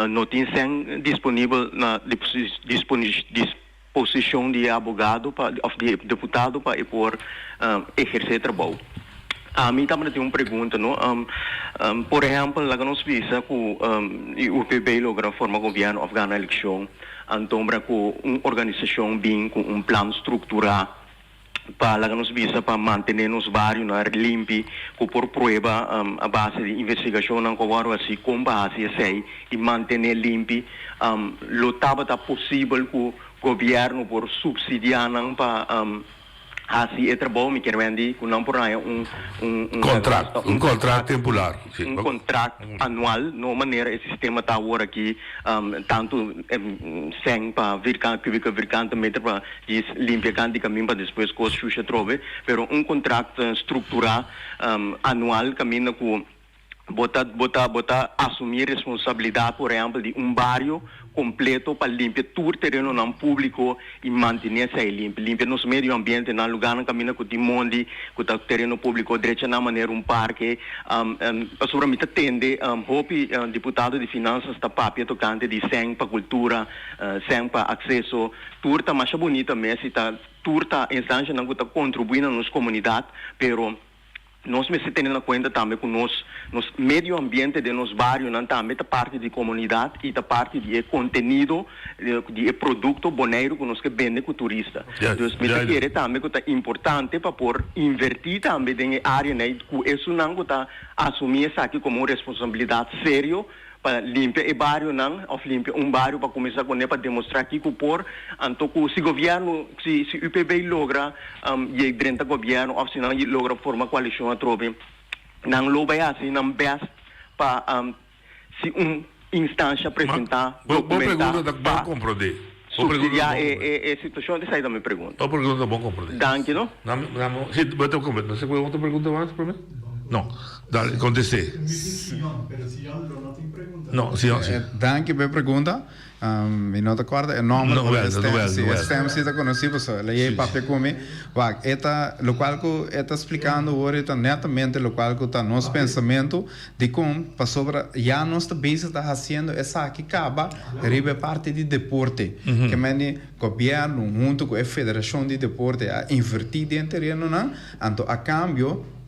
no tin cen disponibel na disposicion di e abogado pa of di e deputado pa e por eherce e trabou. Ami tabata tin un pregunta no, por ehempel laga nos bisa cu e UPB logra forma gobierno of gana eleccion antombra cu un organisacion bin cu un plan structura pa laga nos bisa pa mantene nos barionan limpi cu por prueba a base di investigacionnan cu a worde haci con pa haci esey y mantene limpi lo tabata posibel cu gobierno por subsidia nan pa haci e trabou mi kier wende cu nan por haya un un un Contract, un contract temporal. Un contract anual no manera e sistema ta awor aki tanto cen pa virkan cubica virkante meter pa Djis limpia kant di kamin pa despues kos shusha trobe, pero un kontrakt strukturá anual kaminda ku bo ta bo ta bo ta asumí responsabilidat por ehèmpel di un bario kompleto pa limpia tur terenonan públiko i mantené esei limpi. Limpia nos medio ambiente nan lugánan kaminda ku tin mondi ku ta tereno públiko drecha nan manera un parke pasobra mi ta tende hopi diputado di finansas ta papia tokante di sèn pa kultura, sèn pa akseso. Tur ta masha bunita mes y ta tur ta instancianan cu ta contribui na nos comunidad, pero nos mester tene na cuenta tambe cu nos nos medio ambiente den nos barionan tambe ta parti di comunidad y ta parti di e contenido di e producto Boneiru cu nos ke bende cu turista. Dus mi ta kere tambe cu ta importante pa por inverti tambe den e areanan cu esunnan cu ta asumi esaki como un responsabilidad serio pa limpia e barionan of limpia un bario pa cuminsa cune pa demostra kico por, anto cu si gobierno si si UPB logra yeg drenta gobierno of si nan logra forma coalicion atrobe nan lo bay haci nan best pa si un instancia presenta Bo documenta pregunta ta bon pa comprende. Bo pregunta subsidia ta bon e comprende. e situacion esai ta mi pregunta. Bo pregunta ta bon comprende. Danki no. Nan nan si bo ta comprende. No se cu otro pregunta mas prome? No. Dale conteste. No, Sion si. Danki pa e pregunta. Mi no ta corda e nomber. Noel, pero e Noel, stem si, Noel. e stem si ta conoci pasobra el a yei papia cu mi. Wak, e ta, locual cu e ta splicando awor e ta netamente locual cu ta nos pensamento dicon pasobra ya nos ta bezig ta haciendo esaki caba riba e parti di deporte. Ke mende gobierno hunto cu e federacion di deporte a inverti den terenonan, anto a cambio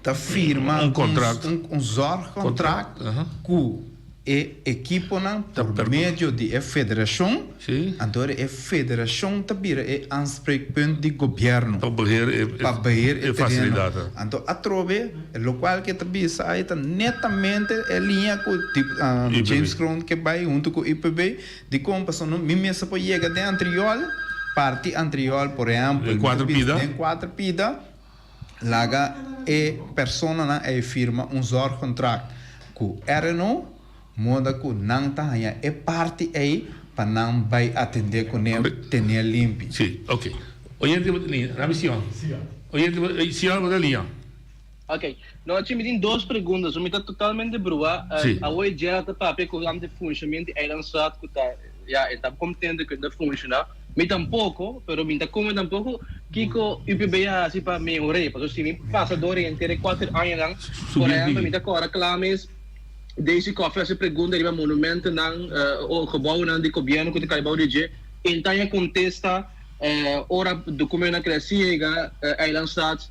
ta firma Un contract. un, un zorgcontract cu. E ekiponan por medio di e federashon, anto e federashon ta bira e aanspreekpunt di gobièrnu Pa beheer e pa beheer e e tereno. fasilidatnan. Anto atrobe lokual ke ta bisa ai ta netamente e liña ku UPB. James Kroon ke bai huntu ku UPB dikon pasobra mi mester por yega den Antriol, parti Antriol por ehèmpel Den kuater pida. den kuater pida. Laga e personanan ei firma un zorgcontract cu RNO, moda cu nan ta haña e parti ei pa nan bai atende cune tene limpi. Sí, ok. Oyente bo ta liña, Rami Sion. Oyente bo, Sion bo ta liña. Ok, no achi mi tin dos pregunta, so mi ta totalmente brua. Sí. Awo e Gerald ta papia cu ante funcionamento di Eilandstraat cu ta, ya, e ta contento cu e ta funciona. Mi tampoco, pero mi ta come tampoco kico UPB a haci pa mehor'é. Pasobra si mi pasa door henter e cuater añanan, por ehempel mi ta cora cla mes Daisy Coffie haci pregunta riba monumentonan o gebouwnan di gobierno cu ta cay bou di dje, en taña contesta ora documentonan keda ciega, Eilandstraat,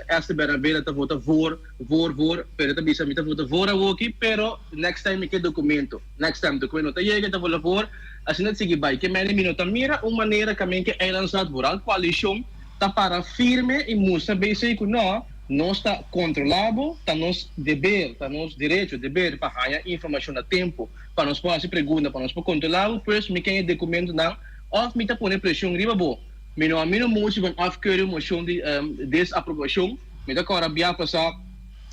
Esther Bernabela ta vota voor, voor, voor, pero e ta bisa mi ta vota voor awoki, pero next time mi ke documento. Next time documento no ta yega e ta vota voor. Asina ta sigui bai. Ke mene mi no ta mira un manera kamen ke Eilandstraat vooral koalishon ta para firme i mustra BC ku no, nos ta kontrolá bo, ta nos deber, ta nos derecho, deber pa haña informashon na tempu, pa nos por hasi pregunta, pa nos por kontrolá bo, pues mi ken e dokumentonan òf mi ta pone preshon riba bo. Mi no a mira motie van afkeuring, moshon di desaprobashon. Mi ta kòrda bia pasá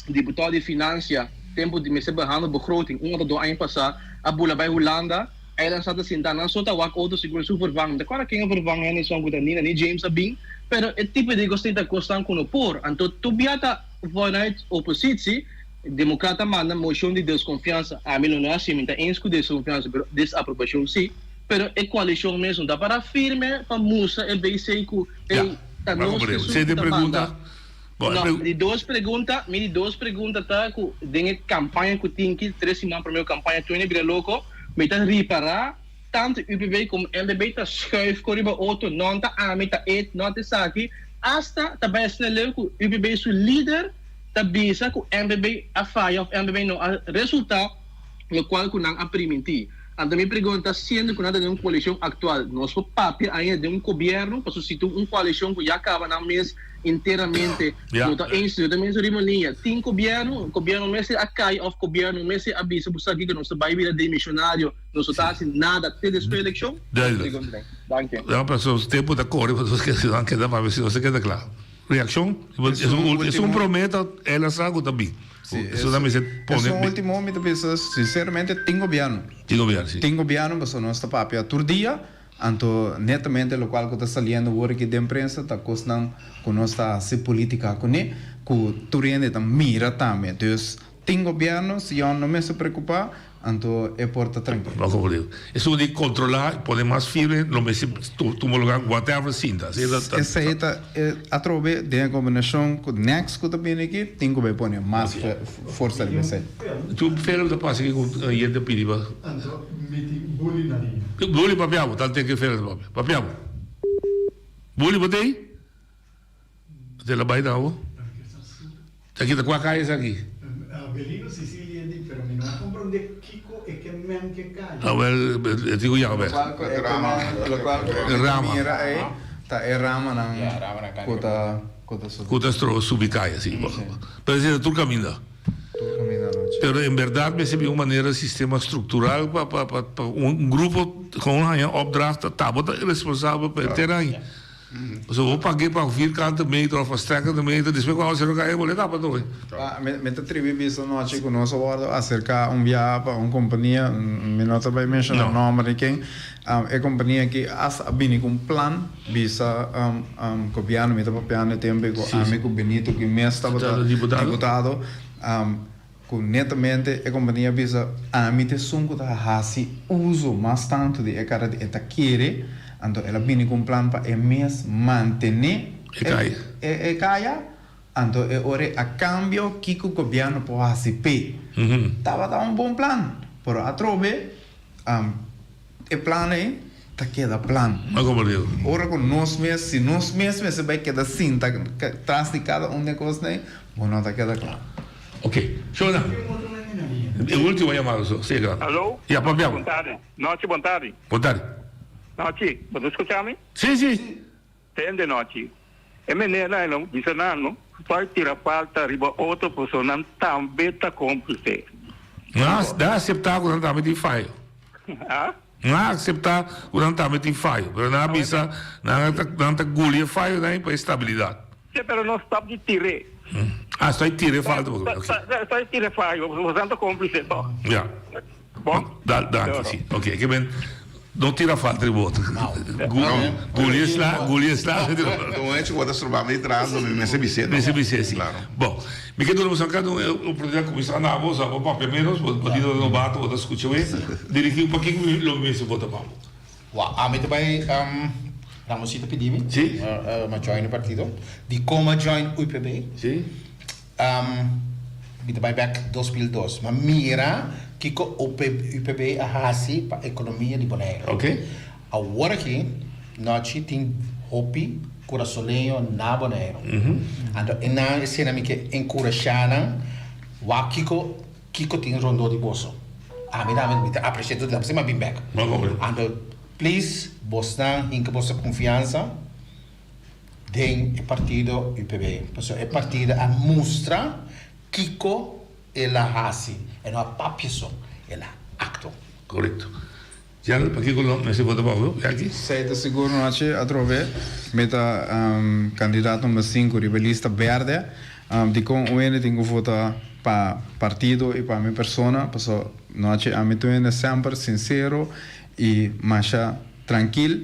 diputado di finansia tempu di mester behandel begroting un òf dos aña pasá a bula bai Hulanda. Eiland sa ta sinta nan so ta wak otro sigur su vervang. Mi ta kòrda ken a vervang Henderson ku ta Nina ni James a bin, pero e tipo di kos tin ta kosnan ku no por. Anto tur bia ta vanuit opositsi, demokrat ta manda moshon di deskonfiansa. Ami lo no hasi, mi ta eens ku deskonfiansa, pero desaprobashon si. Pero e koalishon mes no ta para firme pa mustra e BC ku ey ta nos esun ku ta manda. No, di dos pregunta, mi di dos pregunta ta ku den e kampaña ku tin ki tres siman promé ku kampaña Tony bira loko, mi ta ripará tantu UPB komo MBB ta schuif ku riba otro, non ta ami ta e, no ta esaki, asta ta bai asina leu ku UPB su lider ta bisa ku MBB a faya òf MBB no a resultá lokual ku nan a primintí. Anto mi pregunta, siendo ku nan ta den un koalishon aktual, nos por papia ainda den un gobièrnu pasobra si tin un koalishon ku ya kaba nan mes enteramente no ta eens, no ta mes riba liña. Tin gobièrnu, gobièrnu mester a kai òf gobièrnu mester a bisa bo sa kiko nos ta bai bira demishonario, nos no ta hasi nada te despues elekshon? Duidelijk. Danki. Ja, pasobra tempu ta kore, pasobra nos keda papia si nos ta keda kla. Reakshon? Esun promé ta el a sa ku ta bin. Sí, Eso ta mester pone. Esun ultimo mi ta bisa sinceramente tin gobierno. Tin gobierno, si. Tin gobierno pasobra nos ta papia tur dia, anto netamente locual cu ta saliendo awor aki den prensa ta cosnan cu nos ta haci politica cune, cu tur hende ta mira tambe. Dus tin gobierno, si yon no mester preocupa, Anto e por ta trankil. Bo comprende. Esun di controla y pone mas firme lo mester tuma lugar whatever sinta. Esey ta atrobe den e combinacion cu next cu ta bini aki tin cu bay pone mas forsa riba esey. Tu Philip ta pasa aki cu yente pidi pa. Anto mi tin bully na liña. Bully papia bo tal ten ke Philip ta papia. Papia bo. Bully bo tey? Te la bai dabo. Aki ta kua kaya esaki? Abelino Cecilia di, pero mi no a comprende kiko e ke men ke kaya. Awel, e tin ku yama bek. Lokual ku e Rama. mira ei ta e ramanan ku ta ku ta subi. Ku ta stroba subi kaya, si. Pero esei ta tur kaminda. Tur kaminda anochi. Pero en bèrdat mester bin un manera sistema struktural pa pa pa un grupo kon haña opdracht ta bo ta responsabel pa e terain. Pasobra bo pag'é pa vierkante meter of pa strekkende meter, despues ku awaseru kai bo le tapa tur. Mi ta tribi bisa anochi ku nos a wòrdu aserká un biaha pa un kompania, mi no ta bai menshoná nòmber ni ken, e kompania aki asta a bini ku un plan bisa gobièrnu, mi ta papiando e tempu ei ku ami ku Benito ki mes tabata diputado, Ku netamente e kompania bisa, Ami ta esun ku ta hasi uso mas tantu di e kara di e ta kere, anto el a bini ku un plan pa e mes mantené e kaya, anto e ora a kambio kiko gobièrnu por hasi p'e. Tabata un bon plan, pero atrobe E plan ei ta keda plan. Ora ku nos mes, si nos mes mester bai keda sinta tras di kada un di e kosnan ei, bo no ta keda kla. Ok, Shona. E ultimo yamada so, si grandi. Aló? Ya, papia. Bon tardi. Nochi, bon tardi. Bon tardi. Nochi, bo ta skucha mi? Si, si. Tende nochi. E menernan ei lo bisa nan no por tira falta riba otro pasobra nan tambe ta cómplice. Nan a acepta cu nan tambe tin fayo. Ha? Nan a acepta cu nan tambe tin fayo, pero nan a bisa nan ta nan ta guli e fayonan ei pa e stabilidad. Si, pero no stop di tir'é. Ah, stop di tir'é falta pasobra, ok. Stop di tir'é fayo pasobra nan ta cómplice toch. Ya. Bon. Da, danki, si. Ok, ke men no tira falta riba otro. Guli e sla, guli e sla. Un hecho ku ta stroba mi tras, mi mester bis'é. Mester bis'é, si. Bon, mi ke duna boso kada un e oportunidat kuminsá na bo, sa bo papia ménos, bo bo dino nobato, bo ta skucha wei. Dirigí pa kiko mi lo mi mester vota pa bo? Wou, ami ta bai Ramosito pidi mi. Si. Ma join e partido. Dikon m'a join UPB? Si. Mi ta bai bek 2002. Ma mira kiko UPB a hasi pa ekonomia di Boneiru. Awor aki nochi tin hopi kurasoleño na Boneiru. Anto e nan esena mi ke enkurashá nan wak kiko kiko tin rondó di boso. Ami tambe mi ta apresiá tur esei mi a bin bek. Anto please bosnan hinka boso konfiansa. Den e partido UPB. Pasobra e partido a mustra kiko el a hasi. E no a papia so, el a aktua. Korekto. Gerald, pakiko lo mester vota pa bo aki? Sei ta sigur nochi atrobe mi ta kandidato number sinku riba e lista berde. Dikon un hende tin ku vota pa partido i pa mi persona? Pasobra nochi ami ta un hende semper sinsero i masha trankil.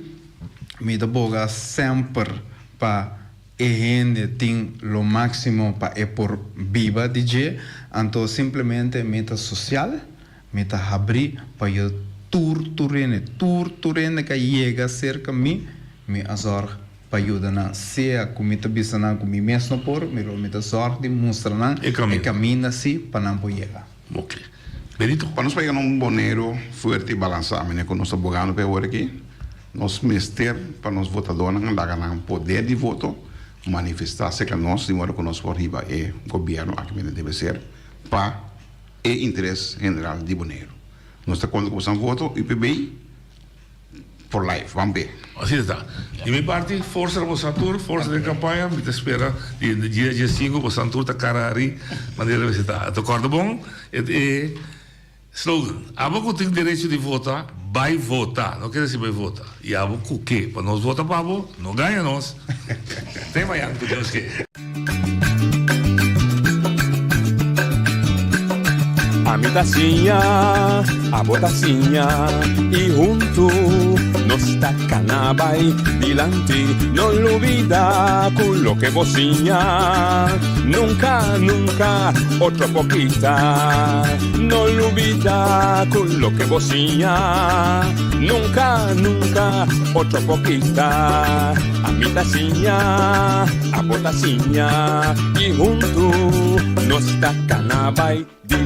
Mi ta boga semper pa e hende tin lo máximo pa e por biba di dje, anto simplemente mi ta social, mi ta habrí pa yo tur tur hende, tur tur hende ka yega cerca mi, mi a zorg pa yuda nan, sea cu mi ta bisa nan cu mi mes no por, miro mi ta zorg di mustra nan e caminda si pa nan por yega. Ok. Benito. Pa nos pa yega na un Boneiru fuerte i balansá, manera ku nos ta bogando pa e ora aki, nos mester pa nos votadónan laga nan poder di voto manifestá serka nos di modo ku nos por hiba e gobièrnu aki manera debe ser pa e interes general di Boneiru. Nos ta konta ku boso nan voto, UPB. For life, ban be. Asina ta. Di mi parti, forsa na bosan tur, forsa den kampaña. Mi ta spera di dia dia sinku bosan tur ta kara hari manera mester ta. Ta kòrda bon e e slogan, Abo ku tin derecho di vota, bai vota. No kere si bai vota. I abo ku ke pa nos vota pa bo, no gaña nos. Te mañan ku Dios ke. Ami ta siña, abo ta siña y huntu nos ta cana bay dilanti. No lubida cu loke bo siña nunca, nunca otro por kita. No lubida cu loke bo siña nunca, nunca otro por kita. Ami ta siña, abo ta siña y huntu nos ta cana bay.